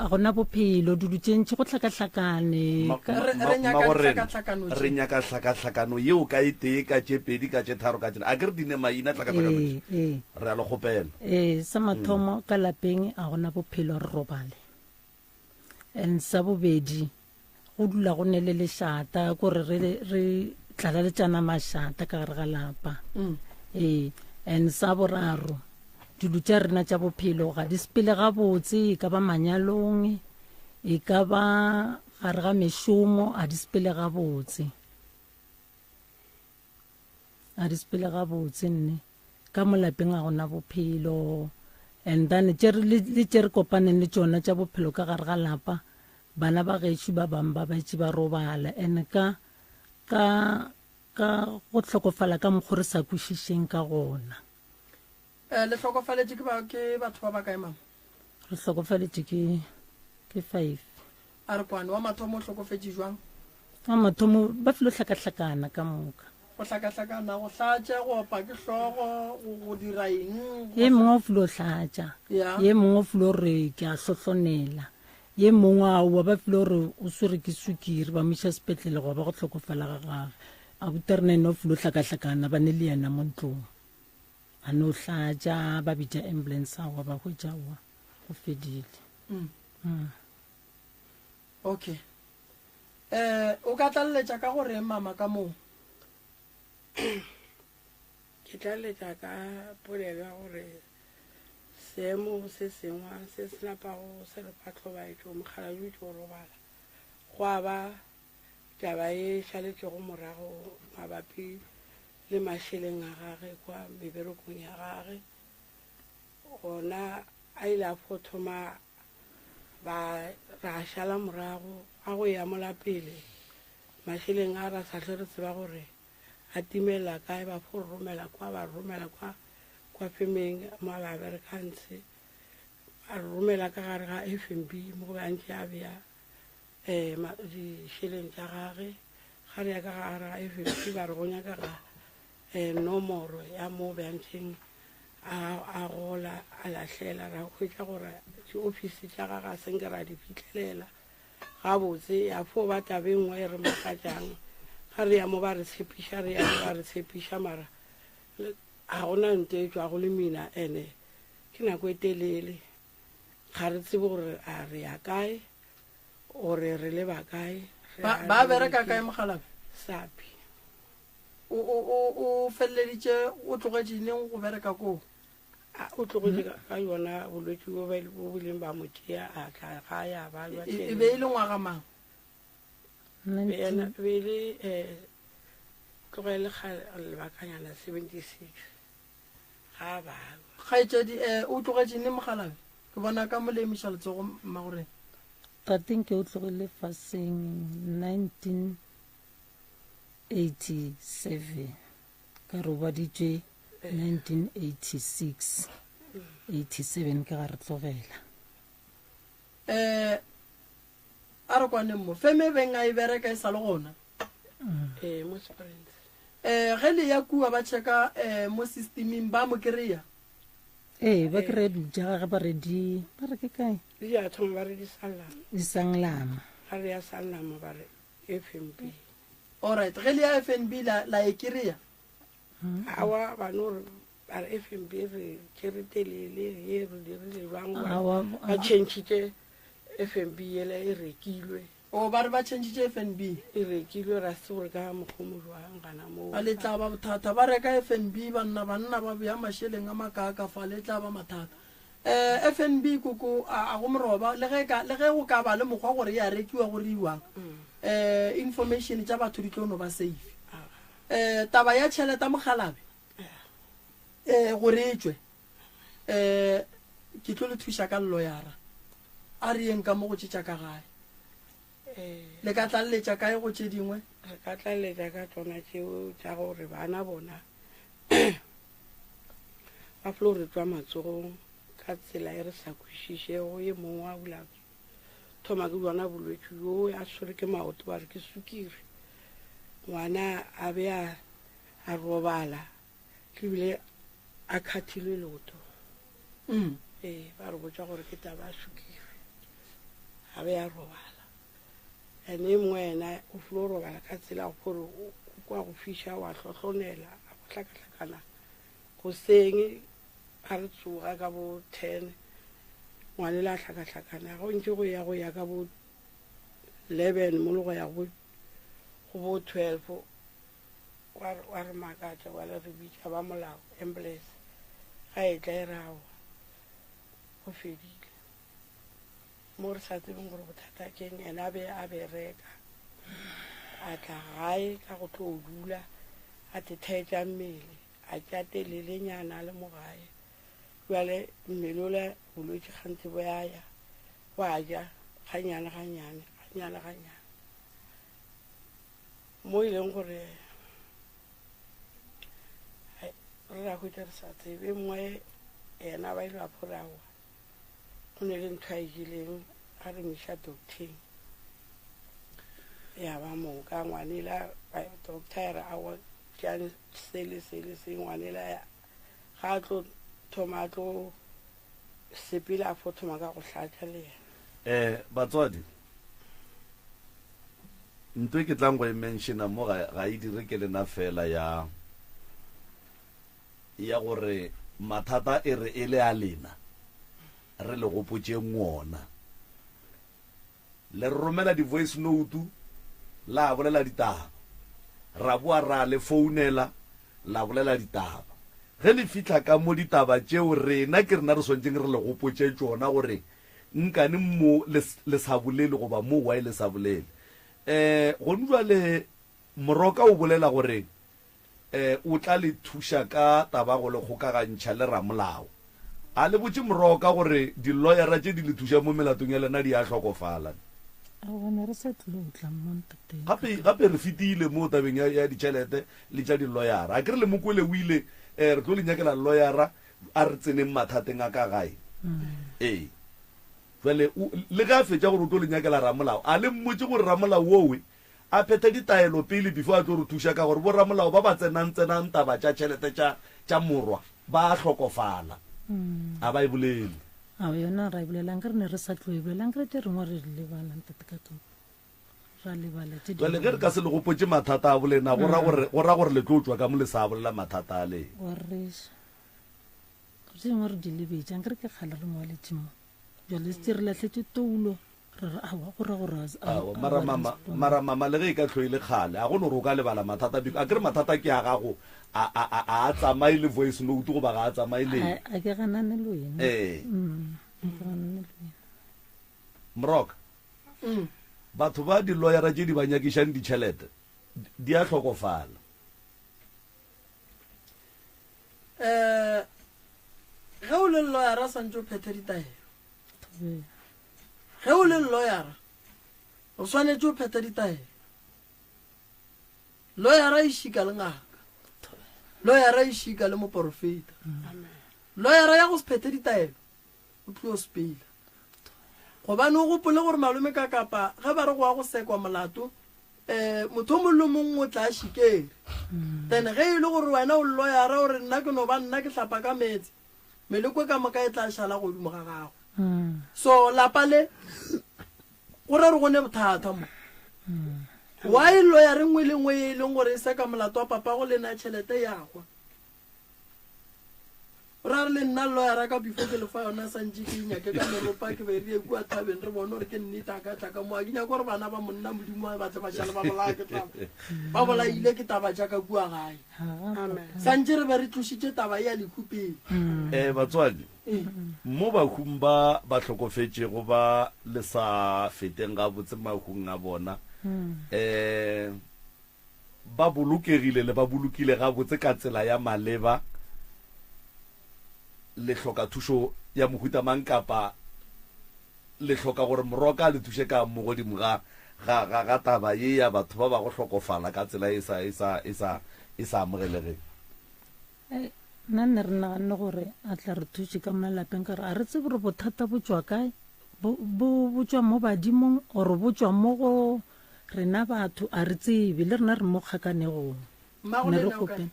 a gona bophelo dilo tše ntši go hlakahlakane. Re nyaka dihlakahlakano tše. Re nyaka hlakahlakano yeo ka e tee, ka tše pedi, ka tše tharo, ka tše. A ke re di ne maina hlakahlakano tše. Ee, ee. Re a le kgopela. Ee, sa mathomo ka lapeng a gona bophelo re robale. And sa bobedi go dula go ne le lešata kore re re tlalaletšana mašata ka gare ga lapa. Ee, and sa boraro dilo tša rena tša bophelo ga di sepele gabotse, e ka ba manyalong, e ka ba gare ga mešomo, a di sepele gabotse. A di sepele gabotse nne. Ka mo lapeng ga gona bophelo. And then tše re, le, le tše re kopaneng le tšona tša bophelo ka gare ga lapa, bana ba gešo ba bang ba betše ba robala. And ka, ka, ka go hlokofala ka mokgo re sa kwešišeng ka gona. Eh, le hlokofaletše ke ba, ke batho ba bakae, mama? Re hlokofaletše ke, ke five. A re kwane, wa mathomo o hlokofetše jwang? Wa mathomo ba filo hlakahlakana ka moka. Go hlakahlakana, go hlatša, go opa ke hlogo, go, go dira eng? Ye mongwe o filo hlatša, Ya. ye mongwe o filo re ke a hlohlonela, ye mongwe aowa ba filo re o swere ke sukiri, ba mo iša sepetlele gwa ba go hlokofala ga gage. Abuti a rena ena o filo hlakahlakana, ba ne le yena mo ntlong. A no hlatša, ba bitša ambulance aowa ba hwetša aowa go fedile. Mm. Mm. Okay. Eh, o ka tlaleletša ka go reng mama ka moo? Ke tlaleletša ka polelo ya gore seemo se sengwe se se napago se re fa tlhobaetšo mokgalabje o tšo robala gwa ba taba e šaletšego morago mabapi le mašeleng a gage kwa meberekong ya gage. Gona a ile a fo thoma ba ra šala morago a go ya mola pele mašeleng a ra sa hlwe re tseba gore a timela kae, ba fo re romela kwa, ba re romela kwa kwa femeng mo a ba bereka ntshe, a re romela ka gare ga FNB mo go be a ntše a bea um dišeleng tša gage. Ga re ya ka gare ga FNB ba re go nyakega um nomoro ya mo be a ntšeng a a gola a lahlela, ra hwetša gore diofisi tša gage a se nke ra di fihlelela gabotse. Ya fo ba taba e nngwe e re makatšang, ga re ya mo ba re tshepiša, re ya mo ba re tshepiša, mara ga gona nto e tšwago le mina. Ene ke nako e telele ga re tsebe gore a re ya kae gore re leba kae. Ba, ba bereka kae mokgalabje? Sapi. O, o, o, o feleleditše o tlogetše neng go bereka koo? A, o tlogetše ka, ka yona bolwetši bo ba, bo bileng ba mo tšea a tla gae a ba lwa E, e be e le ngwaga mang? Be yena, be e le eh, tlogele kgale lebakanyana 76 ga a balwa. Kgaetšedi, eh, o tlogetše neng mokgalabje? Ke bona ka mo le emiša letsogo mmagorena. Tate nke o tlogile faseng 1987 ka robaditšwe 1986 87 ke ga re tlogela. Eh, a re kwaneng mo feme e beng a e bereka e sa le gona. Ee, mo Springs. Eh, ge le ya kua ba checka eh, mo systeming ba mo kry-a. Ee, ba kry-a dilo tša gage ba re di, ba re ke kae? Di ya thoma ba re di Sanlam. Di Sanlam. Ba re ya Sanlam ba re FNB. Alright, ge le ya FNB la, la e kry-a? Awa, ba no re ba re FNB re tšere telele ye re dirile jwang Awa, ba changitše FNB yela e rekilwe. O ba re ba changitše FNB. E rekilwe ra se gore ka mokgwa mo jwang gana moo. A le tla ba bothata ba reka FNB banna banna ba bea mašeleng a makaaka fa le tla ba mathata. Eh FNB koko a a go moroba le ge ka le ge go ka ba le mokgwa gore ya rekiwa go riwang. Eh information tša batho di tlo no ba safe. Eh taba ya tšhelete mokgalabe eh gore e tšwe eh ke tlo le thuša ka lloyara. A re yeng ka mo go tše tša ka gae. Le ka tlaleletša kae go tše dingwe? Re ka tlaleletša ka tšona tšeo tša gore bana bona ba flo re tšwa matsogong ka tsela e re sa kwešišego. E mongwe a bula thoma ke bjona bolwetši bjo a tshwere ke maoto ba re ke sukiri. Ngwana a be a a robala ebile a khathilwe leoto. Mm. Ee, ba re botša gore ke taba ya sukiri. A be a robala. And e mongwe yena o filo robala ka tsela gore o kwa go fiša wa hlohlonela a go hlakahlakana. Goseng a re tsoga ka bo 10 ngwane le a hlakahlakana. Go ntše go ya go ya ka bo 11 mo le go ya go bo 12 wa re, wa re makatša bjale re bitša ba molao, ambulance ga e tla e re aowa go fedile. Mo re sa tsebeng gore bothata keng, ena a be a bereka a tla gae ka go tlo dula a tethaetša mmele a tša telelenyana a le mo gae. Bjale mmele ola bolwetši kganthe bo ya ya wa ja ganyane ganyane ganyane ganyane. Mo e leng gore re ra hwetša re sa tsebe. E mongwe yena ba ile ba phora aowa go ne le ntho a e jeleng a re miša docteng ya ba moka ngwanela doctor ya re aowa tšeang se le se le se ngwanela ga a tlo thoma a tlo sepela a fo thoma ka go hlatša le yena. Um batswadi Nto e ke tlang go e menšena mo ga, ga e dire ke lena fela ya, ya gore mathata e re e le a lena, re le gopotšeng wona. Le re romela di-voice note, la bolela ditaba. Ra boa ra le founela, la bolela ditaba. Ge le fihla ka mo ditaba tšeo rena ke rena re swanetšeng re le gopotše tšona gore Nkane mo le, le sa bolele goba mo why le sa bolele. Eh, gone jwale Moroka o bolela gore eh o tla le thuša ka taba go le kgokagantšha le ramolao. A le botše Moroka gore di-lawyera tše di le thušang mo melatong ya lena di a hlokofala. Aowa, ne re sa tlilo tla mo ntate. Gape, gape re fetile mo tabeng ya, ya ditšhelete le tša di-lawyera. A ke re le mo kwele o ile, eh, re tlo le nyakela lawyera A re tseneng mathateng a ka gae. Ee. Bjale, o, le ge a fetša gore o tlo le nyakela ramolao, a le mmotše gore ramolao wowe a phethe ditaelo pele before a tlo re thuša, ka gore boramolao ba ba tsenang-tsenang taba tša tšhelete tša, tša morwa ba a hlokofala. A ba e bolele. Ao, yona ra e bolela, nkare ne re sa tlo e bolela, nkare tše rengwe re di lebala, Ntate Kato. Ra lebala tše Bjale ge re ka se le gopotše mathata a bolena, go ra gore, go ra gore le tlo tšwa ka mo le sa bolela mathata a lena. Wa reša. Tše dingwe re di lebetše, ankere ke kgale re ngwaletše mo. Bjale se re lahletše toulo, re re aowa, go ra gore a- a- Aowa, mara a mama, respond. mara mama le ge e ka hlo e le kgale, a go no re o ka lebala mathata, a ke re mathata ke a gago, a, a, a, a a tsamaye le voice note goba ga a tsamaye le A, a ke ganane le wena. Ee. Mm, a ke ganane le wena. Moroka, Batho ba diloyara tše di ba nyakišang ditšhelete di a hlokofala. Um ge o le loyara o swanetše o phethe ditaelo. Ge o le loyara o swanetše o phethe ditaelo. Loyara e šika le ngaka, loyara e šika le moporofeta. Loyara ya go se phethe ditaelo o tlo sepela. Gobane o gopole gore malome ka kapa ge ba re go wa go sekwa molato, um motho o mongwe le mongwe o tla šikere. Then ge e le gore wena o lloyara o re nna ke no ba nna ke hlapa ka meetse, Meleko ka moka e tla šala godimo ga gago. So lapa le go ra re go ne bothata mo. Why lawyer nngwe le nngwe ye e leng gore e seka molato wa papago le na tšhelete ya hwa. Ra re le nna lawyer ka before ke lefa yona santše ke nyake ka meropa ke be re ye kua thabeng re bone gore ke nnete a ka tla ka mo a ke nyake gore bana ba monna modimo ba tle ba šale ba bolaya ke taba ba bolaile ke taba tša ka kua gae santše re be re tlošitše taba ya lehu pele um batswadi mo bahung ba ba hlokofetšego ba le sa feteng gabotse mahung a bona um ba bolokegile le ba bolokile gabotse ka tsela ya maleba le hloka thušo ya mohuta mang kapa le hloka gore moroka a le thuše ka mo godimo ga ga ga ga taba ye ya batho ba ba go hlokofala ka tsela e sa e sa e sa e sa amogelegeng? Ei, nna nne re naganne gore a tla re thuše ka malapeng ka gore a re tsebe gore bothata bo tšwa kae bo bo bo tšwa mo badimong or bo tšwa mo go rena batho a re tsebe le rena re mo kgakanegong Mmago ne re lena o kae? kgopela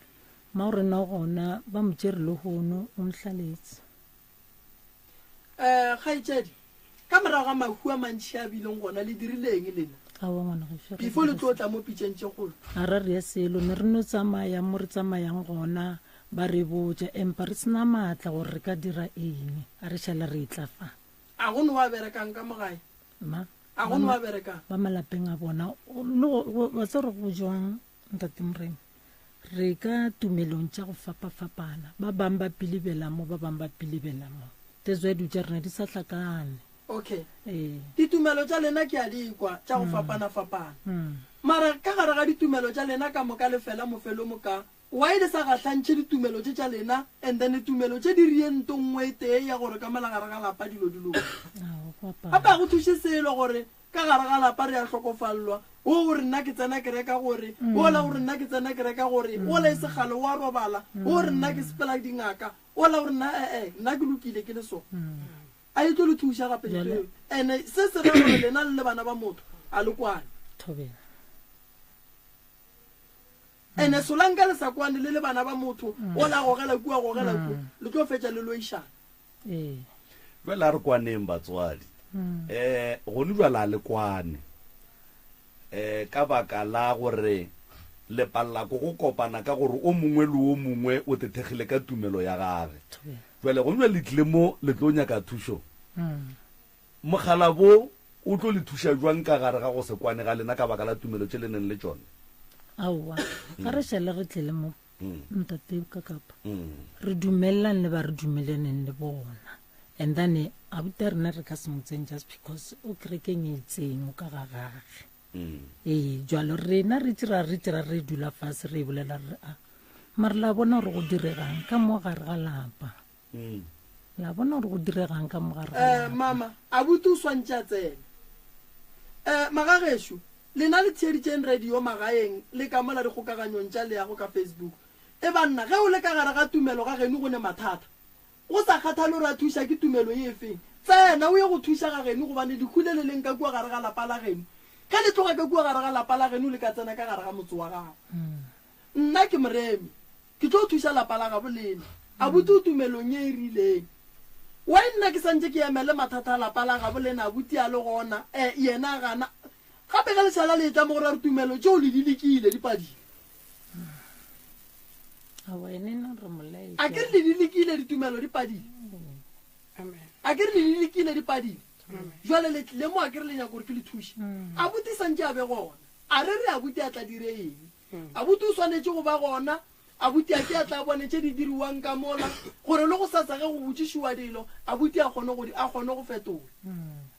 mmago rena gona ba mo tšere lehono o mohlaletse Um kgaetšedi, ka morago ga mahu a mantši a bileng gona, le dirile eng lena? Aowa ngwana gešo, re Before le dire tlo tla mo pitšeng tše kgolo. A ra re selo, ne re no tsamaya mo re tsamayang gona, ba re botša, empa re se na maatla gore re ka dira eng, a re šale re etla fa. A go no wa berekang ka mo gae? Ma, A go no wa berekang? Ba malapeng a bona, le go, go, wa tseba gore go jwang, Ntate Morena? Re ka tumelong tša go fapafapana. Ba bang ba pilibela mo, ba bang ba pilibela mo. That's why dilo tša rena di sa hlakane. Okay. Ee. Ditumelo tša lena ke a di kwa, tša go fapana-fapana. Mara ka gare ga ditumelo tša lena ka moka le fela mofelomo ka why le sa gahlantšhe ditumelo tše tša lena and then tumelo tše di rie nto nngwe e tee ya gore ka mola gare ga lapa dilo di loke. Gape ga go thuše selo gore Ka gare ga lapa re a hlokofallwa. Wo o re nna ke tsena kereka gore, wola o re nna ke tsena kereka gore, wola e se kgale o a robala, wo o re nna ke sepela dingaka, wola o re nna ee, nna ke lokile ke le so. A e tlo le thuša gape ntho eo. Ene se se ra gore lena le le bana ba motho a le kwane. Thobela. Ene solanka le sa kwane le le bana ba motho, wola a gogela kua, a gogela kua, le tlo fetša le loišana. Ee. Bjale a re kwaneng batswadi. Um gone bjale a le kwane um ka baka la gore le palela ko go kopana ka gore o mongwe le o mongwe o tethegile ka tumelo ya gage. Bjale gone bjale le tlile mo le tlo nyaka thušo. Mokgalabo o tlo le thuša jwang ka gare ga go se kwane ga lena ka baka la tumelo tše le neng le tšona? Aowa, ga re šale re tlile mo Ntate Kakapa, re dumelelane le ba re dumelaneng le bona. And then abuti a rena re ka se mo tseng just because o kerekeng e itseng o ka ga gage. Ee, jalo rena re tšira re tšira re dula fase re bolela re a mare la bona gore go diregang ka mo gare ga lapa. La bona gore go diregang ka mo gare ga Eh, lapa. mama, abuti o swantše a tsene. Eh, magagešo, lena le theeditšeng radio magaeng le ka mola dikgokaganyong tša leago ka Facebook. E banna, ge o le ka gare ga tumelo ga geno go ne mathata. Go sa kgathale gore a thuša ke tumelo ye efeng, tsena o ye go thuša ga geno gobane lehu le le leng ka kua gare ga lapa la geno, ge le tloga ka kua gare ga lapa la geno le ka tsena ka gare ga motse wa gago. Nna ke moremi. Ke tlo thuša lapa la gabo lena. Abuti o tumelong ye e rileng. Why nna ke santše ke emele mathata a lapa la gabo lena abuti a le gona, eh, yena a gana. Gape ge le šala le etla mo go ra re tumelo tšeo le di lekile, di padile. Aowa, ene no re mo laetša. A ke re le di lekile ditumelo di padile. A ke re le di lekile di padile. Jwale le tlile mo a ke re le nyaka gore ke le thuše. Abuti santše a be gona. A re re abuti a tla dire eng? Abuti o swanetše go ba gona. Abuti a ke a tla bone tše di diriwang ka mola, gore le gosasa ge go botšišiwa dilo, abuti a kgone go di, a kgone go fetola.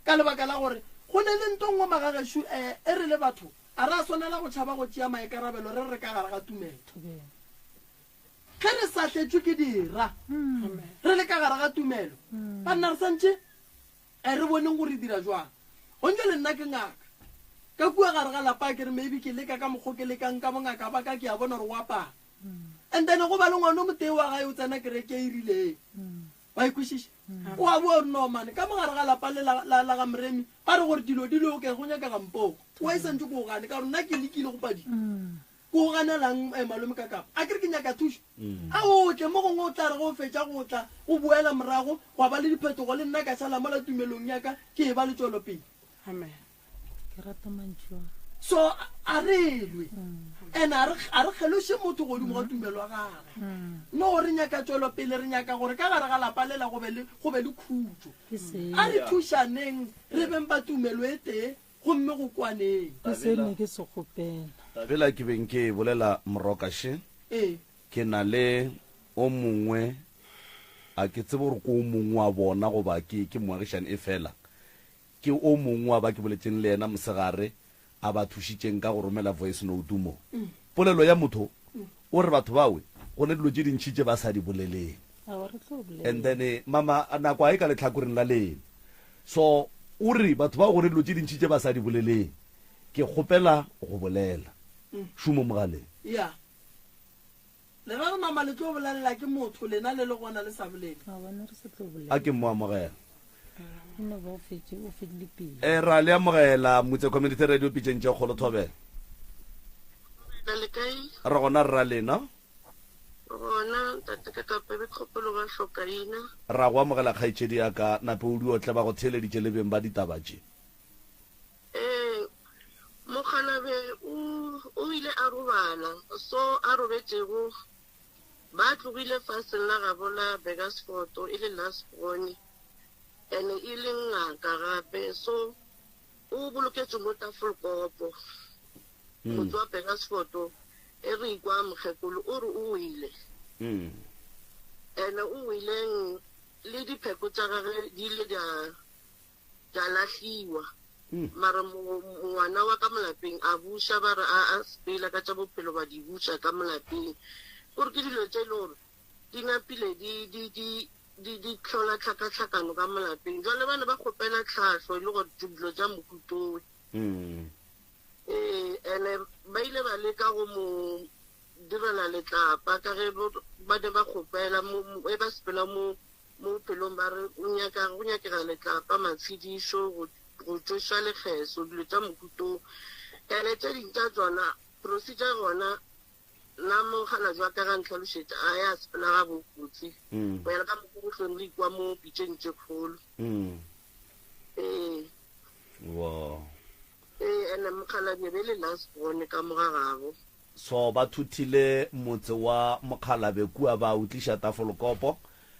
Ka lebaka la gore go ne le nto nngwe magagešo, e, e re le batho, a ra swanela go tšhaba go tšea maikarabelo re re ka gare ga tumelo. Ge re sahletšwe ke dira, re le ka gare ga tumelo, banna re santše A re boneng gore re dira jwang. Gontše le nna ke ngaka. Ka kua gare ga lapa ke re maybe ke leka ka mokgo ke lekang ka bongaka ba ka ke a bona gore go a pala. And then go ba le ngwana o motee wa gae o tsena kereke e rileng. Wa e kwešiša? O a boa o re no mane ka mo gare ga lapa le la, la, la ga Moremi ba re gore dilo di loke go nyakega mpoko. Wa e santše ko o gane ka gore nna ke lekile go padile. Ke o ganelang eh, malome ka kapa? A ke re ke nyaka thušo? A o tle, mo gongwe o tla re ge o fetša go tla, o boela morago, gwa ba le diphetogo, le nna ka šala mola tumelong ya ka ke eba le tšwelopele. Amen. Ke rata mantšu a. So a re lwe, and a re, a re kgeloše motho godimo ga tumelo ya gagwe. No, re nyaka tšwelopele, re nyaka gore ka gare ga lapa lela go be le, go be le khutšo. Ke se. A re thušaneng, re beng ba tumelo e tee, gomme go kwaneng. Ke se ne ke se kgopela. Tabela ke beng ke e bolela moroka še. Ee. Ke na le o mongwe, a ke tsebe gore ke o mongwe wa bona goba ke, ke moagišani, efela ke o mongwe wa ba ke boletšeng le yena mosegare a ba thušitšeng ka go romela voice note mo. Polelo ya motho o re batho bawe go ne dilo tše dintši tše ba sa di boleleng. Aowa, re tlo bolela. And then mama nako a e ka lehlakoreng la lena. So o re batho bao go ne dilo tše dintši tše ba sa di boleleng. Ke kgopela go bolela. Šumo mogaleng. Ya. Le ra re mama le tlo bolelela ke motho lena le le gona le sa bolele? Aowa, ne re sa tlo bolela. A ke mo amogela. E no ba o fetše, o fedile pelo. E, ra le amogela Mutse Community Radio pitšeng tše kgolo Thobela. Thobela le kae? Re gona rra lena. Re gona ntate ka kapa be kgopelo ba hlokaina. Ra go amogela kgaetšedi ya ka, nape o di otle ba go theeleditše le beng ba ditaba tše. Ee, mokgalabje o, o ile a robala, so a robetšego, ba tlogile faseng la gabo la Burgersfort, e le last born, and e le ngaka gape, so o boloketšwe mo Tafelkopo, motse wa Burgersfort, e re ikwa mokgekolo o re o wile, and o wileng le dipheko tša gage di ile di a Tša lahliwa. Mara ngwana wa ka mo lapeng a buša ba re a a sepela ka tša bophelo ba di buša ka mo lapeng. Kore ke dilo tše e le gore di napile di di di di di hlola tlhakatlhakano ka mo lapeng. Jwale ba ne ba kgopela tlhahlo e le gore dilo tša mohutowe. Ee, ene ba ile ba leka go mo direla letlapa ka ge ba ne ba kgopela mo e ba sepela mo Mo bophelong ba re o nyaka, go nyakega letlapa, matshedišo, go, go tšoša lekgeso, dilo tša mohuta wo. Ene tše ding tša tšona, procedure gona, nna mokgalabje wa ka ga ntlhalošetša, a ya sepela gabotse, go ya le ka mokgo go hlweng re ikwa mo pitšeng tše kgolo. Ee. Wow. Ee, ene mokgalabje be le last born ka mo ga gabo. So ba thuthile motse wa mokgalabe kua ba o tliša Tafelkopo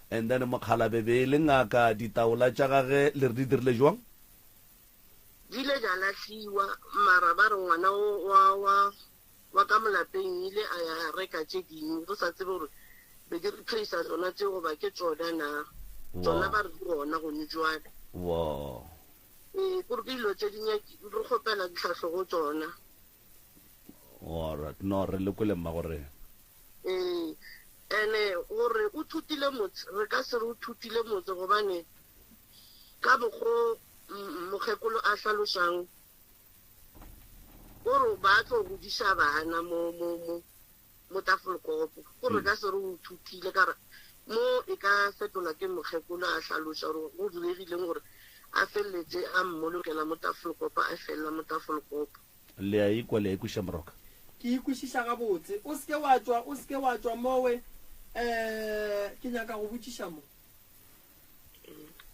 and then mokgalabe be e le ngaka ditaola tša gage le re di dirile jwang? Di ile dja lahliwa mara ba re ngwana o wa wa wa ka molapeng ile a ya a reka tše dingwe re sa tsebe gore be di replacer tsona tše goba ke tšona na. Tšona ba re di gona gone jwale. Wow. Ee, kore ke dilo tše di nyaki re kgopela ditlhahlo go tšona. Alright, no re le kwele mma gore. Ee, ene gore o thutile motse, re ka se re o thutile motse gobane ka mokgo mokgekolo a hlalošang o re ba tlo godiša bana mo mo mo mo Tafelkopo, gore re ka se re o thutile ka re mo e ka fetolwa ke mokgekolo a hlaloša gore go diregileng gore a feleletše a mmolokela mo Tafelkopo a felela mo Tafelkopo. Le a ikwa, le a ikwešiša Moroka? Ke ikwešiša gabotse. O se ke wa tšwa, o se ke wa tšwa mowe. Um, ke nyaka go botšiša mo.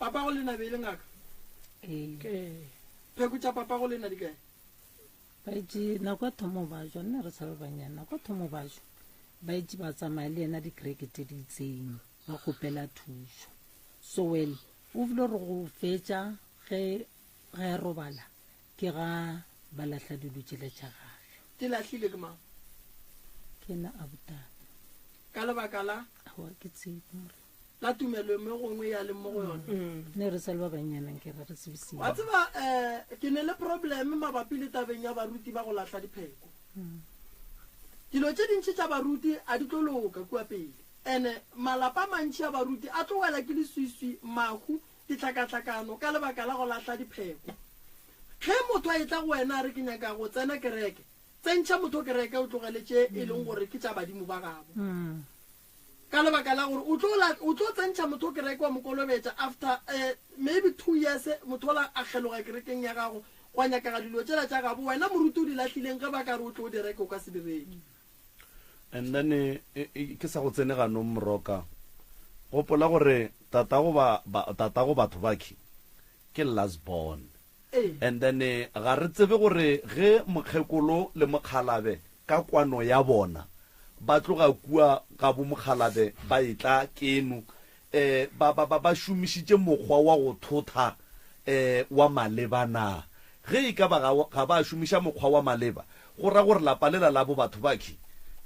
Papago lena be e le ngaka? Ee. Pheko tša papago lena di kae? Ba itše nako ya thomo ba jwa, nna re sa le banyane, nako ya thomo ba jwa, ba itše ba tsamaya le yena dikereke tše di itseng, ba kgopela thušo. So well, o bile re go fetša ge ge a robala, Ke ga ba lahla dilo tšela tša gage. Di lahlile ke mang? Ke yena abutate. Ka lebaka la? Aowa, ke tsebe morena. La tumelo me gongwe ya leng mo go yona. Ne re sa le ba bannyane nke re re tsebe seo. Wa tseba, um ke ne le problem mabapi le tabeng ya baruti ba go lahla dipheko. Dilo tše dintši tša baruti a di tlo loka kua pele. Ene malapa a mantši a baruti a tlo wela ke leswiswi, mahu, Ditlhakatlhakano ka lebaka la go lahla dipheko. Ge motho a etla go wena a re ke nyaka go tsena kereke, tsentšha motho kereke o tlogele tše e leng gore ke tša badimo ba gabo. Ka lebaka la gore o tlo o tlo tsentšha motho kereke wa mo kolobetša after eh, maybe 2 years motho ola a kgeloga kerekeng ya gago gwa nyakega dilo tšela tša gabo wena moruti o di lahlileng ge ba ka re o tlo di reke o ka se di reke. And then e, e, ke sa go tsene ganong Moroka. Gopola gore tatago ba, ba, tatago batho bakhi ke last born. Ee. And then ga re tsebe gore ge mokgekolo le mokgalabe ka kwano ya bona ba tloga kua ga bo mokgalabe ba etla keno eh, ba, ba, ba, ba šomišitše mokgwa wa go thotha eh, wa maleba na? Ge e ka ba ga, ga ba šomiša mokgwa wa maleba, go ra gore lapa lela la bo batho bakhi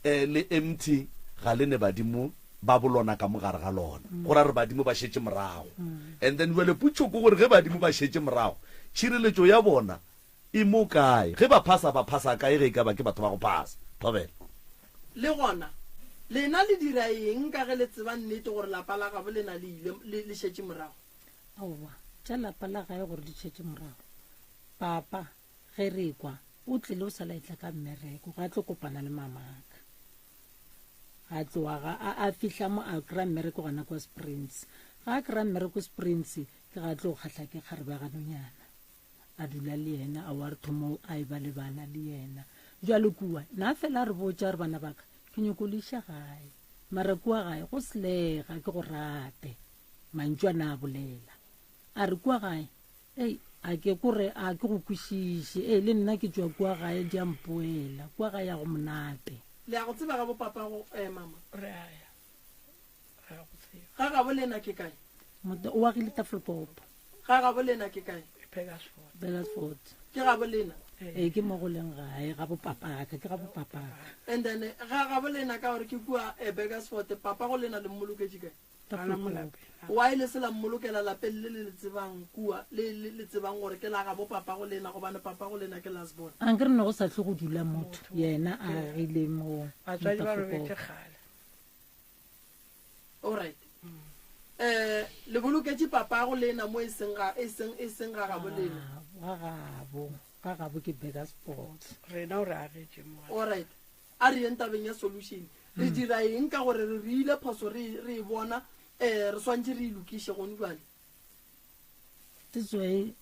eh, le empty, ga le ne badimo ba bo lona ka mo gare ga lona. Go ra gore badimo ba šetše morago. And then bjale potšo ke gore ge badimo ba šetše morago, tšhireletšo ya bona e mo kae? Ge ba phasa, ba phasa kae ge e ka ba ke batho ba go phasa? Thobela. Le gona, lena le dira eng ka ge le tseba nnete gore lapa la gabo lena le ile, le, le šetše morago? Aowa, tša lapa la gae gore di šetše morago. Papa, ge re ekwa, o tlile o sa laetla ka mmereko, ga a tlo kopana le mamaka. A tloga ga, a, a fihla mo a kry-a mmereko gona kwa Springs. Ga a kry-a mmereko Springs, ke ga a tlo kgahla ke kgarebe ya ga Nonyana. A dula le yena, a wa re thomo a eba le bana le yena. Bjale kua, na fela a re botša re bana baka, ke nyoko le iša gae. Mara kua gae go slega, ke go rate. Mantšu a na a bolela. A re kua gae, ei, a ke kore a ke go kwešiše. Ei, le nna ke tšwa kua gae di a mpoela. Kua gae ya go monate. Le ya go tseba ga bo papago, eh, mama? Re a ya. Re a go tseba. Ga gabo lena ke kae? Motho o agile Tafelkop. Ga gabo lena ke kae? Burgersfort. Burgersfort. Ke gabo lena? Ee, ke mo go leng gae, ga bo papaka, ke ga bo papaka. And then ga gabo lena ka gore ke kua eh, Burgersfort, papa go lena le mmoloketše kae? Tafelkop. Why le se la mmolokela lapeng le le le tsebang kua, le le le tsebang gore ke la gabo papa go lena, gobane papa go lena ke last born? Ankere ne go sa tle go dula motho, yena a agile mo mo Batswadi ba robetše Tafelkop. kgale. Alright. Eh, le boloketše papago lena mo e seng ga e seng e seng ga gabo lena. Ga gabo, ga gabo ke Burgersfort. Rena o re agetše mo. Alright. A re yeng tabeng ya solution. Re dira eng ka gore re rile phoso re re e bona eh re swantše re e lokiše gone jwale. That's why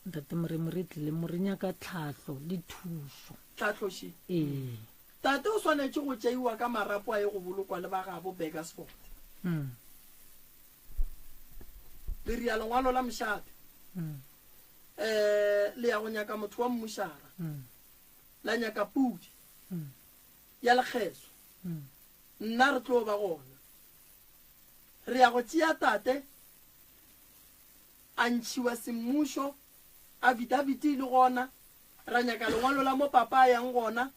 Ntate Moremi re tlile mo re nyaka tlhahlo le thušo. Tlhahlo še. Ee. Tate o swanetše go tšeiwa ka marapo a ye go bolokwa le ba gabo Burgersfort. Mm. Le ria lengwalo la mošate. Mm. Eh, le ya go nyaka motho wa mmušara. Mm. La nyaka pudi. Mm. Ya lekgeso. Mm. Nna re tlo ba gona. Re ya go tšea tate a ntšhiwa semmušo, affidavit e le gona, ra nyaka lengwalo la mo papa a yang gona,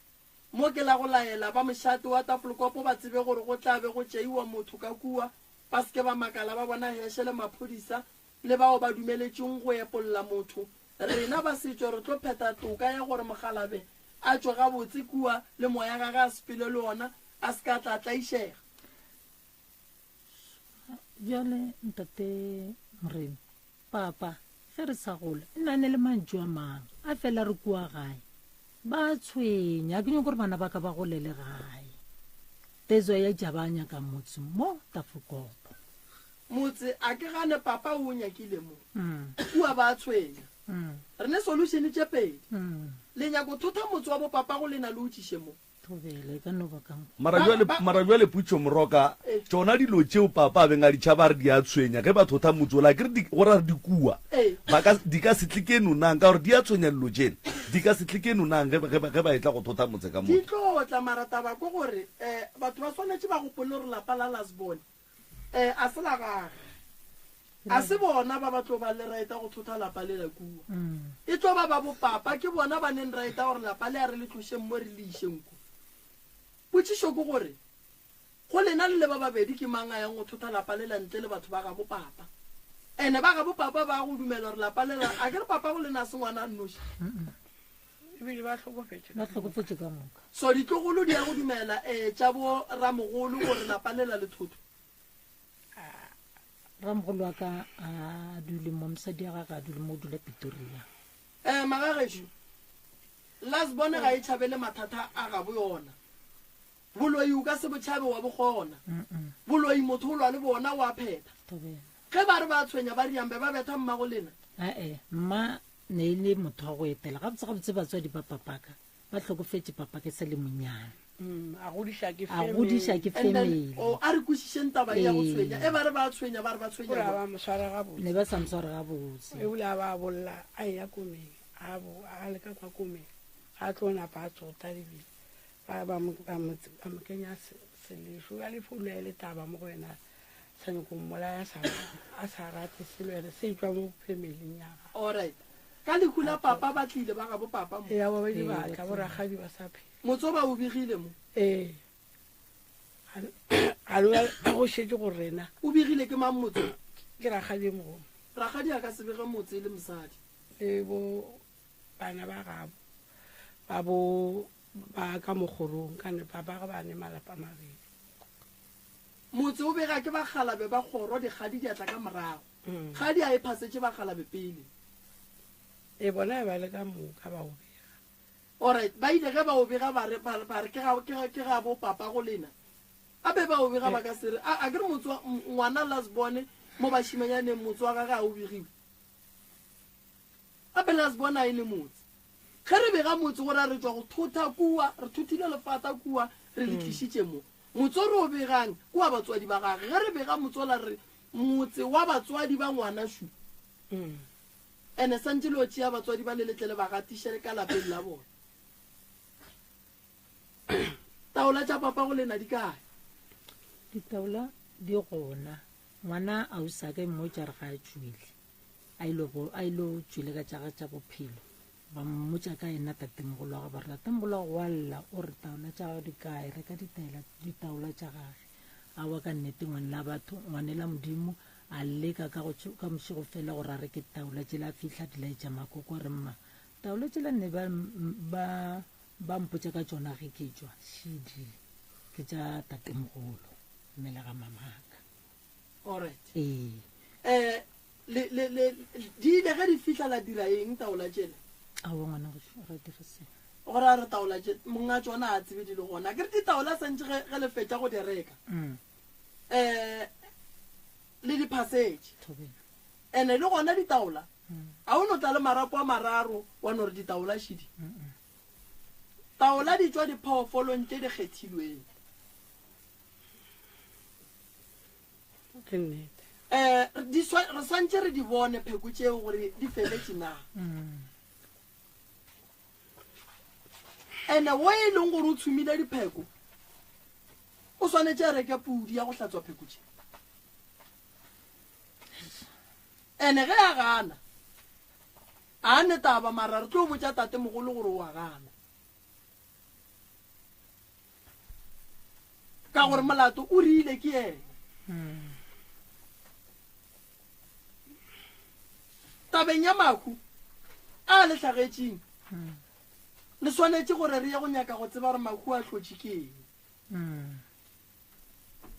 mo ke la go laela ba mošate wa Tafelkopo ba tsebe gore go tla be go tšeiwa motho ka kua, ba se ke ba makala ba bona Heshe le maphodisa le bao ba dumeletšweng go epolla motho. Rena ba setšo re tlo phetha toka ya gore mokgalabe a tšwe gabotse kua le moya gage a sepele le ona a se ka tla a tlaišega. Bjale, Ntate Moremi, Papa, ge re sa gola, e na ne le mantšu a mang, a fela re kua gae. Ba a tshwenya, ke nyoko gore bana ba ka ba golele gae. Tezo ya ja ba nyaka motse mo Tafelkopo. Motse, a ke gane papa o o nyakile mo. Mm. Kua ba a tshwenya. Mm. Re ne solution tše pedi. Mm. Le nyako thotha motse wa bo papa go lena le o tšiše mo. Thobela, e ka no ba ka mokgwa. Mara bjale, mara bjale Putšo Moroka, tšona dilo tšeo papa a beng a di tšhaba a re di a tshwenya ge ba thotha motse ola, akere di, go ra re di kua. Ba ka, di ka se tle keno nang, ka gore di a tshwenya dilo tšela. Di ka se tle keno nang ge, ge, ge ba etla go thotha motse ka Di moka. tlo tla, mara taba ke gore, um batho ba swanetše ba gopole gore lapa la Lasbone, um a se la gagwe. A se bona ba ba tlo ba le right ya go thotha lapa lela kua. E tlo ba ba bo papa, ke bona ba neng right ya gore lapa le a re le tlošeng mo re le išeng ko. Potšišo ke gore, go lena le le ba babedi ke mang a yang go thotha lapa lela ntle le batho ba gabo papa? Ene ba gabo papa ba go dumela gore lapa lela, a ke re papa go lena a se ngwana a nnoši? Ebile ba hlokofetše Ba hlokofetše ka moka. So ditlogolo di ya go dumela eh tša bo ramogolo gore lapa lela le thothwe? Ramogolo wa ka a dule mo, mosadi ya gage a dule mo, o dula Pretoria. Eh, magagešo, Lasbone ga e tšhabele mathata a gabo yona. Boloi o ka se bo tšhabe wa bo kgona. Boloi motho o lwa le bona wa phetha. Ge ba re ba tshwenya ba riang be ba betha mmago lena? Ae, mma ne e le motho wa go etela. Gabotse gabotse batswadi ba papaka ba hlokofetše papaka e sa le monyane. Mm, a godiša ke A godiša ke And then, family. oh, a re kwešišeng taba e ya go Ee. tshwenya. E ba re ba tshwenya, ba re ba tshwenya Gore a jwang? ba mo swara gabotse. Ne ba sa mo sware gabotse. Ebile a ba bolla a eya komeng, a bo a le ka kwa komeng, a tlo napa a tsota lebile. Ba ba mo ba mo ba mo kenya se- selešo. Bjale foulo e le taba mo go yena sa nyako mmolaya sa a sa rate selo ene se tšwa mo familing ya gagwe. Alright. Ka lehu la papa ba tlile ba gabo papa mo. Ee, ba babedi Ee, ba ba tla, bo tlile. rakgadi ba sa phela. Motse o ba o begile mo? Ee. A lo go šetše go rena. O begile ke mang motse o? Ke rakgadi e mogolo. Rakgadi a ka se bege motse e le mosadi. Le bo bana ba gabo ba bo ba ka mokgorong ka ne papa ga ba ne malapa a mabedi. Motse o bega ke bakgalabe ba kgoro dikgadi di atla ka morago. Kgadi a e phasetše bakgalabe pele. E bona e ba le ka moka ba o bega. Alright, ba ile ge ba o bega ba re, ba re, ba re ke ga, ke ga, ke ga bo papa go lena. A be ba o bega ba ka se re, a, a ke re motse wa, m-, ngwana last born mo bašimanyaneng motse wa gage a o begiwe. Gape last born a e ne motse. Ge re bega motse go ra re tšwa go thotha kua, re thothile lefata kua, re le tlišitše mo. Motse o re o begang ke wa batswadi ba gage. Ge re bega motse ola re re motse wa batswadi ba ngwana šu. Ene santše le o tšea batswadi ba le letle le ba gatiše ka lapeng la bona. Taola tša papa go lena di kae? Ditaola di gona. Ngwana ausi a ka e mmotša re ga a tšwele. A ilo bo, a ilo tšwele ka tša gage tša bophelo. Ba mmotša ka yena tatemogolo wa gagwe, ba re tatemogolo wa gago wa lla, o re taola tša gagwe di kae, reka ditaela, ditaola tša gage. Aowa ka nnete ngwanela batho, ngwanela Modimo, a leka ka go tšho, ka mošego fela gore a reke ditaola tšela, a fihla di laetša makoko, a re mma, taola tšela nne ba, ba, ba mpotša ka tšona ge ke tšwa, šidi, ke tša tatemogolo, mme le ga mamaka. Alright. Ee. Eh, le, le, le, di ile ge di fihla la dira eng taola tšela? Aowa ngwana gešo, ga dire selo. Gore a re taola tše, monga tšona a tsebe di le gona. Ke re ditaola santše ge, ge le fetša go di reka. Eh, le di phasetše. Thobela. Ene le gona ditaola, a o no tla le marapo a mararo wa no re ditaola šidi. Taola di tšwa diphoofolong tše di kgethilweng. Ke nnete. Eh, di swa-, re swantše re di bone pheko tšeo gore di feletše na. Ene wo e leng gore o tshumile dipheko, o swanetše a reke pudi ya go hlatswa pheko tše. Ene ge a gana, a ne taba, mara re tlo botša tatemogolo gore o a gana. Ka gore molato o rile ke yena. Tabeng ya mahu a le hlagetšeng, le swanetše gore re ye go nyaka go tseba gore mahu a hlotše ke eng.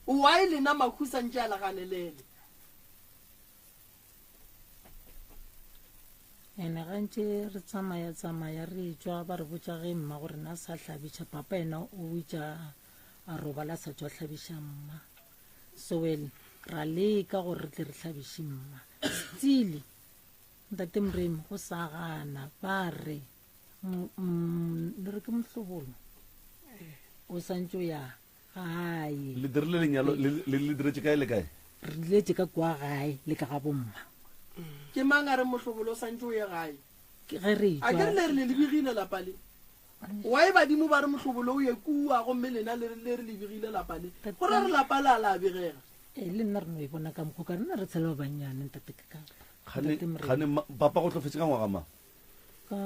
Why lena mahu santše a le ganelele? Ene gantše re tsamaya tsamaya re etšwa ba re botša ge mma gore na sa hlabiša papa ena o itša a robala a sa tšwa hlabiša mma. So well ra leka gore re tle re hlabiše mma. Still ntate Moremi go sa gana ba re le re ke mohlobolo o santše o ya gae. Le dirile lenyalo le le le diretše kae le kae? Re diretše ka kwa gae le ka ga bomma. Ke mang a re mohlobolo o santše o ye gae? Ke ge re A ke re etšwa. le re le lebigile lapa le. Why badimo ba re mohlobolo o ye kua gomme lena le re le re lebigile lapa le? Go ra re lapa le a la begega. Ee, le nna re no e bona ka mokgwa ka rena re tshela ba bannyane ntate ke ka. Kgane Ntate Morena. kgane ma- papa go hlofetše ka ngwaga mang? Ka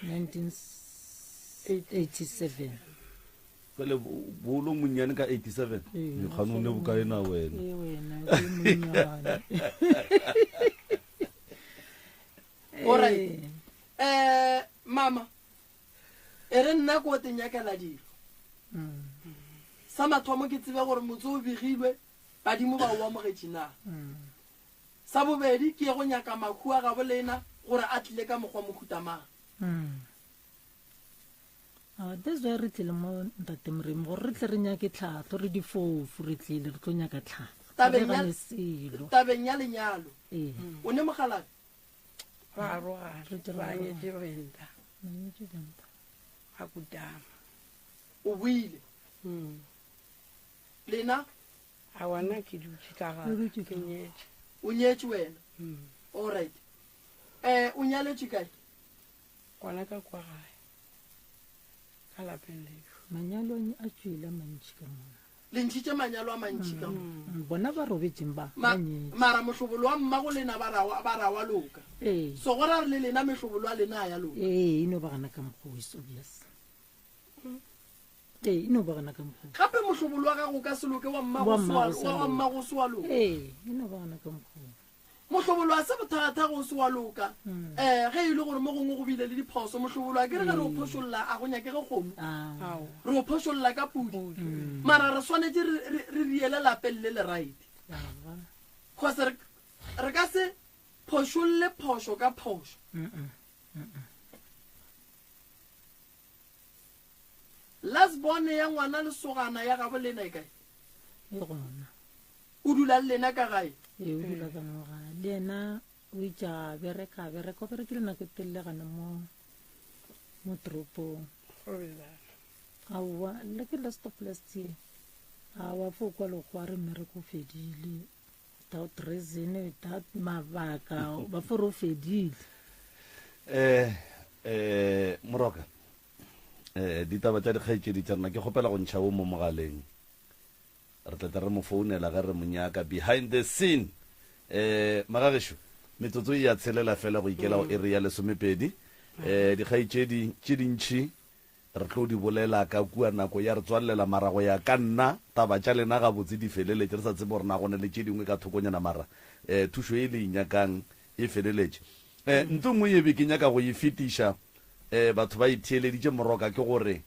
1987. Fele bolo monnyane ka 87. Ee, Kgane o ne bokae na wena? Ee, wena, ke monnyane. Alright. Eh, mama, e re nna ko te nyakela dilo. Sa mathomo ke tsebe gore motse o begilwe, badimo ba o amogetše na. Sa bobedi ke ye go nyaka mahu a gabo lena gore a tlile ka mokgwa mohuta mang. Ah, that's why re tlile mo ntate Moremi gore re tle re nyake tlhahlo, re difofu re tlile re tlo nyaka tlhahlo. Tabeng Re ya gane selo. Tabeng ya lenyalo. Ee. O ne mogalabe? Ba arogana, Re tle re ba arogane. nyetše Venda. Ba nyetše Venda. Ba kutama. O boile. Lena? Aowa, nna ke dutše ka O gae, dutše ke kae? nyetše. O nyetše wena? Alright. Eh, o nyaletšwe kae? Gona ka kwa gae, ka lapeng lešo. Manyalo a tšwele a mantši ka mona. Le ntšhitše manyalo a mantši ka mo. Bona ba robetšeng ba, Ma, ba nyetše. mara mohlobolo wa mmago lena ba ra, ba ra wa loka. Ee. So go ra re le lena mehlobolo a lena a ya loka. Ee, e no ba gana ka mokgwa o, it's obvious. Ee, e no ba gana ka mokgwa o. Gape mohlobolo wa gago o ka se loke wa mmago Wa se wa, mmago sa wa, wa loka. mmago se wa loka. Ee, e no ba gana ka mokgwa o. Mohlobolo a se bothata go se wa loka. Um ge e le gore mo gongwe go bile le diphoso, mohlobolo a ke re ge re o phošolla a go nyakege kgomo, re o phošolla ka pudi. Mara re swanetše re, re, re riele lapeng le le right. Cause re, re ka se phošolle phošo ka phošo. Last born ya ngwana lesogana ya gabo lena e kae? E gona. O dula le lena ka gae? Ee, o dula ka mo gae. Le yena o itše a bereka, a bereka, o berekile nako e telele gana mo mo toropong. Aowa, le ke last of last year. Aowa, fo kwa lekgowa re mmereko o fedile. Without reason, without mabaka, ba fo re o fedile. Eh, eh, Moroka, eh, ditaba tša dikgaetšedi tša rena, ke kgopela go ntšha wo mo mogaleng. Re tla tla re mo founela ge re mo nyaka. Behind the scene. Eh, magagešo, metsotso e ya tshelela fela go ikela go iri ya lesomepedi. Eh, dikgaetšedi tše dintši re tlo di bolela ka kua nako ya re tswallela, mara go ya ka nna taba tša lena gabotse di feleletše. Re sa tsebe gore na go na le tše dingwe ka thokonyana, mara eh, thušo e le e nyakang e feleletše. Eh, nto nngwe ye be ke nyaka go e fetiša, eh, batho ba e theeleditše moroka, ke gore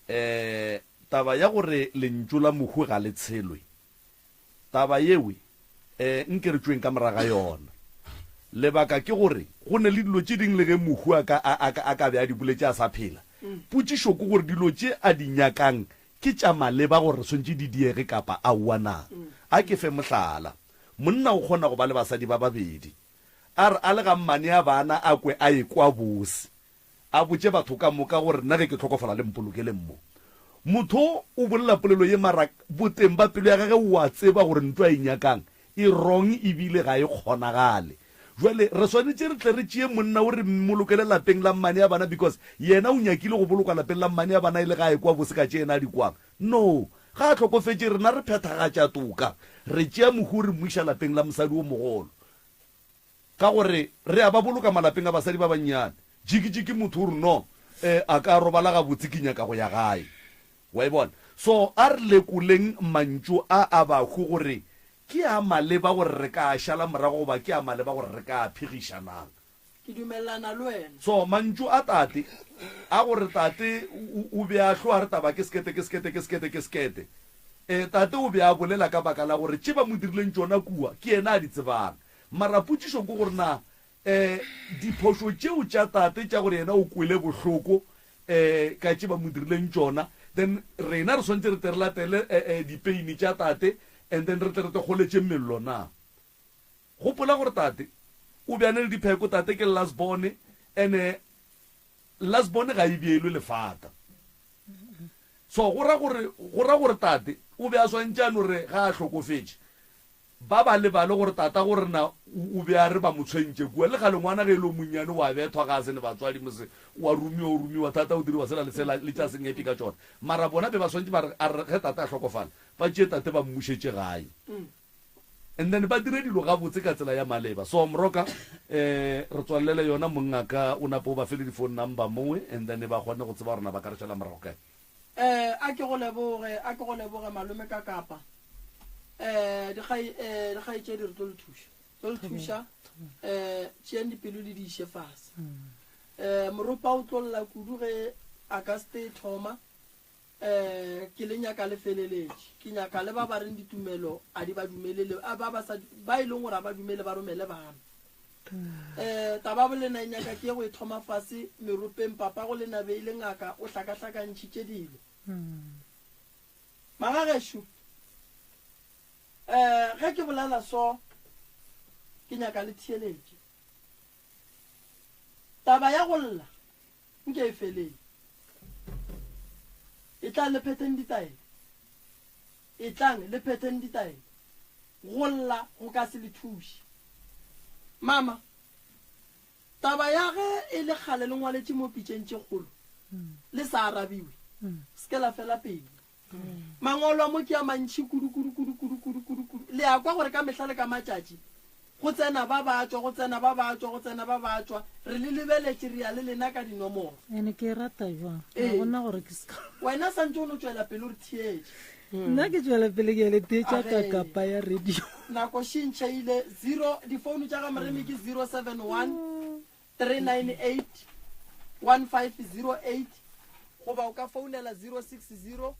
eh, taba ya gore lentšu la mohu ga le tshelwe, taba yewe eh, nke re tšweng ka moraga yona. Lebaka ke gore go ne le dilo tše ding le ge mohu a ka, a, a, a ka be a di boletše a sa phela. Potšišo ke gore dilo tše a di nyakang ke tša maleba gore re swantše di diege kapa aowa na? A ke fe mohlala. Monna o kgona go ba le basadi ba babedi. A re a le ga mmane a bana a kwe a ekwa bose. A botše batho ka moka gore nna ge ke hlokofala le mpolokeleng mo. Motho o bolela polelo ye mara boteng ba pelo ya gage o a tseba gore ntwa a e nyakang e wrong ebile ga e kgonagale. Jwale re swanetše re tle re tšee monna o re mmolokele lapeng la mmane a bana because yena o nyakile go bolokwa lapeng la mmane a bana e le ga a ekwa bose ka tše yena a di kwang. No. Ga a hlokofetše rena re phethagatša toka. Re tšea mohu re mo iša lapeng la mosadi o mogolo. Ka gore re a ba boloka malapeng a basadi ba bannyane. Jiki-jiki motho o re no, eh, a ka robala gabotse ke nyaka go ya gae. Wa e bona? So a re lekoleng mantšu a a bahu gore ke a maleba gore re ka a šala morago goba ke a maleba gore re ka a phegiša na. Ke dumelelana le wena. So mantšu a tate a gore tate o, o be a hloa re taba ke sekete, ke sekete, ke sekete, ke sekete. Eh, tate o be a bolela ka baka la gore tše ba mo dirileng tšona kua ke yena a di tsebang. Mara potšišo ke gore na um diphošo tšeo tša tate tša gore yena o kwele bohloko um ka tše ba mo dirileng tšona, then rena re swanetše re tle re latele um dipeini tša tate and then re tle re tle goletše mello na? Gopola gore tate o be a na le dipheko, tate ke last born and last born ga e beelwe lefata. So go ra gore, go ra gore tate o be a swantše a no re ga a hlokofetše Ba ba lebale gore tatago rena o be a re ba mo tshwentše kua. Le kgale ngwana ge e le o monnyane o a bethwa ga a se ne batswadi mose o a romiwa o romiwa thata o diriwa sela le sela le tša sengepi ka tšona. Mara bona be ba swantše ba re a re ge tate a hlokofala ba tšee tate ba mmušetše gae and then ba dire dilo gabotse ka tsela ya maleba. So Moroka eh re tswalele yona mongaka o nape o ba fe le di phone number mowe and then ba kgone go tseba gore na ba ka re šala morago kae. Eh, a ke go leboge, a ke go leboge malome ka kapa. Eh, digai eh dikgaetšedi re tlo le thuša. Tlo le thuša. Eh, tšeang dipelo le di iše fase. Eh, moropa o tlo lla kudu ge Auguste e thoma. Eh, ke le nyaka le feleletše. Ke nyaka le ba ba reng ditumelo a di ba dumelele, a ba ba sa ba e leng gore a ba dumele ba romele bana. Um taba bo lena e nyaka ke go e thoma fase meropeng papa go lena be e le ngaka o hlakahlakantšhitše dilo. Magagešo, um ge ke bolela so ke nyaka le theeletše. Taba ya go lla nke e feleng. Etlang le phetheng ditaelo. Etlang le phetheng ditaelo. Go lla go ka se le thuše. Mama, taba ya ge e le kgale le ngwaletše mo pitšeng tše kgolo, le sa arabiwe, se ke la fela pelo. Mangwalo a mo ke a mantši kudu, kudu, kudu, kudu, kudu, kudu, kudu. Le a kwa gore ka mehla le ka matšatši go tsena ba ba tšwa, go tsena ba ba tšwa, go tsena ba ba tšwa. Re le lebeletše, re ya le lena ka dinomoro. Ene ke e rata jwang? Ga gona gore ke se ka. Wena santše o no tšwela pele o re theetše. Nna ke tšwela pele ke le theetša ka kapa ya radio. Nako še ntšhaile zero, difounu tša ga Moremi ke 071 398 1508 goba o ka founela 060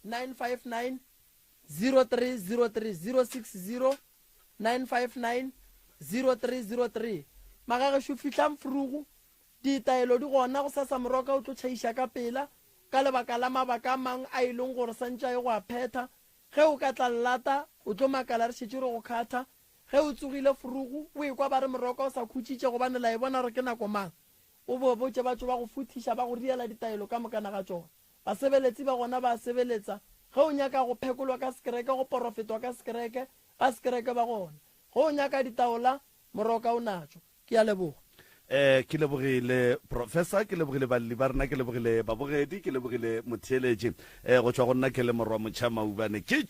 959 0303, 060 959 0303. Magagešo fihlang frugu, ditaelo di gona, gosasa moroka o tlo tšhaiša ka pela ka lebaka la mabaka a mang a e leng gore santše a ye go a phetha. Ge o ka tla llata o tlo makala re šetše re go khatha. Ge o tsogile frugu o ekwa ba re moroka o sa khutšitše gobane la e bona gore ke nako mang. O bo botše ba tšo ba go futhiša ba go riela ditaelo ka mokana ga tšona. Basebeletsi ba gona ba a sebeletsa. Ge o nyaka go phekolwa ka sekereke, go porofetwa ka sekereke, ba sekereke ba gona. Ge o nyaka ditaola, moroka o natšo. Ke a leboga. Eh, ke lebogile professor, ke lebogile balli ba rena, ke lebogile babogedi, ke lebogile motheeletši. Eh, go tšwa go nna ke le morwa Motšha Maubane. Ke.